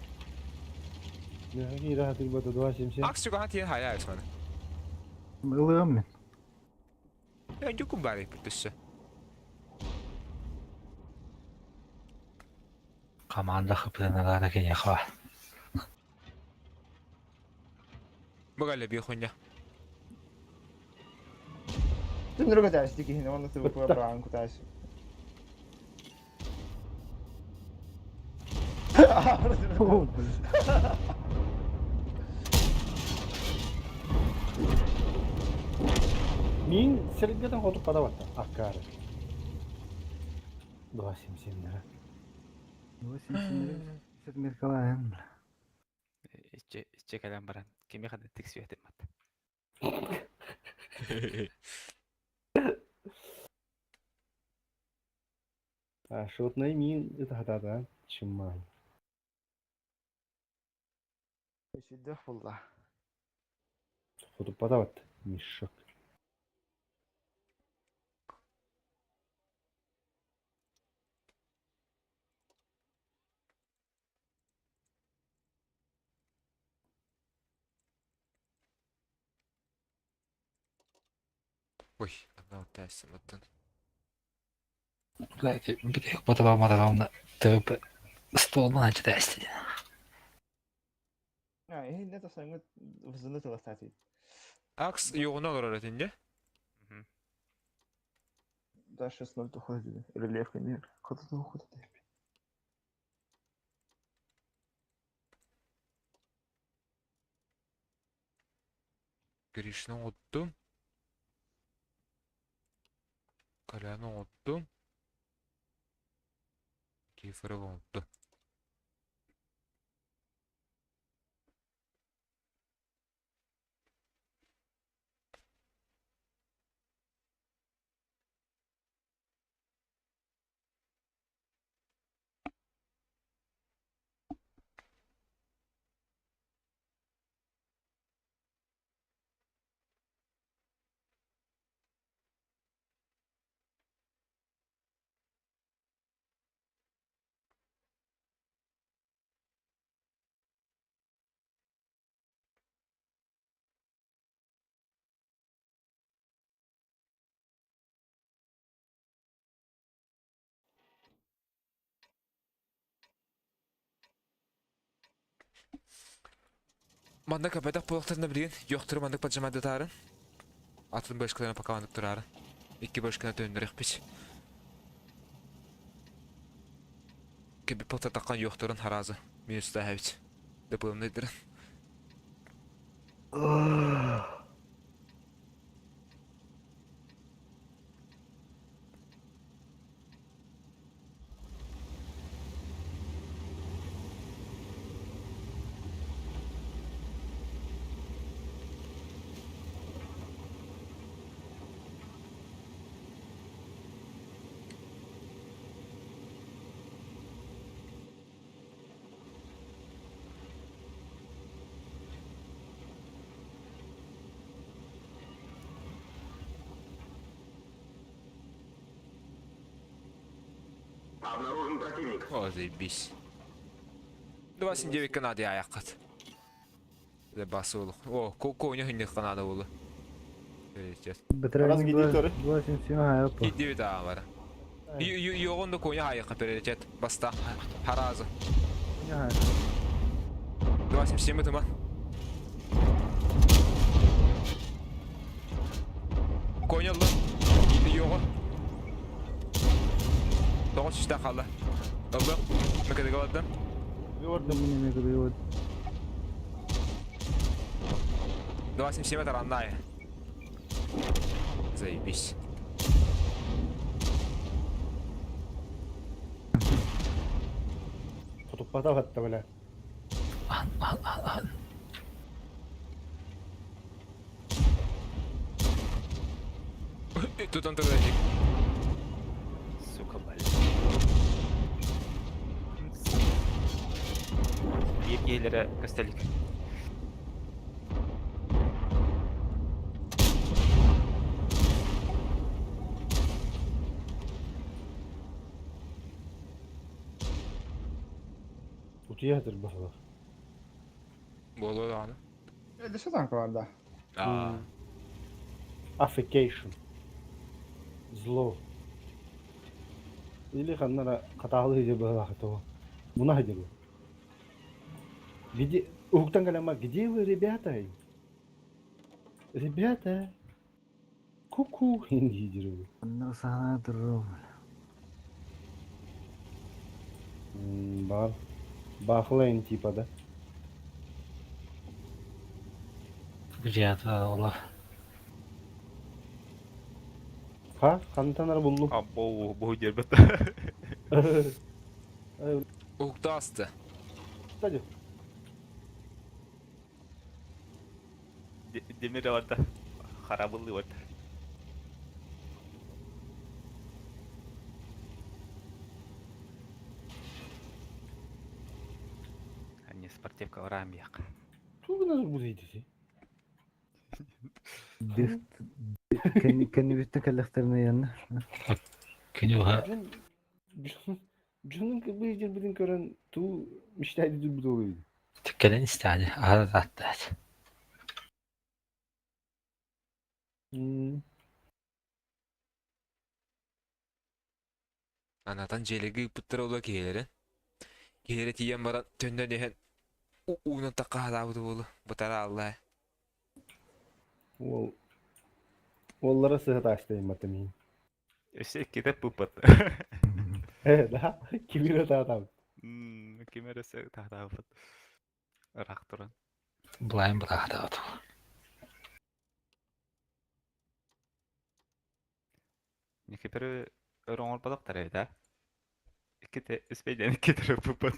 Киирэ хатырбата 277. Акс чугаһан тиен хая айсманы. Ылыам мин. Дюкум бары бүтүссө. Команда ХП-налара киниэхэ Быгале би хуйня. Түннүрү көтөөс киһини онно ТВП браан кутаас. О, блин. Мин сиргетен хоту падабатта. Аккары. 277 лира. 87 Меркалаем, бля. Ичче ичче кэлэн баран кимиэхэ да тиксүө этим А шотный мин это хатата чымман. Сүдэх булла. Хоту падабат. Мешок. Ой, одна тәсім оттан. Блядь, потом ТВП ствол начать расти. Иһинне тасаңыт вызыны тыластати. Акс юғына олар этинде. Да 6-0 тухады. Рельеф не. Хоту тухады. Гришны оттум. Коляны оттум. Киферов отту. Манна капетах буолуохтарына билигин йохтору маннык поджимайдатаарын. Атын башкаларына пока маннык турарын. Икки башканы төннөрөхпүт. Кеби потатаккан йохторун харазы. Минуста хэбит. Дөпөмнөйдөрүн. Обнаружен противник. О, заебись. 29 Канады аяққат. Басы олу. О, коня хинник Канада болу. Бетрайник 277 аяпа. 9 аа бара. Йоғонда коня аяққа перелетет. Баста. Харазы. 277 тыма. Коня лы. Йоғы. Тоғыз үсті қалды. Алды. Мекедеге бардым. Мекедеге 277 таранная. Заебись. Хотуппата батта бля. Ан ан ан ан. Тутан турар. Сука, блядь. Биир киһилэрэ көстөлүк. Утуйа сытар баһылар. Буолуо даҕаны. Дөссө танка бар да. Аа. Аффикейшн. Зло. Или ханна хатаалы сидер быһалаах того. Муна сидер. Где... Уһуктан кэлэмма, где вы, ребята? Ребята. Ку-ку. Индидер. Ну, сана туру. Бар. Бахлайн типа, да? Где-то ола. Ха, хантан буллум. Або, бу дербет. Уһукта асты. Кстати, Демир барда. Харабылы барда. Они спортивка орамьяк. тугунар бу дейди. Кэннибиттэн кэллэхтэринэ янна. Күнү Дьон дьонун кыбы билин көрөн туу мечтайды дүрбүт олуйду. Кэлэн истээди. Аһара тааттаат. Анатан дьиэлэргэ ыыппыттара буолуо киһилэрин. Киһилэрэ тиийэн баран төннөн иһэн уунан таккаһалаабыт буолуо. Бытара аллаа. Уол уоллара сыһа таастайыммата миин. Өссө иккитэ пыппат. Э, да, кимире таатам. Ким эрэ өссө таатаабыт. Ыраах туран. Былайын быраахтаабыт. Никиперы өр оҥорботохтор эбит аа? Иккитэ үспэйдэн иккитэ пыппат.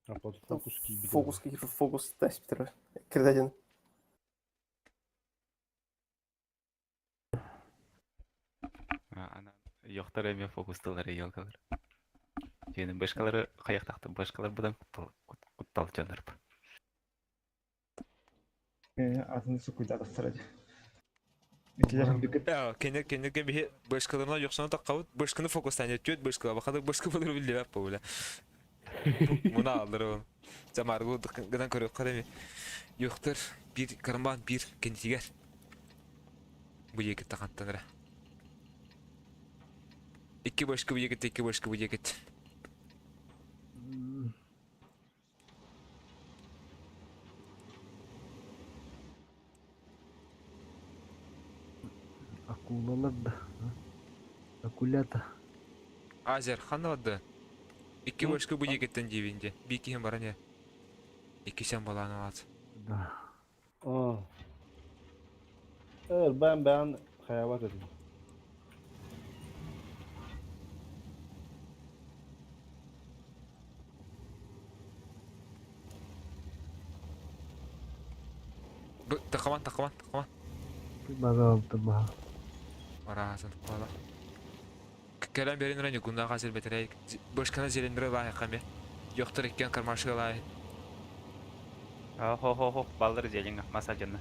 Фокус киирбит. Фокус киир, фокус таспитер. Кредадин. Ана йохтар эми фокусталары елкалар. Жени башкалары каяктакты башкалар будан куттал жанырып. Атын сукуйдатастар эди. Итилерин бүкүт. Кенер кенерге биһи бышкаларына йохсона таккабыт. Бышканы фокустан өтүөт бышкала. Бахады бышкы болор билбэп була. Муна алдыр ол. Жамаргу гынан көрөк карами. Йохтар бир карман бир кентигер. Бу екит тахантанра. Икки башкы бу екит, икки башкы бу екит. Акулалар да. Акулята. Азер ханна барды. Икки башкы бу екиттен дибинде. Бики хем баране. Икки сен баланы алат. Да. Аа. Эр бэн бэн хаябат этим. Тақаман, тақаман, тақаман. Базалты баха. Арасын бала. Кэлэн берин рани гунда хасыр бетерей. Башкана зелендре лай каме. Йохтар иккен кармашы лай. Хо хо хо баллар зелинга масажына.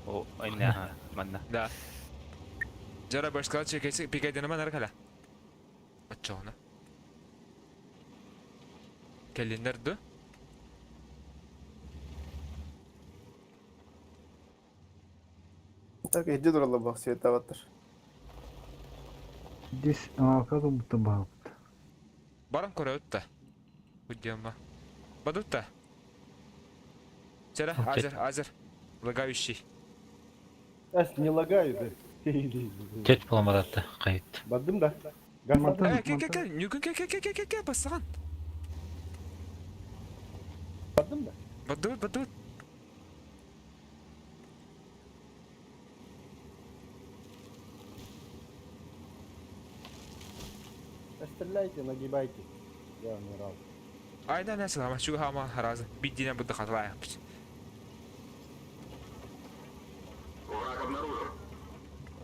О, ойна манна. Да. Жара башкала чекеси пикайдена манар кала. Ачоона. Келлиннер ду. Так, иди дуралла бах света баттар. Здесь алка будто баха. Баран көрөттө. Удема. Бадутта. Жара, азер, азер. Лагающий. Эс не лагаю да. Төт буламаратты. Кайыт. Бардым да. Э, ке ке ке, нүкүн ке ке ке ке ке ке бассаган. Бардым да. Бадут, бадут. Стреляйте, нагибайте. Я умирал. Айна нэ сылама чугаһаама аразы биддинэн быдды хатылаайахпыт. Враг обнаружен.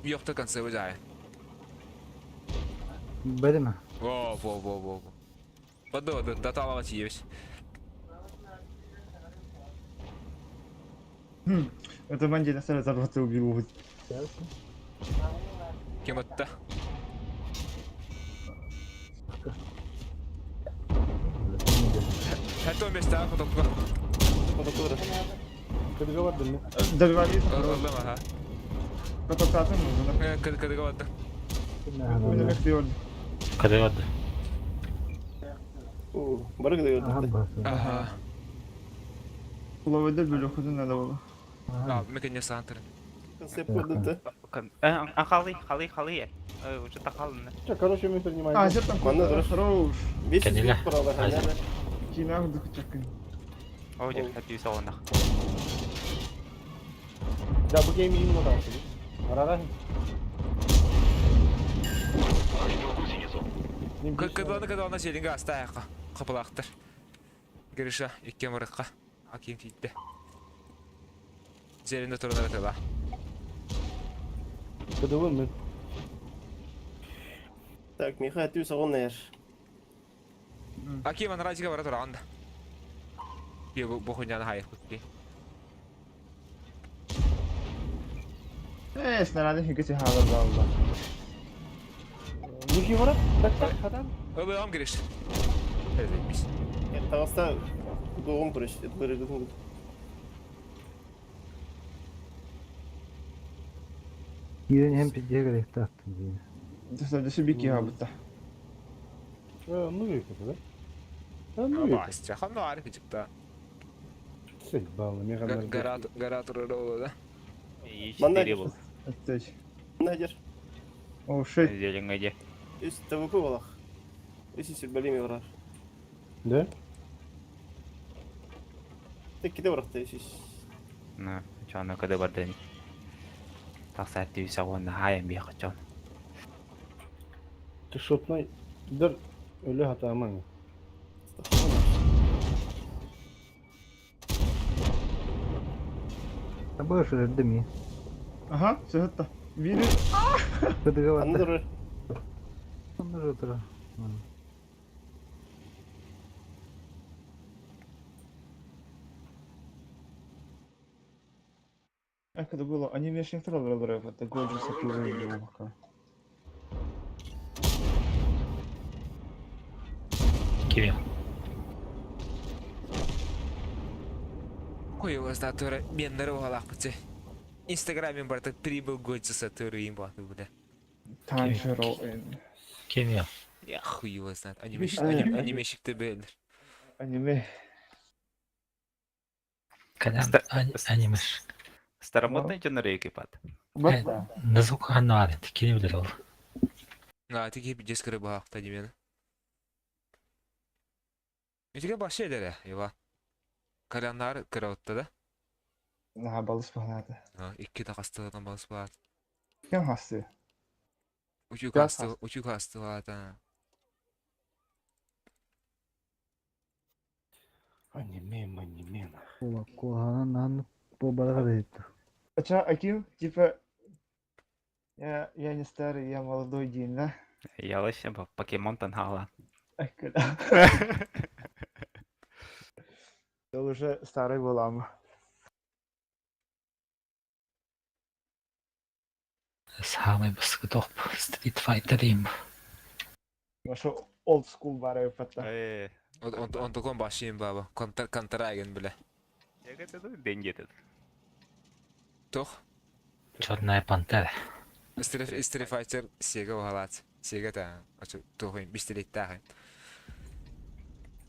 Йохта концевы жайын. Бэдима. Во, во, во, во, во. Бады, бады, даталава тиебис. Это бандит сразу зарваться убил. Кем атта? Это места потопка. Потопка. Кыдыга бардым мен. Добивали. Ыллым, ага. Потопкатын нужно. Кыдыга барды. Кыдыга барды. Бары кыдыга барды. Ага. Ловыды бөлөхүдүн надо было. А, мекене саантыр. Концепт көрдү. Халы, халы, халы. Уже тахалны. Че, короче, мы принимаем. А, же там Манна дұрыс. Хорош. 500 құралы. Кинах духчакын. О, дер, хәтүй салынақ. Да, бу гейм именно там. Арара. Кыдыланы кыдыланы селинге астаяққа. Қапылақтыр. Гриша, иккен барыққа. Аким тийтті. Зерінде тұрынар тыла. Кыдылын мен. Так, Михаил түү сагон нэр. Аким ана радига бара тураганда. Бе бу хуйняны хайыр күтти. Э, снаряды хигити хала балла. Никифоров, так так, хатан. Ылыам Гриш. Эдемис. Тагыста догом көрөш. Көрөдүм. Кирен hem пиздеге керек таттым дейін. Дөсө бики хабыта. Ну и это, да? Ну и. Бастя, ханна арык жыкта. Сей, баллы, мега. Гора гора турары да. Манда был. Оттеч. Надер. О, шит. Зеленге. Үс ТВП болақ. Үс үс бөлеме барар. Да? Тек кете барақта үс үс. На, чана када бардани. Тақса түй сагон хайым би хачан. Ты шотной дыр өлө хатаман. Табыш өрдү Ага, все это. Вирус. Кыдыга барды. Андыр. Андыр отура. Как это было? Они меня не троллили, это Годжи сапуры Кирилл. Ой, у вас натура мен нарывалах бute. Инстаграме барта прибыл Годжи Сатуру им баты бля. Танжеро. Кирилл. Я хуй его знает. Анимешик бэлдер. Аниме. Кадам анимеш. Старомодный жонор пат. Назук ханна Кирилл билер ол. А, ты кип дескары баақта демен. Этиге башы эдере, Ива. Каляннар кыраутта да? На, балыс бағнады. Икки да қастығынан балыс бағат. Кем хасты? Учу касты, учу касты бағат. Аниме, аниме. Куһанан ан бу барга дейт. А Аким, типа, я не старый, я молодой день, да? Я вообще покемон танхала. Ол уже старый болам. Самый баскы топ Street Fighter им. Ошо old school бары патта. Он таком башым баба. Контр контраген бля. Деньги Тох. Черная пантера. Street Fighter Sega оғалат. Sega та. Ачы тохын бистелеттахын.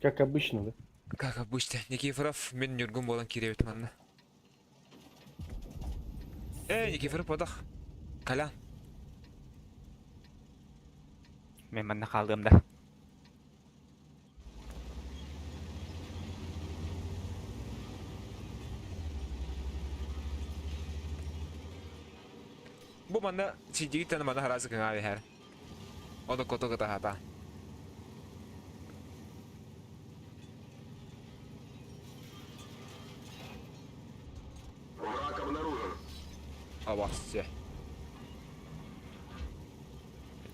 Как обычно, да? Как обычно. Никифоров мен Нюргун болан киребит манна. Эй, Никифоров подах. Калян. Мен манна қалдым да. Бу манна сидигиттен манна харазы кыңа бихер. Ода кото кыта хата. Абассе.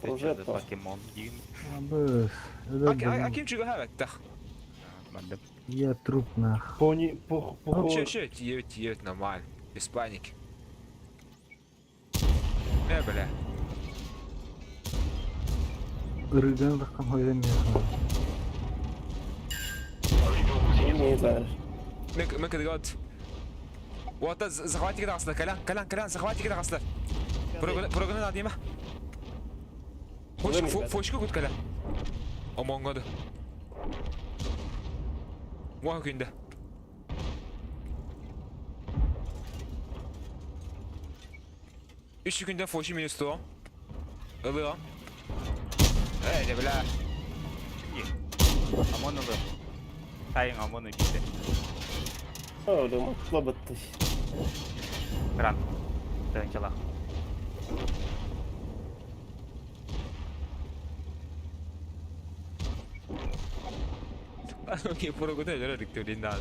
Уже то. Покемон диин. Абыс. А ким чугаһа бэттэх? Мандым. Я труп нах. Пони, пох, пох. Че, че, тиевит, тиевит, нормально. Без паники. Э, бля. Ырыган ракам хойдан меха. Не знаешь. Мек, мек год. Вот, захватик да Колян, Колян, Колян, захватик да Прогоны надо има. Фошка кут Колян. Омонгоды. Уа күндә. Үч күндә фоши минус туа. Ылыа. Эй, бля. Амон ылы. Тайын Амоны бите. Өлüm atla bitti. Кран. Тыгынчалах. Окей, прогоны өлөр Викторина.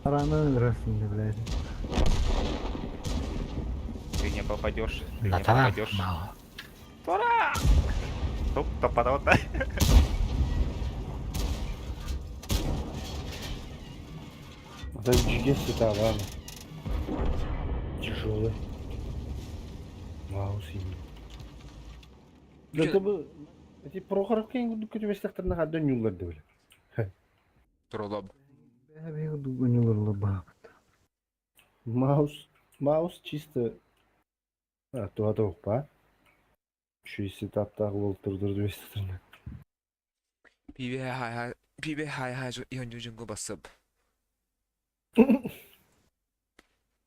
Рано ырасың, блядь. Ты не попадешь. Ты не Натана попадешь. мало. Топ, топ, топ, Да жиге сета, ладно. Тяжелый. Маус именно. Да это бы... Эти Прохоровка күтүбэстэхтэринэ хадда ньуулар да бile. Троллоб. Бэбэ дугунюлар баапт. Маус, маус чисто... А, туа тоқпа. Şu сетаптағы болып тұрдырды бестірні. Пибе хай хай, пибе хай хай жо ион жужунго басып.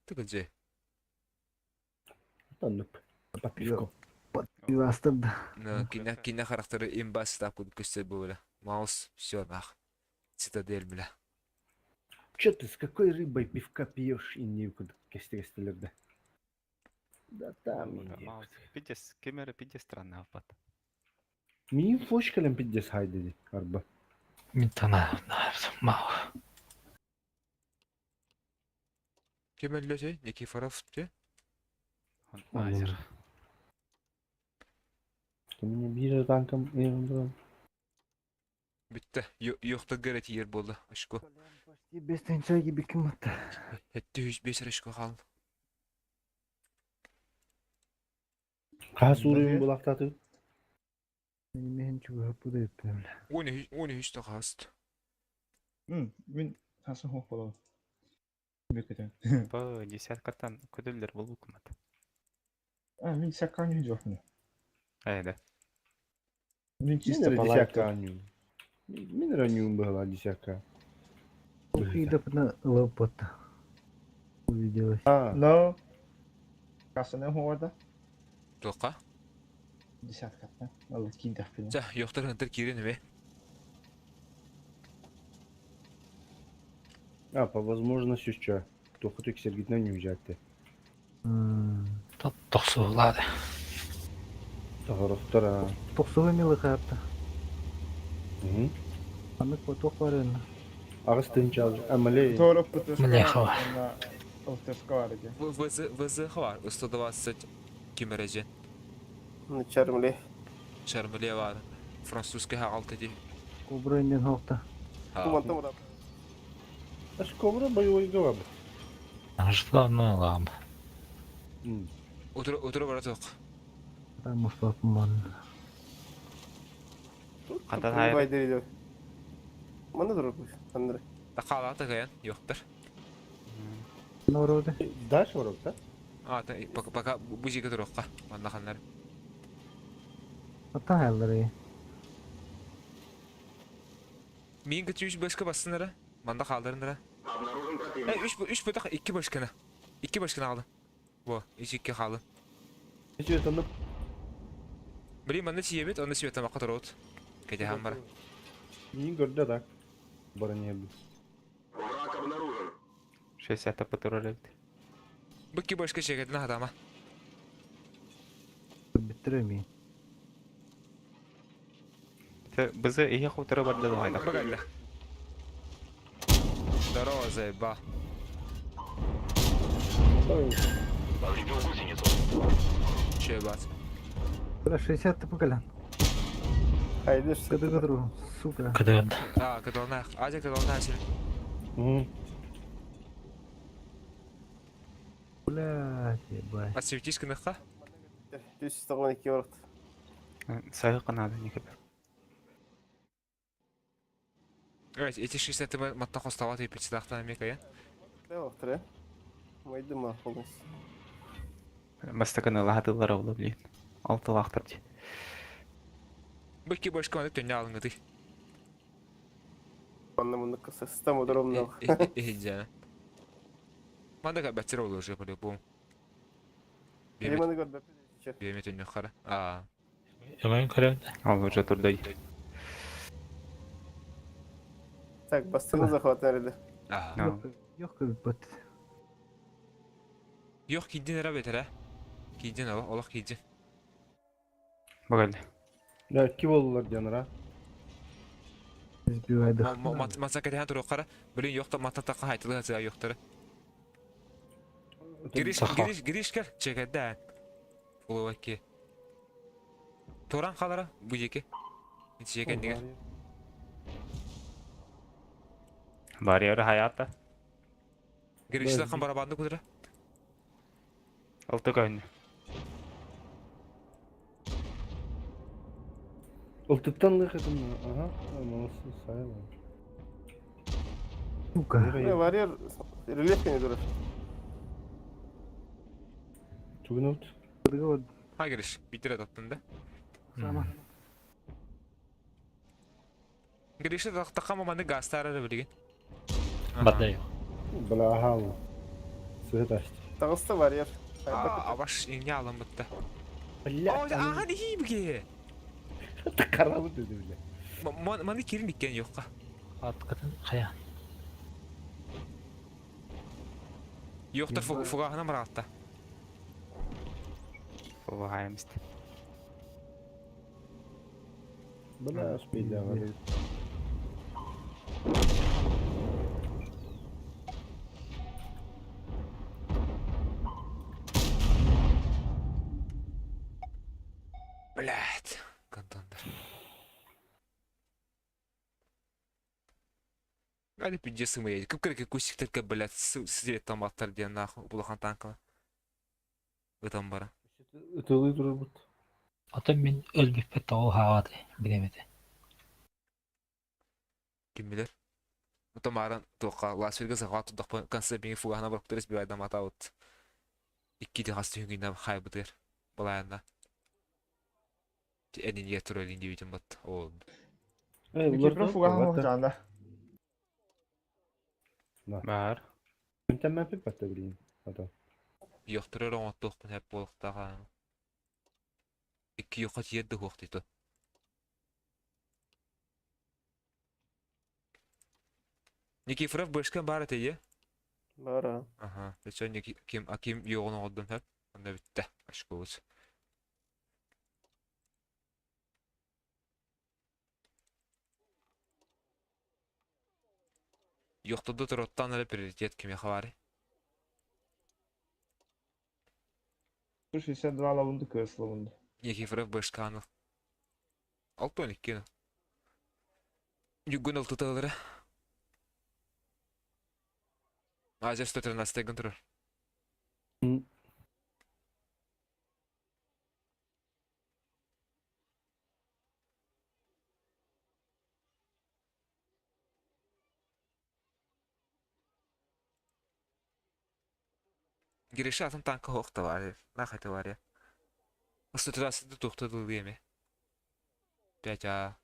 Тыгынжы. Танып. Подпивко. Астырды. Кине кине характері имба сетап күн көстер бөлі. Маус, все нах. Цитадель, бля. Че ты с какой рыбой пивка пьешь и не кесте-кестелерді? Да там иди. Пидес, кемера пидес странно апат. Мин фошкален пидес хай dedi арба. Митана мало. Кем өллөсө? Никифоров те? Лазер. Ты мне бир танком ерімді. Бітті. Yoxda гарати ер болды. Ашко. Почти без тенчаги беким атты. Хетті хүз бес ашко қал. Қас уровень бұл ақтаты? Мен чугап бу деп бля. Он үш та қаст. Мин хасан хоп болом. Бекетен. По десяткаттан көдөллөр болбу кымат. А, мин десятка не жоқпын. Айда. Мин чисто Мен по десятка лайту. аню. Мен раню была десятка. Ухидапна лопата. Увиделась. А, Но. Хасан хода. Тоқа. Десятка. Ал кидах пин. За, yoxda хантер кирен бе. а, по возможности что? Тоқы тексергітінен не уезжать Тохсуулаады. Тоғырықтыр, Токсуга милы капта. а. Анык поток бар енді. Ағыз тынч ал. Амале. Торып пытыска. Млехова. Ылтырска бар екен. ВЗ ВЗ бар. 120 кемереже. Чармле. Шармле бар. Французский хағалты ди. Кобра инден хоқта. Туман там Аш кобра боевой гаваб. Что лам. Отыры отыры бара тоқ. Там успапман. Кантан хайыр. Байдыр Мана durur Андрей. Тақалаты қаян, yoxdur. Народы. Дальше урок, да? А, пока пока бузика туруққа. Манна ханнар. Ата хайлары. Мин күтү үч башка бассынара. Манда қалдырындыра. Обнаружен Э, противник. үч үч бутақ iki башканы. Iki башканы алды. Во, үч iki қалды. Нече танып. Блин, манда сиебет, онда сиебет тамаққа тұрут. Кәде хамбара. Мин көрді так. Бара не был. Враг обнаружен. 60 патурар эбит. Бу iki башка шегедин адама. Бітіремей. Бызы ihe хотуру бар да хайда. Багалла. Здорово, заеба. Повредил гусеницу. Че бац. Бля, 60 ты поколян. Хайдеш. КДГ сука. Кыдыгын. А, кыдална. Азия кыдална сир. Блядь, ебать. Отсветись кыныхха. 192 орт. Сайыққа надо никогда. Эти 60 ты матта хостава ты пятидахтан мекая. Левохтре. Майдыма полностью. Бастаканы лаһатылар ола блин. Алтылаахтар дии. Быки башка маны төнне алыңгы ты. Онна муннук система дромно. Эхиджа. Манда ка бәтсер олы уже по-любому. Лиманы көрбөп. Биеме төнне хара. А. Өҥөйөн көрөбүн. Ол уже турдай. Так, бастыны захватнары. А. Легко бит. Yok кидин эре бетер, Кидин ала, олох кидин. Багалли. Да, ки болдулар дианара. Сбивай дых. Маса кәтәһән турук кара. Блин, юк та мата такка хайтылы хаза юктары. Гриш, Гриш, Гриш кер, чекәдә. Фуловаки. Туран халара бу жеке. Чекән дигән. Барьеры хаята. Гриш таккан барабанды кудыра. Алты көйнө. Ылтыттан лыхытым. Ага, монысы сайыл. Сука. Варьер рельеф не дураш. Тугунут. КДГ Ха Гриш, битер таттын да. Сама. Гриш таккан маманы гастары да билген. Барда yok. Бля, ага. Свет açtı. Тагыста варьер. Абаш иңне алын битте. Бля. Ага, не хибге. Карабы dedi бля. Маны кирин иккен юкка. Аткытын хая. Юктыр фугахына маратта. Фугахаймст. Бля, успейді ага. Блять, контондер. Гали пиздец мы едем. Как кусик блядь, свет там аттар диэн нахуй улахан танкала. Ытан бара. Ытылы турар бут. Атын мин өлбүппэт тоҕу хааваты билемете. Ким билер? Ото мааран туохха Лас-Вегас захват тудахпын конце бинги фугахна барыптырыс бивайдан матаут. Икки хас түһүнгүннэн хайбытыр. Балаянна. Энин тур элин дибитин бат. Ол. Никифоров фугаһын оһжаанда. Бар. Ментен пип батта билин. Ата. Йохтырыр оңоттуохпун хэп буолуктаха. Икки йоха тиерди хуохтито. Никифоров бышкан бар этие. Бара. Ага, өчөн ким аким йоғун оҕордун хэп. Онда битте. Ашкобус. Йохтурду туруттан эле приоритет кимиэхэ баарый? 162 лавунду көс лавунду. Никифоров бышканыл. Алтон икки. Югун алтыталары. Азия 113 гын турар. Гриша атын танка хоқта бар. Нахайта бар я. 113 тухта дылыеме. 5А.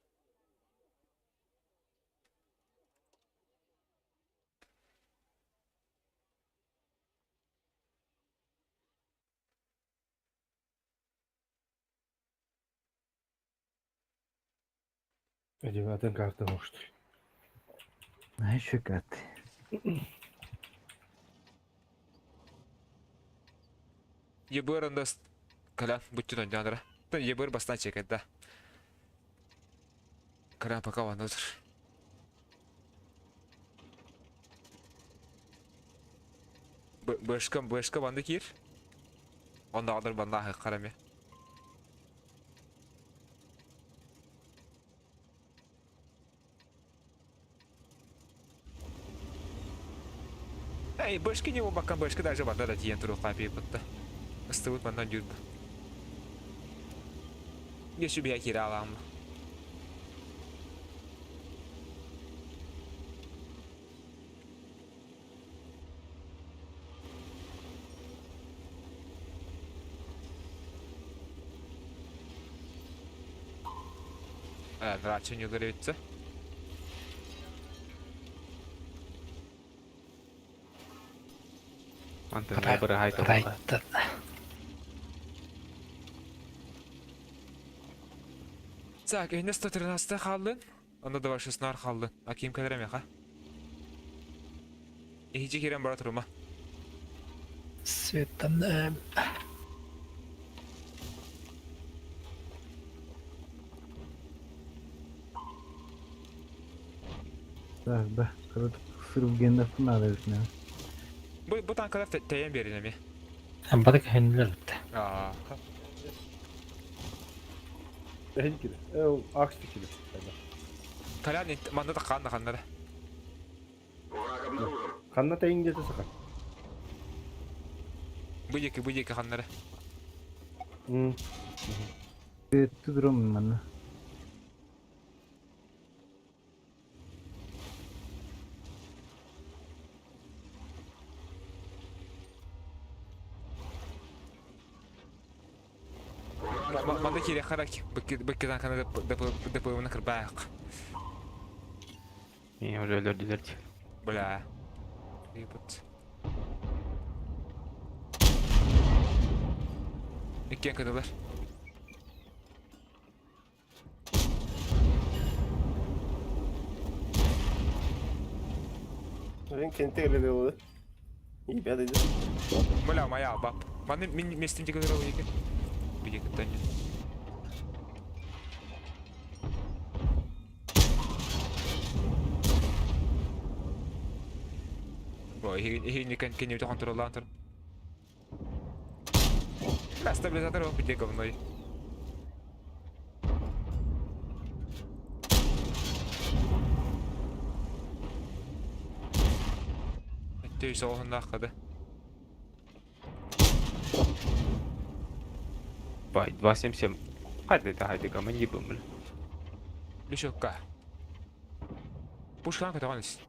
Эди атын карта может. А еще карты. Ебыр анда калян бүттүн ойнадыра. Та ебыр бастан чекет да. Калян пока ваннадыр. Бышка, бышка банды киир. Оннооҕор банна аһыаххар эмиэ. Эй, бышки не буолбакка, бышка даже манна да тиийэн туруохха аппыппытта. Ыстыбыт манна дьүүрбү. Дьэ сүбэһэ киирэ аалааммы. Врача не ударится. Антон быраһай тобула. Так, энэ 113 хааллын. Онно да 16 хааллын. А ким кэлэр эмиэхэ? Иһичи киирэн бара турума. Светтан Так, да. Короче, срыв генов надо ведь, наверное. Бу танкалар тэйэн биэрин эмиэ. Бары көһүннүлэр битте. Аа. Эһин кире. Э, акс кире. Колян манна да хаанна ханнара. Ханна тэйин диэтэ саха. Бу диэки ханнара. Түдрөм манна. Манна киирэ харак быккы танканы ДП-ны кырбаах. Меня уже өлөрдүлэр дии. Бля. Ебать. Иккиэн кытылар. Блин, кенте эле болду. Ебят иди. Бля, моя баб. Маны мин местим тиге дөрө екі. Биге кыттан. Ой, ихи кен кен өтө контроллаан тур. Бля, стабилизатор ол бите говной. Өттөй соғындаақ қады. Бай, 277. Хайде да хайде командир бля. Лүшөкка. Пушкан көтөҕөн ис.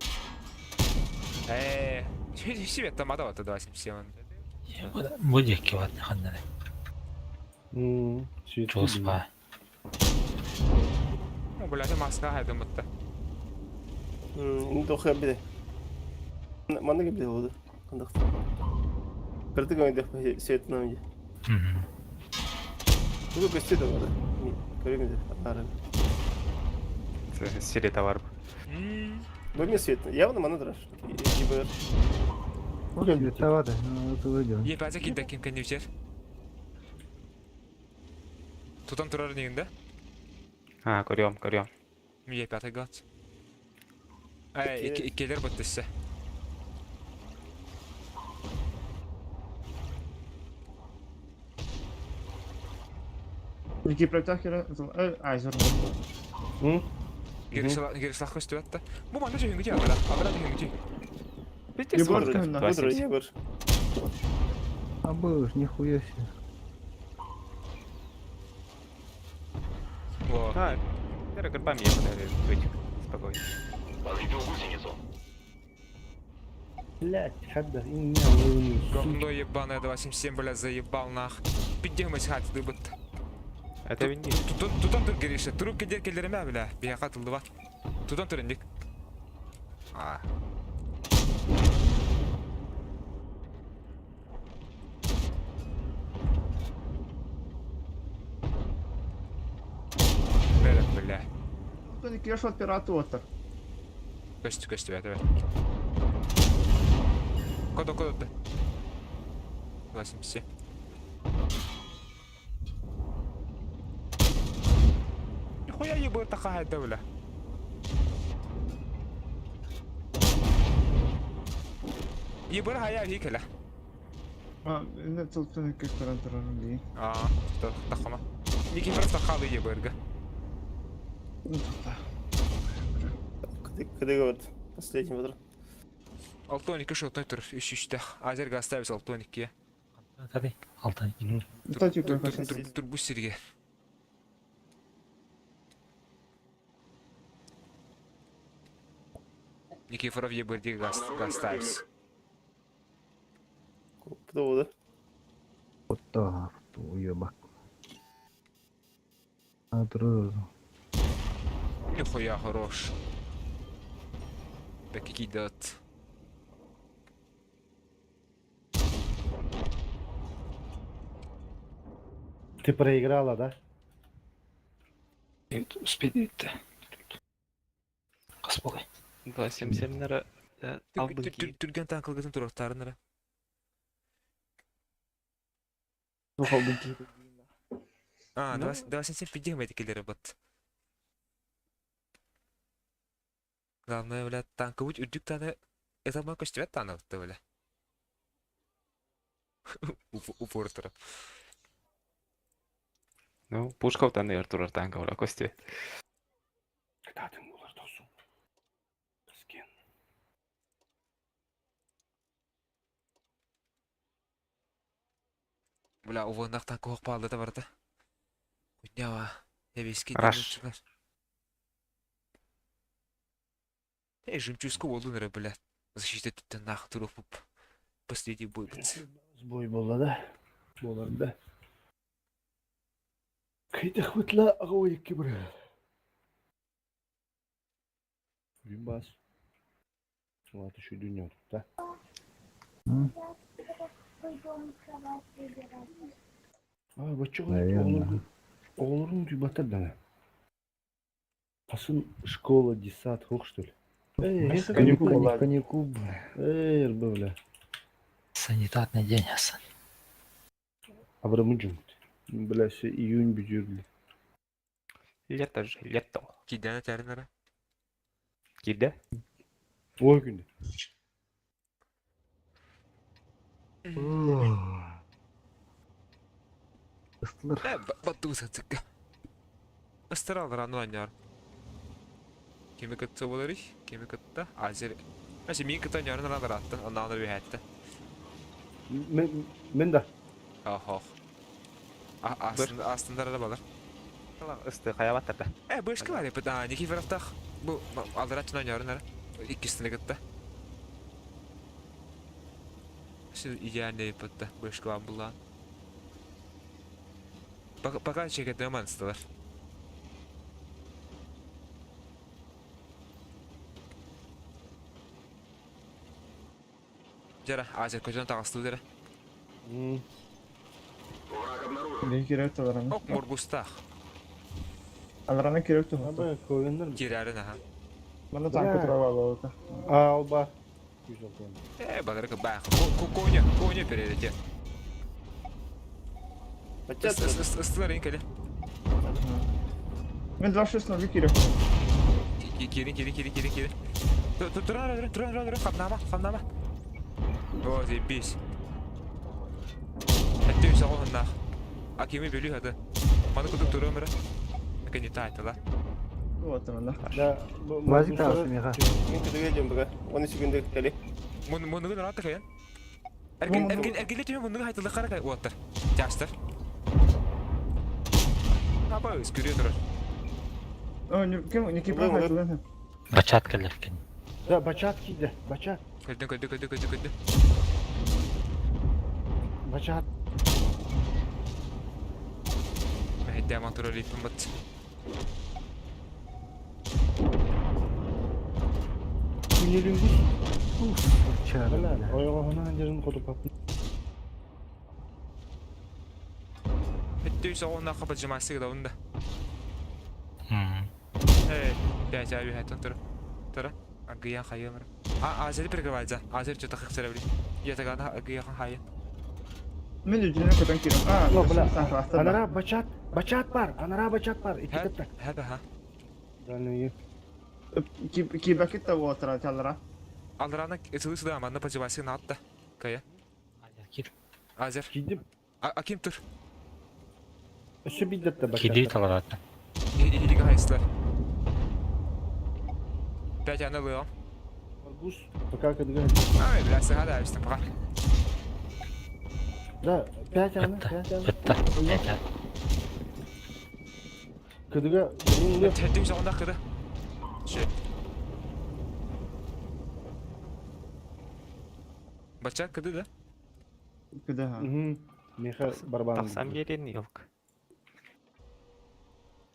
Себе тамада бата 277. Бу диэки бар ханнара. Чугас баа. Бля, это маска хайдымытта. Дохы биде. Манна кебде болду. Кандакты. Кыртык өңдө светынан өңдө. Бу көстө да бар. Көрөмүз ары. Сире товар. Бу мен свет. Явно мана турар. Ебер. Световато, ну это выйдем. Епәзі кидда ким кенневчер. Тутан турар негінде? А, көрөм, көрөм. Епәті гат. Ай, иккелер бөттүссе. Які протяхера, а, зерно. Герислах көстү атта. Бу манда жөһүнгү жа абара. Абара жөһүнгү. Видите, Ебор, сколько? да. Выдро, 277. ебер. А был ж нихуя себе. Во. А, Тера гербами я подарю, быть спокойно. Подбил гусеницу. Блять, хадда, иння Говно ебаное 277, бля, заебал нах. Пидемось хат дыбыт. Это винди. Тутан тутан тур герише. Туруп кедер келдереме бля. Бияка тылды Тутан тур индик. А. Бля, бля. Кто не кеш от пирата оттар. Көстү көстү бә, бә. Кодо кодо. 87. Нихуя ебыр такая бля. Ебыр хая хикела. А, тылтан көстөрөн турарым дии. Аа, тахама. Никифоров тахалы ебырга. Кыдыга вот последний вот. 6-12 шотной тур, 3-3-тэх. Азер гаставис 6-12. Tabii. Алтан. Турбус сирге. Никифоров ебырдиг гаставис. Куда? Оттоо, уебак. А, туру. Нихуя хорош. Да какие дат. Ты проиграла, да? Успели это. Кас болай. 277 нара албын ки. Түрген танкылгытын туруктарынара. А, 27 пидех метекелери бат. Главное, бля, танка будь үрдүк таны это мой көстүбэт таны бытты, бля. Упор тура. Ну, пушка таны турар танка ола кости. Кытаатын булар тосун. Скен. Бля, увоннах танка хоқ палды да барды. Кутнява. Эбески Раш. Эй, жемчужку болду нere, бля. Защита түттен нах туруп. Последний бой бит. Сбой болла да. Болар да. Кыйдах бытла ага екки бір. Gün bas. Suatı şu dünya tut da. Aa, бачок Наверное. оғлорун дүйбатар дана. Асын школа, детсад, хох что ли? Эй, Каникул Каникул, каникул, бля. Эй, бля. Санитарный день, Асан. Абрамы жумт. Бля, все июнь бүтүрлү. Лето же, лето. Кидәне тәринере. Киде? Ой күндө. Ыстылыр. Э, батту сатыкка. Ыстыралар аны аняр. Кеми кытты болар иш, кеми кытта. Азер. Мәсе мин кытта анярын алар атты, андан да бәхәтте. Мен мен да. Ахох. Астында астында да балар. Ысты кая батырды. Э, бышкы бар епет. А, Никифоровтах. Бу алдар атын анярын ара. Иккисine кытта. Şu идеальный епетте. Бышкы бар булан. Пока пока чекет манстылар. Жара, азер көтөн тагысты дere. Не керек алараны. Ок моргустах. Алараны керек то. Аба ковеннер. Кирәрин аха. Мана танка тура алды. Алба. 106. Э, баларга бах. Коня, коня передете. Ыстылар инкеле. Мен 260 керек. Кирин, кирин, кирин, кирин, кирин. Туран, туран, туран, туран, хамнама, хамнама. О, заебись. Это все он нах. А кими бөлү хады. Маны кутуп турам ра. Ака не тайтала. Вот она. Да. Вазик тагысы меха. Мен кыдыга идем бага. 10 секунда кали. Мун муну рата каян. Эрген эрген эргеле түмө муну хайтылы кара кай оттар. Жаштар. Аба өскүрө турар. О, не кем не кем хайтылы. Бачат келеркен. Да, бачат кийди. Бачат. Көдөн көдө көдө көдө көдө. Бачат. Мәһдә мантура липин бат. Күнелингус. Уф, чары, Бля, бля. ойгонан жерин котуп калып. Өттүй соғына қапа жымасы да онда. Эй, пять аби хайтон тура. Тура. Агыян хайымыр. А, азер прикрывается. Азер что-то хахсара бли. Я тогда агыян хайы. Мен үжүнө көтөн кирем. А, О, бля. Анара бачат, бачат бар. Анара бачат бар. Ики тепте. Хәбә ха. Дальний. Ки бакет та отра чалара. Алрана ысылы сыда манна пожимасы натта. Кая. Кир. Азер. Киирдим. А ким тур? Өссө биирдэртэ Киди баччата. таларата. Иһиги хайыстылар. Пять аны ылыам. Аргус, пока кыдыга. Ай, бля, сыха да эбистим пока. Да, пять аны, Ытта. пять аны. Ытта. Ылла. Это. Кыдыга, bunun ылыа. Тәттім соғында кыды. Ши. Бача кыды да? Кыды ха. Мгм. Меха барабан. Тахсан биэрин елк.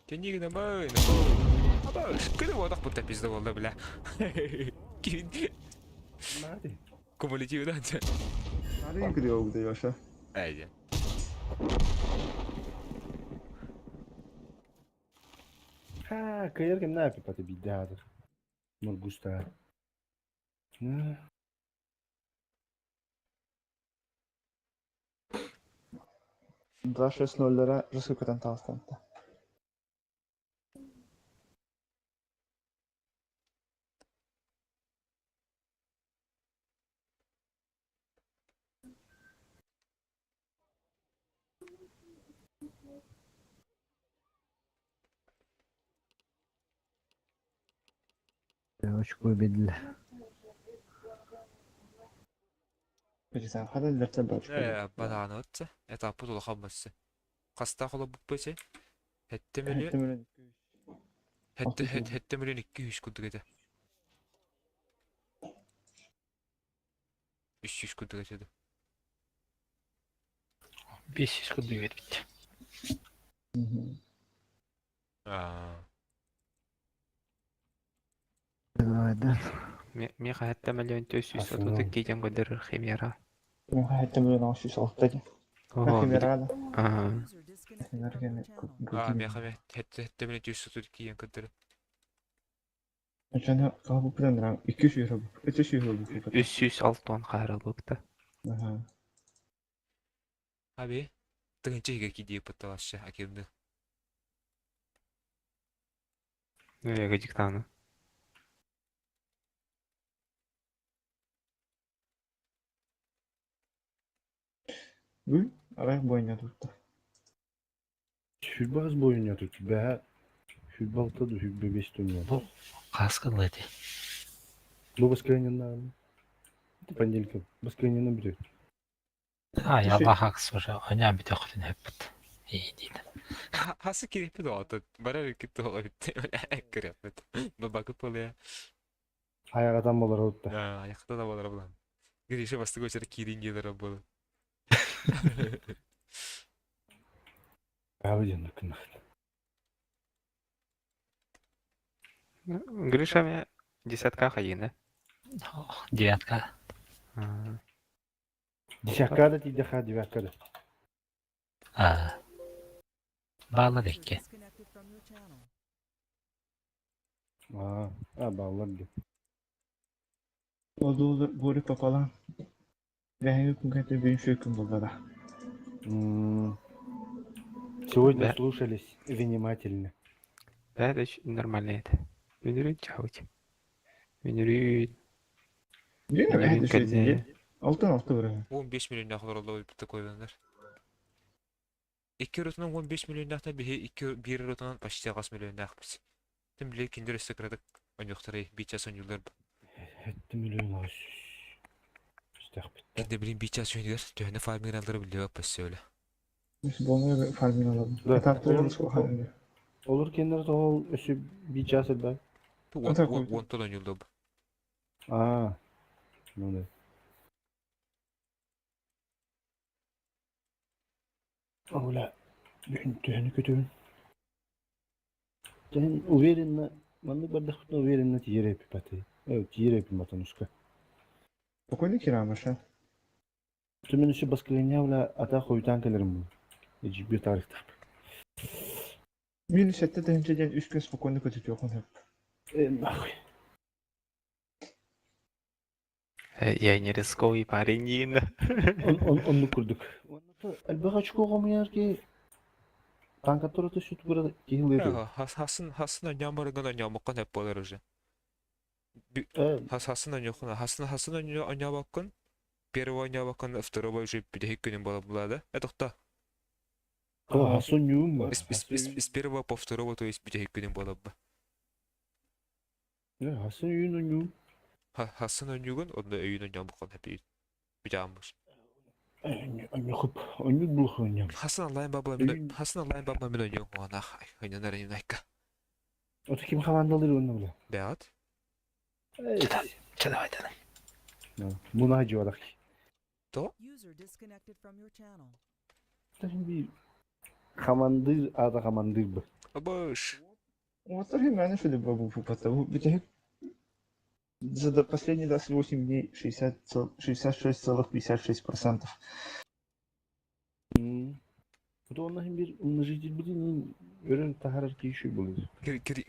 Кенигіне бай, Аба, кыды бодақ бұтта пизда болды, бля. Кин Нади. кумулятивдан. Нары кыды ол кыды yoша. Әйде. Ха, кыйыр кем на пипаты бидде хадыр. Мургуста. 2-6-0-лара рысқы көтөн таҕыстанта. Очко бедиле. Пересан хада лерте бачку. Э, баданы өтсе. Этапы толы басы. Қаста қолы бұп бөсе. Хетте миллион, хетте хетте миллион 200 кудук ете. 300 кудук ете. 500 куду бербит. Аа. Давай, да. Меха хәтта миллион төс жүз Асылым. отуды кейден көдөрөр химера. Хәтта миллион 606 ди. Ого, Химера да. Ага. User disconnected Химера from your гене. channel. Аа, меха ме хетте хетте миллион 200 киен кыдыр. Жана кабы планран 200 евро. 300 евро бу. 306 кайрылыпты. Аха. Аби, тыгынчы хиге кидие пытталашы акимды. Эге диктаны. Бу арай бойня турта. Хүлбаз бойын ятыр. Бә хүлбә алты да хүлбә беш төн. Бу каскын эти. Бу воскресенье Понедельник. Воскресенье бирет. А, я лахакс уже. Оня бит охотын хеппит. И дейт. Хасы кереппи доҕото. Барар китти оҕо битте. Кереппит. Бабакы поле. Аяғатан болар отта. Аяқта да болар булан. Гриша басты көчер кирин келер болы. Абы ден күн. Гриша ме десятка хайына. Девятка. Десятка да тиде ха девятка да. А. Баала User декке. disconnected from your channel. А, а баллар ди. Oldu горе пополам. Вәһәгә күнгәтә бин шөкүн булды да. Сегодня Да. слушались внимательно. Да, это нормально это. Үнүрүн чаут. Үнүрүн. Дүйнө Үнүрүн бәһәдә шөйдә. кәдне. Алтын алты бер. 15 миллион нахлар олды битте койганнар. Икки ротунан 15 миллион нахта биһи икки бир ротунан почти 8 миллион нахпыз. Тим биле киндер өстө кырадык оньохтары бичас оньюлар. Хетти миллион аш. Стахпит. Кинде билин бичас оньюлар төһөнө фарминг алдыры биле пассөөлө. Мис болмай фармин аладым. Да. Этаптар фармин. Olur kendileri toğul өсü bir час элбэ. Ата койду. Уонтон оньюлдоб. А. Ну да. Оля, бүгүн төһөнү көтөбүн. Тен уверенно, маннык бардахпытына уверенно тиерепи паты. Э, тиерепи матанушка. Спокойно кирамаша. Түмін үші баскыленя ула ата хойтан келерим бу. Эжи бир тарихта. Мин сетте тенчеден үч күн спокойно көтүп жокун хеп. Э, нахуй. Я не рисковый парень, Нина. Он он курдук. Элбага чукого муярки. Танкаттор өтө сүт бура кихилери. Хасын хасын оньямарыган оньямыккан хеп болар уже. Э, Хас хасын оньохуна хасын хасын оньябаккын. Первого оонньообоккун второго уже бүтэһик күнүн буола булаада. Э тохто. О, хасын юун ба? С первого по второго, то есть бүтэһик күнүн буола ба. Хасын юун ойнуун. Хасын ойнуугун, онно өйүн ойнообуккун хэпи бүтааммыш. Ойнохуп, ойнук булх ойням. Хасын онлайн бабла мен Хасын онлайн бабла мен ойнуум уонах ойнонор юнайка. Ото ким хамандалыр онно бля? Бэҕэт. Чэ давай давай. Муна жуадах. То? User disconnected from your channel. Bir хамандыр ада хамандыр бы. Абыш. Вот тоже менеджеры бабу потому за последние 28 дней 60, 66,56%. Bu da bir умножитель bilin өрөн тахарар кийши болуз.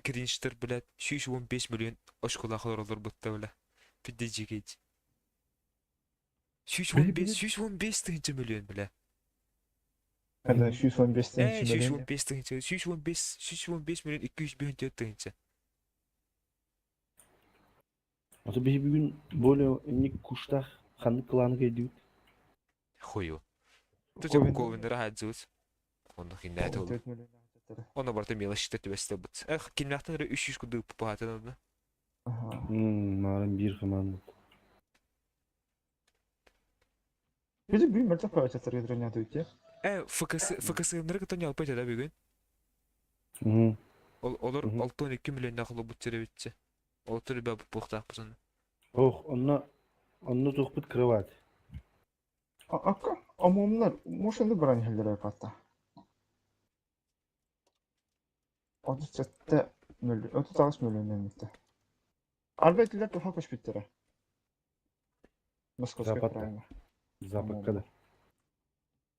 Кринчтер, блядь, 115 миллион очколах олоролор бутта, бля. Пиздец. 115, 115 тысяча миллион, бля. Это 115 Э, тысяч миллион. 115 тысяча, 115, 115 миллион 254 тысяча. Ото биһи бүгүн более эмник куштах ханнык кланы кайдыбыт. Хую. Тут ковенера хадзус. Онно хиннәт ол. Онно барта мелочь түбәстә бут. Эх, кимнәхтән 300 куды папатан онно. Марын бир команда. Бизи бир мәртә пәвәтәтәр гедрәнә түтә. Э, ФКС ФКС-нары кытан ялпай да бүгүн. Ол олор 6.2 миллион нахлы бут теребитче. Ол төрбә бу бухтак бузын. Ох, онно онно тухпут кровать. Акка, амомнар, мошенды брань хәлдерә патта. 37 миллион, 39 миллион эмитте. Арбайтылар туха көч биттере. Московская Западта. правильно. Западка да.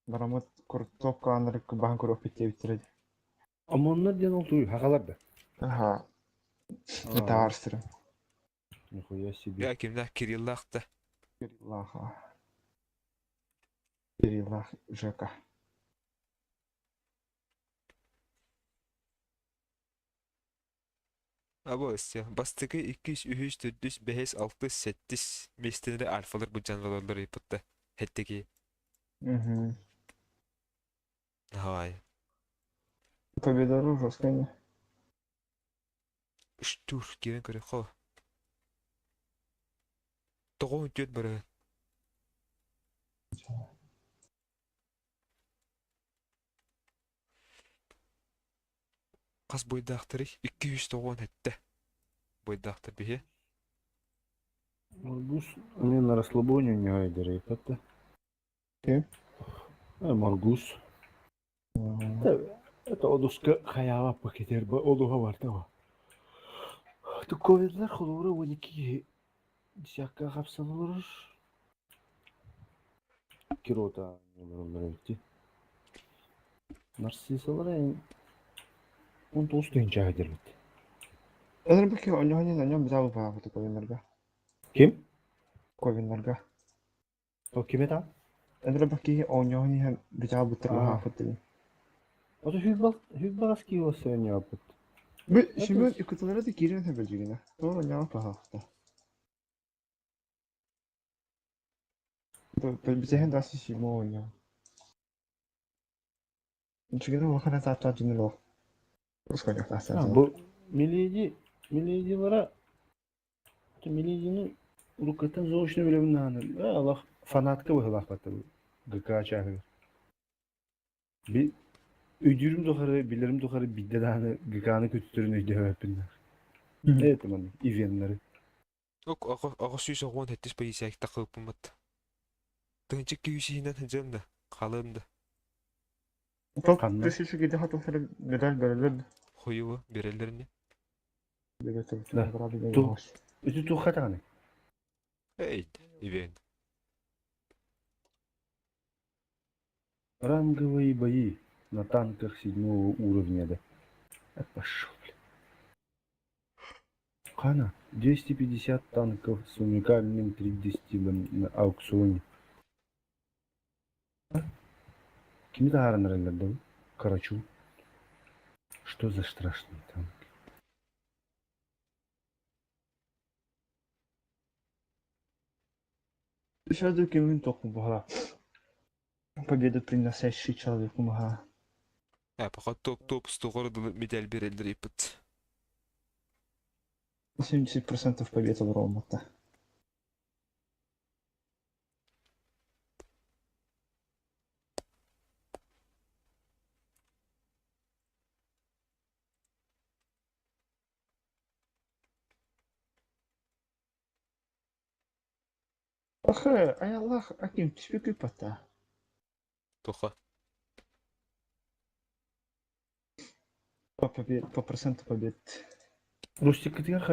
Барамыт куртопка анырык баһан көрөп битте биттере. Амоннар ден ол туй хакалар да. Ага. Это арстыры. Нихуя себе. Я кимнә Кириллахта. Кириллаха. Кириллах Жека. Або өстө. Бастыкы 2 3 4 5 6 8 местенре альфалар бу жанварлар ипытта. Хеттеки. Угу. Хай. Победа жесткая не. Штур кирен көрө хо. Тогон төт бары. Қас бойдақтыры 290 хетте. Бойдақтыр бихе. Маргус, они на расслабоне у него идет, Ким? Маргус. Это одуска хаява пакетер ба одуга бар таба. Туковедлер холура 12 десятка хапсан олорор. Кирота олороллар эбитти. Нарциссалар эң 19 тыһынча хадербит. Эдер баки оньоһонин оньон бизабы баабыты ковиннарга. Ким? Ковиннарга. О ким это? Эдер баки оньоһонин бизабы баабыты. Ото хүббал хүббаски осен япыт. Бу Семен икытылары да кирен хэбэлжигина. Тоор оньоһон пахахта. Бизэхэн даси симо оньоһон. Чигена вахана таата жинело. Русская таса. Бу миледи миледилара миледини уруккаттан заочно билебин нааны. Аллах фанатка быһылаахпатта бу ГК чааһыгар. Би өйдүүрүм тухары, билерим тухары бидде дааны ГК-ны көтүтөрүн өйдөһөппүн. Evet man ивеннери. Ок ага ага сүйс огон хеттис полиция тақылып Тынчы күйсинен хыжым да, қалым да. Топ тысячу гиде хатылары медаль берилер. Хуюу берелерне. Да. Ту. Үтү ту хатаны. Эй, ивен. Ранговые бои на танках седьмого уровня, да. А пошел, блин. Хана, 250 танков с уникальным 3D стилем на аукционе. Кими тахаранар да? Карачу. Что за страшный танк? Все-таки мин тоқу буһа. Победу приносящий человек умаха. Э, пока топ-топ стогор медаль берелдер иппит. 70% побед Ромата. Ах, ай Аллах, аким түспүкүй пата. Тоха. По, побед, по проценту побед. Рустикытыгар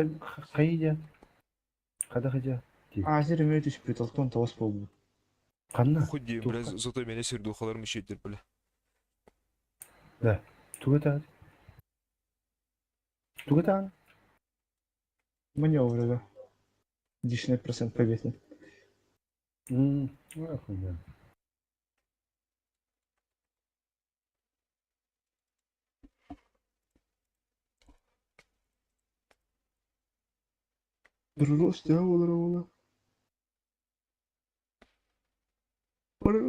хайдя. Хада хадя. Азер имеет түспүт, алтон тоғыз болду. Ханна? Худи, бля, зато меня сердухалар мешает, бля. Да. Тугата. Тугата. Маневры, да. Дишный процент победы. Мм. Охуенно. Рус, да,